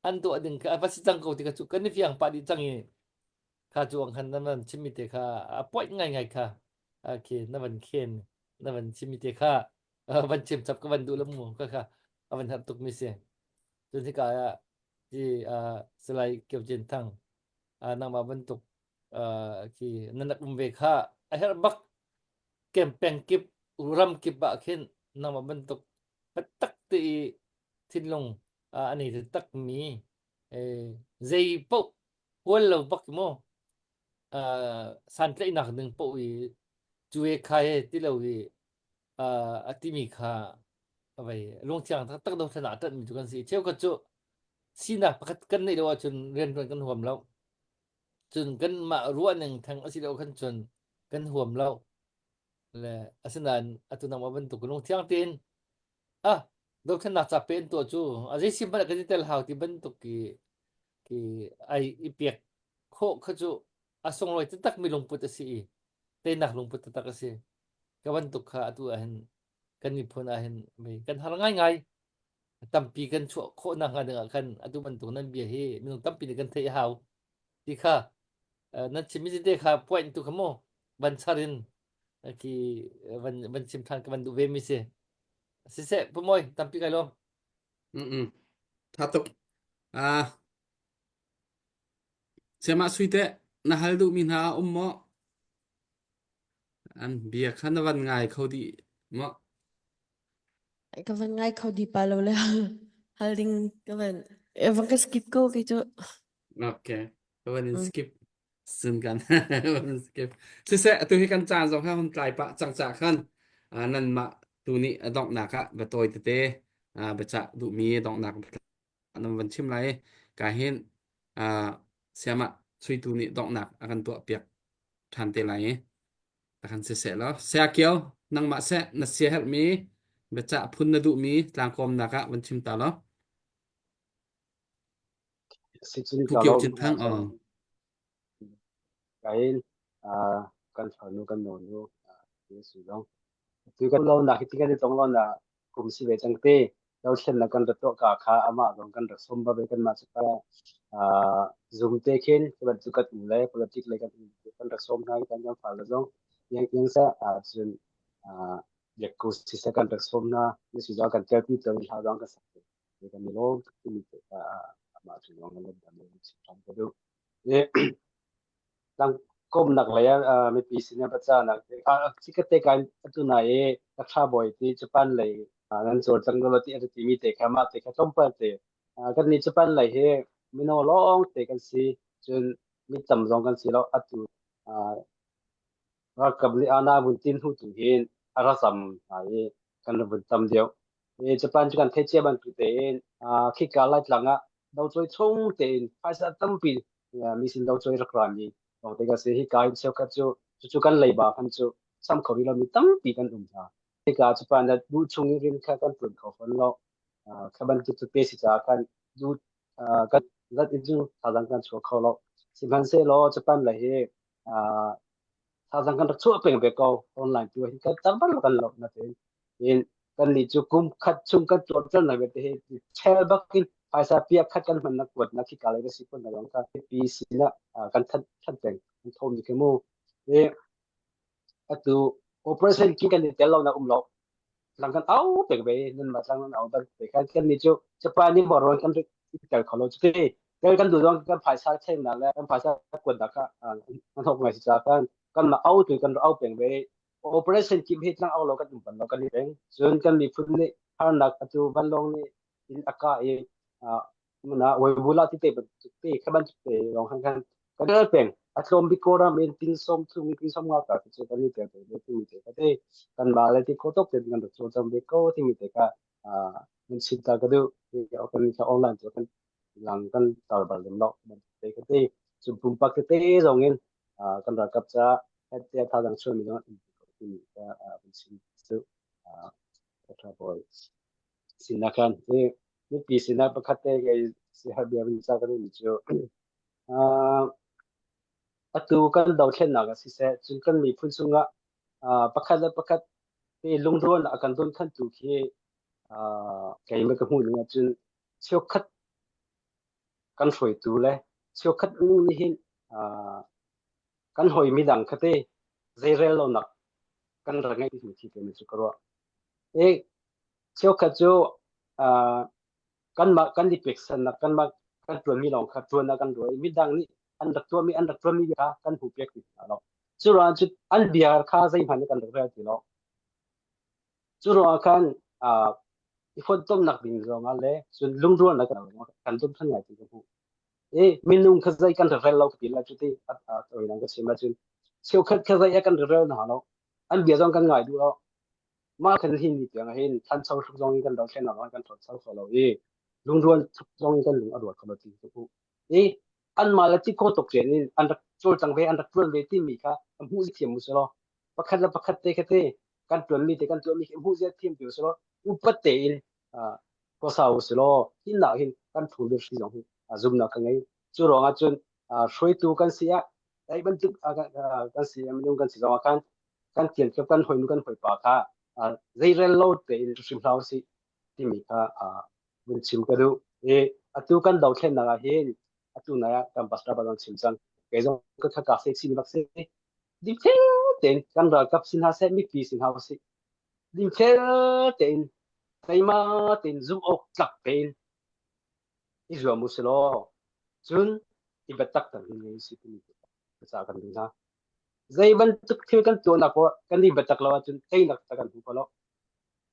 an tuah ding kha a va si cang ko ti kha cu kan i fiang pah dih cang i kha cu ang khan na van chimmi te kha a point ngaingai kha okay na van khen na van chimmi te kha van chim chap ka van duh lo mu kha kha a van herh tuk mi si cun hika ah ti Salai Kio Cin Thang nangmah bantuk khi nan rak um ve kha a herh bak kem peng kip ram kip ah khin nangmah bantuk taktak te i thinlung a nei taktak mi zei paoh hual lo bak mu santlaihnak ding paoh i cuwe kha he ti lo i a timi kha vei lungthiang taktak dothlen ah ṭanhmi cu kan si cheukhat cu sinak pakhat kan neih lo ahcun rianṭuan kan huam lo Cun kanmah ruahning theng a si lo khan cun kan huam lo. Le asinain atu nangmah bantuk lungthiang tein ah dothlennak ca pe an tuah cu a zei sim hmanh ah kan i tel hau ti bantuk ki ki ai i pek khawh kha cu a sunglawi taktak mi lungput a si i teinak lungput taktak a si. Ka bantuk kha atu ah hin kan miphun ah hin kan har ngaingai. Tampi kan chuah khawh nakhnga ding ah khan atu bantuk nan bia hi minung tampi nih kan theih a hau ti kha nan chimmi te kha point tu kha mu van char in ki van van chim than ka van duh ve mi si siseh pu moi tampi kai lawm Mm Tha tuk. Ah Siamah suite na hal duh mi hna a um maw? An bia kha na van ngai kho dih maw? Ka van ngai kho di pa lo le hal ding ka van eh, van ka skip ko kei cu. Okay. Ka van in Mm. skip sun kan van in skip. Siseh atu hi kan caan zong ha hun tlai pah cang ca khan ah, nanmah tu nih a donghnak ah biatawi tete ah, biacah duhmi donghnak nan van chim lai ka hin ah, siamah suitu nih donghnak a kan tuah piak ṭhan te lai i Takhan siseh law saya kio nangmah seh na sia herhmi biacah phun na duhmi tlangkawmnak ah van chim ta law. Sicun Pu ka Kio lawm Cin Thang aw. Kain kan farnu kan nonu ti si zong. Tu kan lo nak hi ti kan i tong lo na kum si ve cang te dothlennak kan rat tuah ka kha amah zong kan rak sawm ba ve kanmah cu ka zoom te khin cu bantuk kan um le politic lei kan um kan rak sawm hna i kan kan fale zong. Iang iang seh cun biakku siseh kan rak sawm hna. Ni zong kan telpi tawn hla zong kan sak te kan i lawm tuk timi te kha amah cu zong kan lawm dam chim ṭhan ka duh. Tlangkawmnak lei ah mipi sin ah biacahnak chikkhat te ka atu na i ka ṭha bawi ti Japan lei nan cawlcang lo ti a timi te kha mah te kha tlawmpal te kannih Japan lei hi mino lawng te kan si cun mi tam zong kan si lo atu ralkap nih ana vun tin hnu tu hin a ra zam hna i kan ra vun tam deuh. I Japan cu kan theih cia bantuk tein khika Laitlang ah docawi chung tein phaisa tampi mi sin docawi rak rami lawngte kan si. Hika in cheukhat cu cucu kan leiba hman cu sam kho rih lomi tampi kan um hna. Hika Japan ah duh chung i rian kha kan ṭuan kho fawn lo. Kha bantuk tete si caah khan duh kan zat in cu thazaang kan chuah kho lo. Sihmanhsehlaw Japan lei hi thazaang kan rak chuah peng ve ko. Online tu hin kan tar bal kan lo natein in kan nih cu kum khat chung kan tuar cang na te hi chel bak in phaisa pia khat kan hman na kuat na khi ka le si kun na long ka pi sin ah kan that that peng kan thom ni ke mu e atu operation ki kan tel lo na um lo tlang kan au pek ve nan ma tlang nan au ban pe kan kan ni chu Japan ni boron kan tel kholo chu te tel kan du dong kan phaisa chen na le kan phaisa kuat da ka an hok ngai si cha kan kan ma au tu kan au peng ve Operation kip hi tlang au lo kan um bal lo kan i peng. Cun kan miphun nih harnak atu vanlawng nih in a kah i mana Waibula ti te bantuk te kha bantuk te lawng khan khan kan tel peng. A tlawm bik Kawlram in ting som thum ting som nga ka cu kan i tel peng ve timi te ka te kan mah le ti kho tok te kan rak cawlcang ve ko timi te kha mun chim ta ka duh. Kan kha online tu kan lang kan tar bal lem lo te ka te cun pumpak tete zong in kan ralkap ca tiah thazaang chuahmi zong an timi kha kan chim cu tha bawi sinak khan hi mipi sinak pakhat te kei si har bia vun ca kan cu atu kan dothlennak ah siseh cun kan miphun chungah pakhat le pakhat te lungrual a kan don thantu khi keimah ka hmuh ning ahcun cheukhat kan hruaitu le cheukhat minung nih hin kan hawi midang kha te zeirel lonak kan rak ngeih timi thi te cu ka ruah. I cheukhat cu kanmah kan i peksannak kanmah kan ṭuanmi lawng kha ṭuan ah kan ruah i midang nih an rak tuahmi an rak ṭuanmi kha kan hmu pek ti hna lo. Cu ruangah cun an bia kha zeihmanh kan rak rel ti lo. Cu ruangah khan i fonhtomnak ding zongah le cun lungrualnak kan dum than ngai ti ka hmuh. I minung kha zei kan rel lo ka ti lai cu ti a tawinak ka chim ahcun cheukhat kha zei ah kan rel hna lo. An bia zong kan ngai duh lo. Mah kan hin ni tiang hin thancho hruk zong in kan dothlennak zong kan thancho kho lo i lungrual hruk zong in kan lung a rual kho lo ti ka hmuh. I anmah le ti kho tuk rian in an rak cawlcang ve an rak ṭuan ve timi kha a hmuh thiam u si law pakhat le pakhat te kha te kan ṭuanmi te kan tuahmi khi hmuh zia thiam ti u si law upat tein khuasa u si law hi nak hin kan thu le hri zong hi zumnak ka ngei cu ruangah cun hruaitu kan si ah ei bantuk kan si minung kan si zong ah khan kan tian kan hoi nu kan hoi pa kha zeirel lo tein hrim hlah u sih timi kha vun chim ka duh i atu kan dothlennak ah hin atu nai ah kan pastor pa zong chim cang kei zong ka kha ka se chin bak si dingfel tein kan ralkap sin hna seh mipi sin hna usih dingfel tein teima tein zumh awk tlak tein i zuam u si law cun i biatak tak in ngei si timi ca kan duh hna zei bantuk thil kan tuahnak poah kan i biatak lo ahcun teinak tak kan hmu ko lo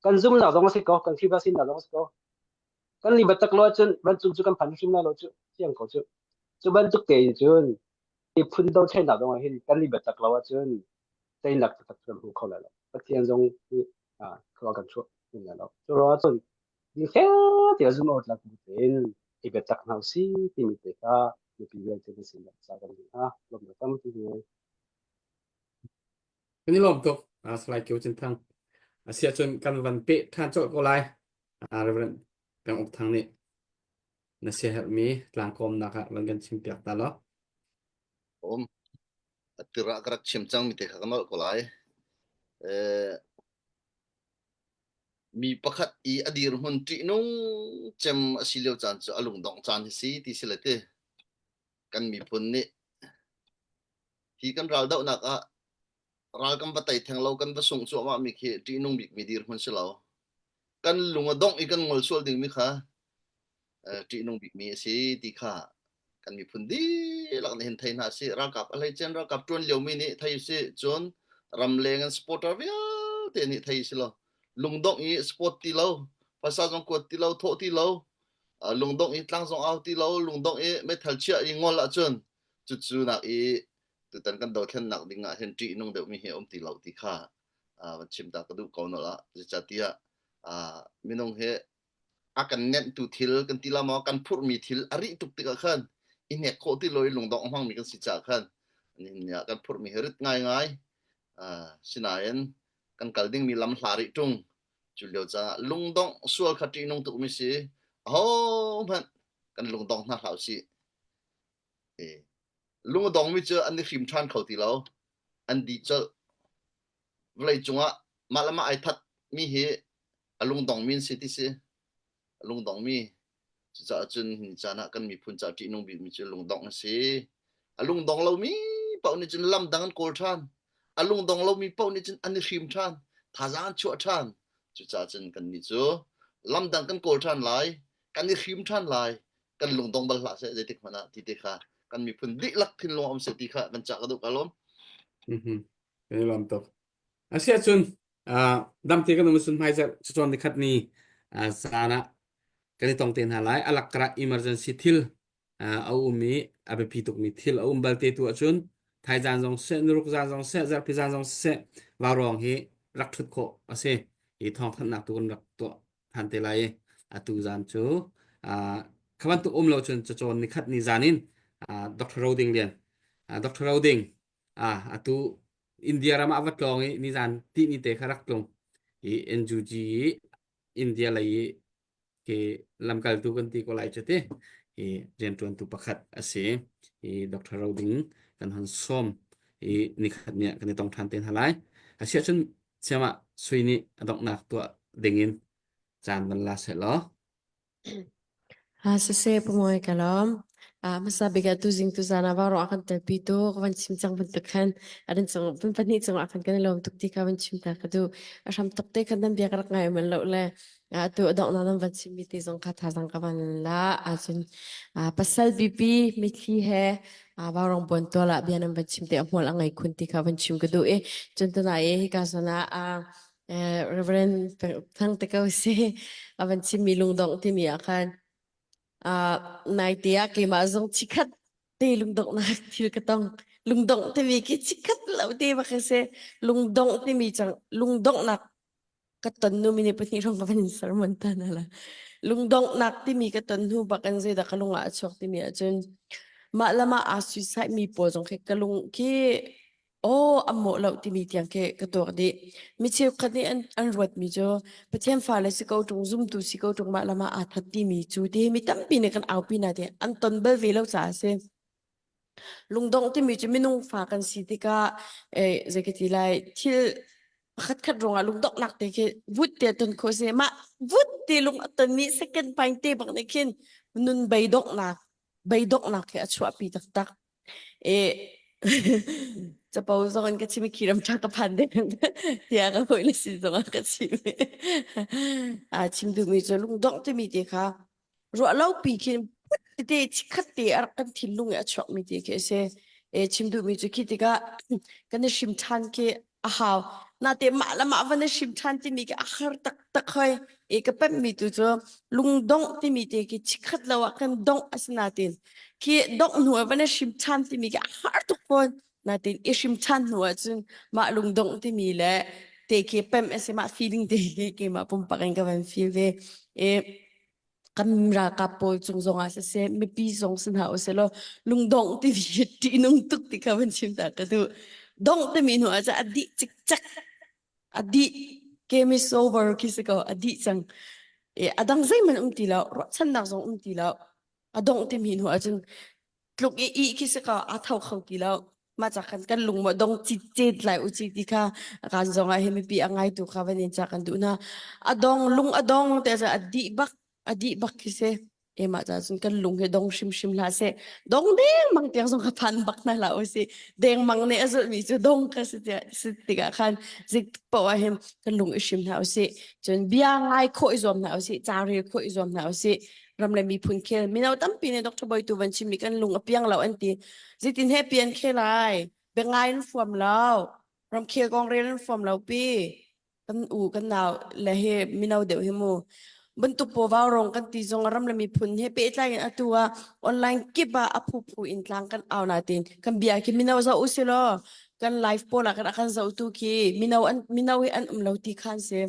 kan zumnak zong a si ko kan Khrihfa sinak zong a si ko kan i biatak lo ahcun vancung cu kan phan hrim lai lo cu fiang ko cu cu bantuk tein cun phun dothlennak zong ah hin kan i biatak lo ahcun teinak taktak kan hmu kho lai lo Pathian zong nih khua kan chuah hin lai lo cu ruangah cun dingfel tiah zum awk tlak bu tein i biatak hna usih timi te kha mipi vialte kan sin ca kan duh hna lawmnak tampi ngei Kan i lawm tuk. Salai Kio Cin Thang. Asiahcun kan van peh ṭhan colh ko lai. Reverend Peng Uk Thang nih na siaherhmi tlangkawmnak ah van kan chimpiak ta law. Um, atira ka rak chim cang mi te kha ka nolh ko lai. Eh, mi pakhat i a dirhmun ṭihnung cem a si lio caan cu a lungdongh caan hi si ti si le ti. Kan miphun nih hi kan raldohnak ah Ral kan va tei theng lo kan va sungh cuahmah mi khi ṭihnung bikmi dirhmun si lo. Kan lung a dongh i kan ngol sual dingmi kha ṭihnung bikmi a si ti kha kan miphun dihlak nih hin thei hna sih. Ralkap a hleicen ralkap ṭuan liomi nih thei usih. Cun ramleng an supporter vialte nih thei si law lungdongh i sport ti lo, phaisa zong kuat ti lo, thawh ti lo, lungdongh i tlang zong au ti lo, lungdongh i meithal chiah i ngol ahcun cucu nak i tutan kan dothlennak ding ah hin ṭihnung deuhmi hi a um ti lo ti kha van chim ta ka duh ko nolh ah zeicahtiah minung hi a kan nenhtu thil kan ti la maw kan phurhmi thil a rih tuk tikah khan i hnek khawh ti lo i lungdongh a hmangmi kan si caah khan nihin ni ah kan phurhmi hi rit ngaingai sinain kan kal dingmi lam hla rih ṭung cu lio caah lungdongh sual kha ṭihnung tukmi si ahohmanh kan lungdong hna hlah usih lung a dongmi cu an i hrim ṭhan kho ti lo an dih colh vawlei cungah mah le mah ai that mi hi a lungdongmi an si ti si a lungdongmi cucaah cun hi caan ah kan miphun ca ṭihnung bikmi cu lungdongh a si a lungdong lomi paoh nih cun lam dang an kawl ṭhan a lungdong lomi paoh nih cun an i hrim ṭhan thazaang an chuah ṭhan cucaah cun kannih cu lam dang kan kawl ṭhan lai kan i hrim ṭhan lai kan lungdong bal hlah seh zeitik hmanh ah ti te kha kan miphun dihlak thinlung um seh ti kha kan cah ka duh ka lawm. Mhm. Kan i lawm tuk. Asiahcun damte kan um sun hmaizarh cacawn nikhat ni caan ah kan i tong te hna lai. A lakkarah emergency thil a um i a biapi tukmi thil a um balte tu ahcun thaizan zong seh, nuruk zan zong seh, zarhpi zan zong seh, vaurawng hi rak ṭhut khawh a si. Hi thawngthanhnak tu kan rak tuah than te lai i atu zan cu kha bantuk um lo cun cacawn nikhat ni zan in Dr. Roding Lian Dr. Roding atu India ram ah va tlawng i nizan ti ni te kha rak tlung i NUG i India lei i ke lamkaltu kan ti ko lai cu ti i rianṭuantu pakhat a si i Dr. Roding kan hon sawm i nikhat ni ah kan i tong ṭhan te hna lai asiahcun siamah sui nih a donghnak tuah dingin caan van la seh law Ha siseh pamuai ka lawm. Ah hmasa bik ah tuzing tuzan ah vaurawng a kan telpi tu ka van chim cang bantuk khan a rin cung pun pahnih cung ah khan kan i lawm tuk ti kha van chim ta ka duh. A hram tuk te khan nan bia ka rak ngai man lo le atu a donghnak nan van chimmi te zong kha thazang ka van la ahcun pasal bipi mitthli he vaurawng buan tual ah bia nan van chim te a hmual a ngei khun ti kha van chim ka duh i cun tunai i hika zawn ah Reverend Thang te ko si a van chimmi lungdongh timi ah khan naite ah keimah zong chikhat te lungdonghnak thil ka tong lungdongh timi khi chikhat lo te bak si lungdongh timi cang lungdonghnak ka ton hnu minute pahnih hrawng ka van in sermon ta na la lungdonghnak timi ka ton hnu bak in zeidah ka lung ah a chuak timi ahcun mah lam ah aa suicide mi pawl zong khi ka lung khi aw an mawh lo timi tiang khi ka tuak dih mi cheukhat nih an an ruat mi cu Pathian fale si ko ṭung zumtu si ko ṭung mah lam ah aa that timi cu ti mi tampi nih kan aupi na ti an ton bal ve lo caah a si Lungdongh timi cu minung fa kan si tikah eh, zei ka ti lai thil pakhatkhat ruangah lungdonghnak te khi vut te ton khawh si mah vut te lung a tonmi second paing te bak nih khin nun beidonghnak beidonghnak khi a chuahpi taktak. E capo zong in ka chim i khi ram ṭha ka phan deng tiah ka hawile sin zongah ka chim. A chim duhmi cu lungdongh timi te kha ruahlopi khin tete chikkhat te a rak kan thinlung i a chuakmi te khi a si. E chim duhmi cu khi tikah kan i hrim ṭhan khi a hau. Nate mah le mah van i hrim ṭhan timi khi a har taktak hoi. E ka pemhmi tu cu lungdongh timi te khi chikkhat lo ah kan dongh a si natin khi dongh hnu ah van i hrim ṭhan timi khi a har tuk fawn. Natin i hrim ṭhan hnu ah cun mah lungdongh timi le te khi pemh a si mah feeling te khi keimah pumpak in ka van feel ve. E kan ralkap pawl cung zongah siseh mipi zong si hna usih law lungdongh timi hi ṭihnung tuk ti kha van chim ta ka duh. Dongh timi hnu ah cun a dih cikcek. A dih. Game is over khi si ko. A dih cang. E, a dang zeihmanh um ti lo. Ruahchannak zong um ti lo. A dongh timi hnu ah cun tluk i ih khi si ko. A tho kho ti lo. Mah ca khan kan lung maw dong citcet lai u ci ti kha kan zong ah hi mipi a ngaitu kha van in ca kan duh hna. A dong lung a dong te a dih bak a dih bak khi si. Emah ca cun kan lung hi dong hrimhrim hlah seh. Dong dengmang tiang zong ka phan bak hna hlah usih. Dengmang nih a zulhmi cu dong ka si tiah si tikah khan zik poah ah hin kan lung i hrim hna usih. Cun bia ngai khawh i zuam hna usih, ca rel khawh i zuam hna usih. Ram le miphun khel mino tampi nih Dr. Bawi tu van chimmi kan lung a piang lo an ti. Zeitin he pian khel lai? Bia ngai in fuam lo. Ramkhel kong rel in fuam lo pi. Kan u kan nau le hi mino deuh hi mu bantuk pawau rong kan ti zong ram le miphun he pehtlai in atu ah online kip ah a phuphu in tlang kan au na tin kan bia khi mino zo usilaw kan live pawl ah kan kan zo tu khi mino an mino hi an um lo ti khan si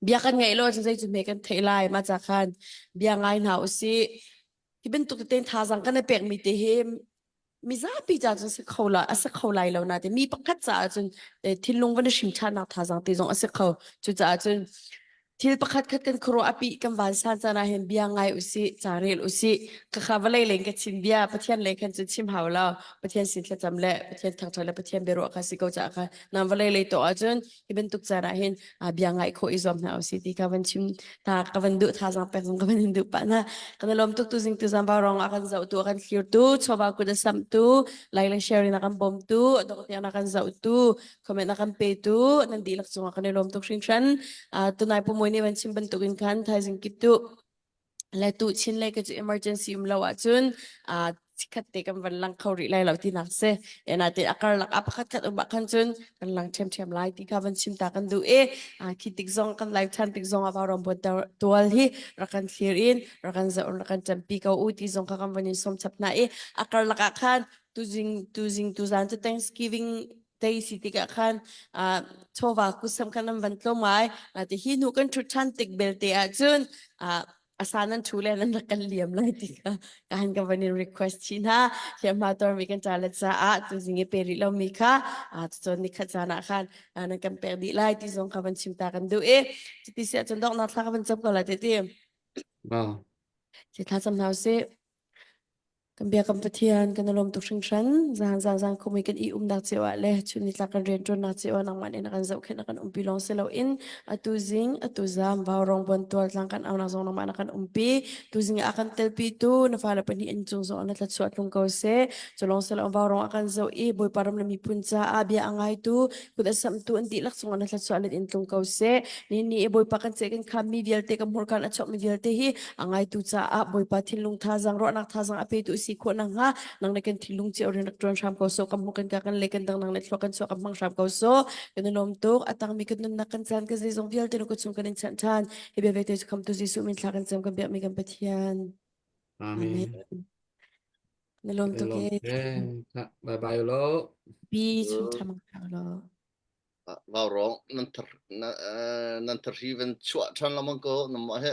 bia kan ngeih lo zei cu me kan theih lai ma cha khan bia ngai hna usi hi bantuk te thazang kan i pek mi te hi mizapi ca cun si kho la a si kho lai lo nain mi pakhat caah cun thinlung van i hrim ṭhannak thazaang te zong a si kho. Cucaah cun thil pakhat khat kan khuaruah a pih kan van san caan ah hin bia ngai usih, ca rel usih. Khakha vawlei leng ka chim bia Pathian lei khan cun chim hau lo. Pathian sin thlacam le Pathian thangṭhat le Pathian biaruah kha si ko caah kha nam vawlei lei to ahcun hi bantuk caan ah hin bia ngaih khawh i zuam hna usih ti kha van chim ta ka van duh thazang pek zong ka van in duh pah na kan lawm tuk tu zing tu zam ba rong a kan zoh tu a kan thlir tu chawva kut a sam tu like le share in a kan bawm tu dok tiang a kan zoh tu comment a kan pe tu nan dihlak cungah kan i lawm tuk hringhran tunai pumoi nih van chim bantuk in khan thaizing kip tu le tu chin le ka cu emergency um lo ahcun chikkhat te kan van lang kho rih lai lo tinak si ena te akar lak a pakhat khat um ah khan cun kan lang ṭhiamṭhiam lai ti kha van chim ta kan duh i khi tik zong kan live ṭhan tik zong ah vauram buat tual hi rak kan thlir in rak kan zoh rak kan ṭampi ko u ti zong kha kan van in som chap hna i akar lak ah khan tuzing tuzing tuzan cu Thanksgiving day si tikah khan chawva kusam khan an van tlawm ngai ti hi hnu kan ṭhut ṭhan tik belte ah cun asa nan thu le nan rak kan liam lai ti kha ka han ka van in request chin ha hliamhma tuarmi kan cha le caah tuzing i pe rih lomi kha cun nikhat caan ah khan nan kan pek dih lai ti zong kha van chim ta kan duh i cuti si ahcun donghnak thla ka van cam ko lai te ti thla cam hna usih Kan biakam Pathian kan i lawm tuk hringhran. Zan zan zan khum i kan i umnak cio ah le chun nitlak kan rianṭuannak cio ah nangmah nih na kan zohkhenh na kan umpi lawng si loin atu zing atu zam vaurong buantual tlang kan aunak zong nangmah na kan umpi. Tuzing ah a kan telpitu na fale pahnih in cung zong na thlachuah tlung ko seh. Cu lawng si loin vaurong a kan zoh i Bawipa ram le miphun caah bia a ngaitu kut a samhtu an dihlak cungah na thlachuah let in tlung ko seh. Ni ni i Bawipa kan ceh kan khammi vialte kan hmurka in a chuakmi vialte hi a ngaitu caah Bawipa thinlung thazaang ruahnak thazaang a petu si khawh nakhnga nang le kan thinlung cio rian rak ṭuan hram ko so kan hmu kan ka kan le kan dang nang le thluak kan chuah kan hmang hram ko so kan i lawm tuk a tangmi kan nunnak kan caan kan zeizong vialte na kut chung kan in chanh ṭhan hi bia vialte cu khamtu Jesuh min thla kan cam kan biakmi kan Pathian Amen. Na lawm tuk e. Bye bye lo. Bi chung ṭha mang lo. Vau rong nan thar nan thar hi van chuah ṭhan lamang ko namah he.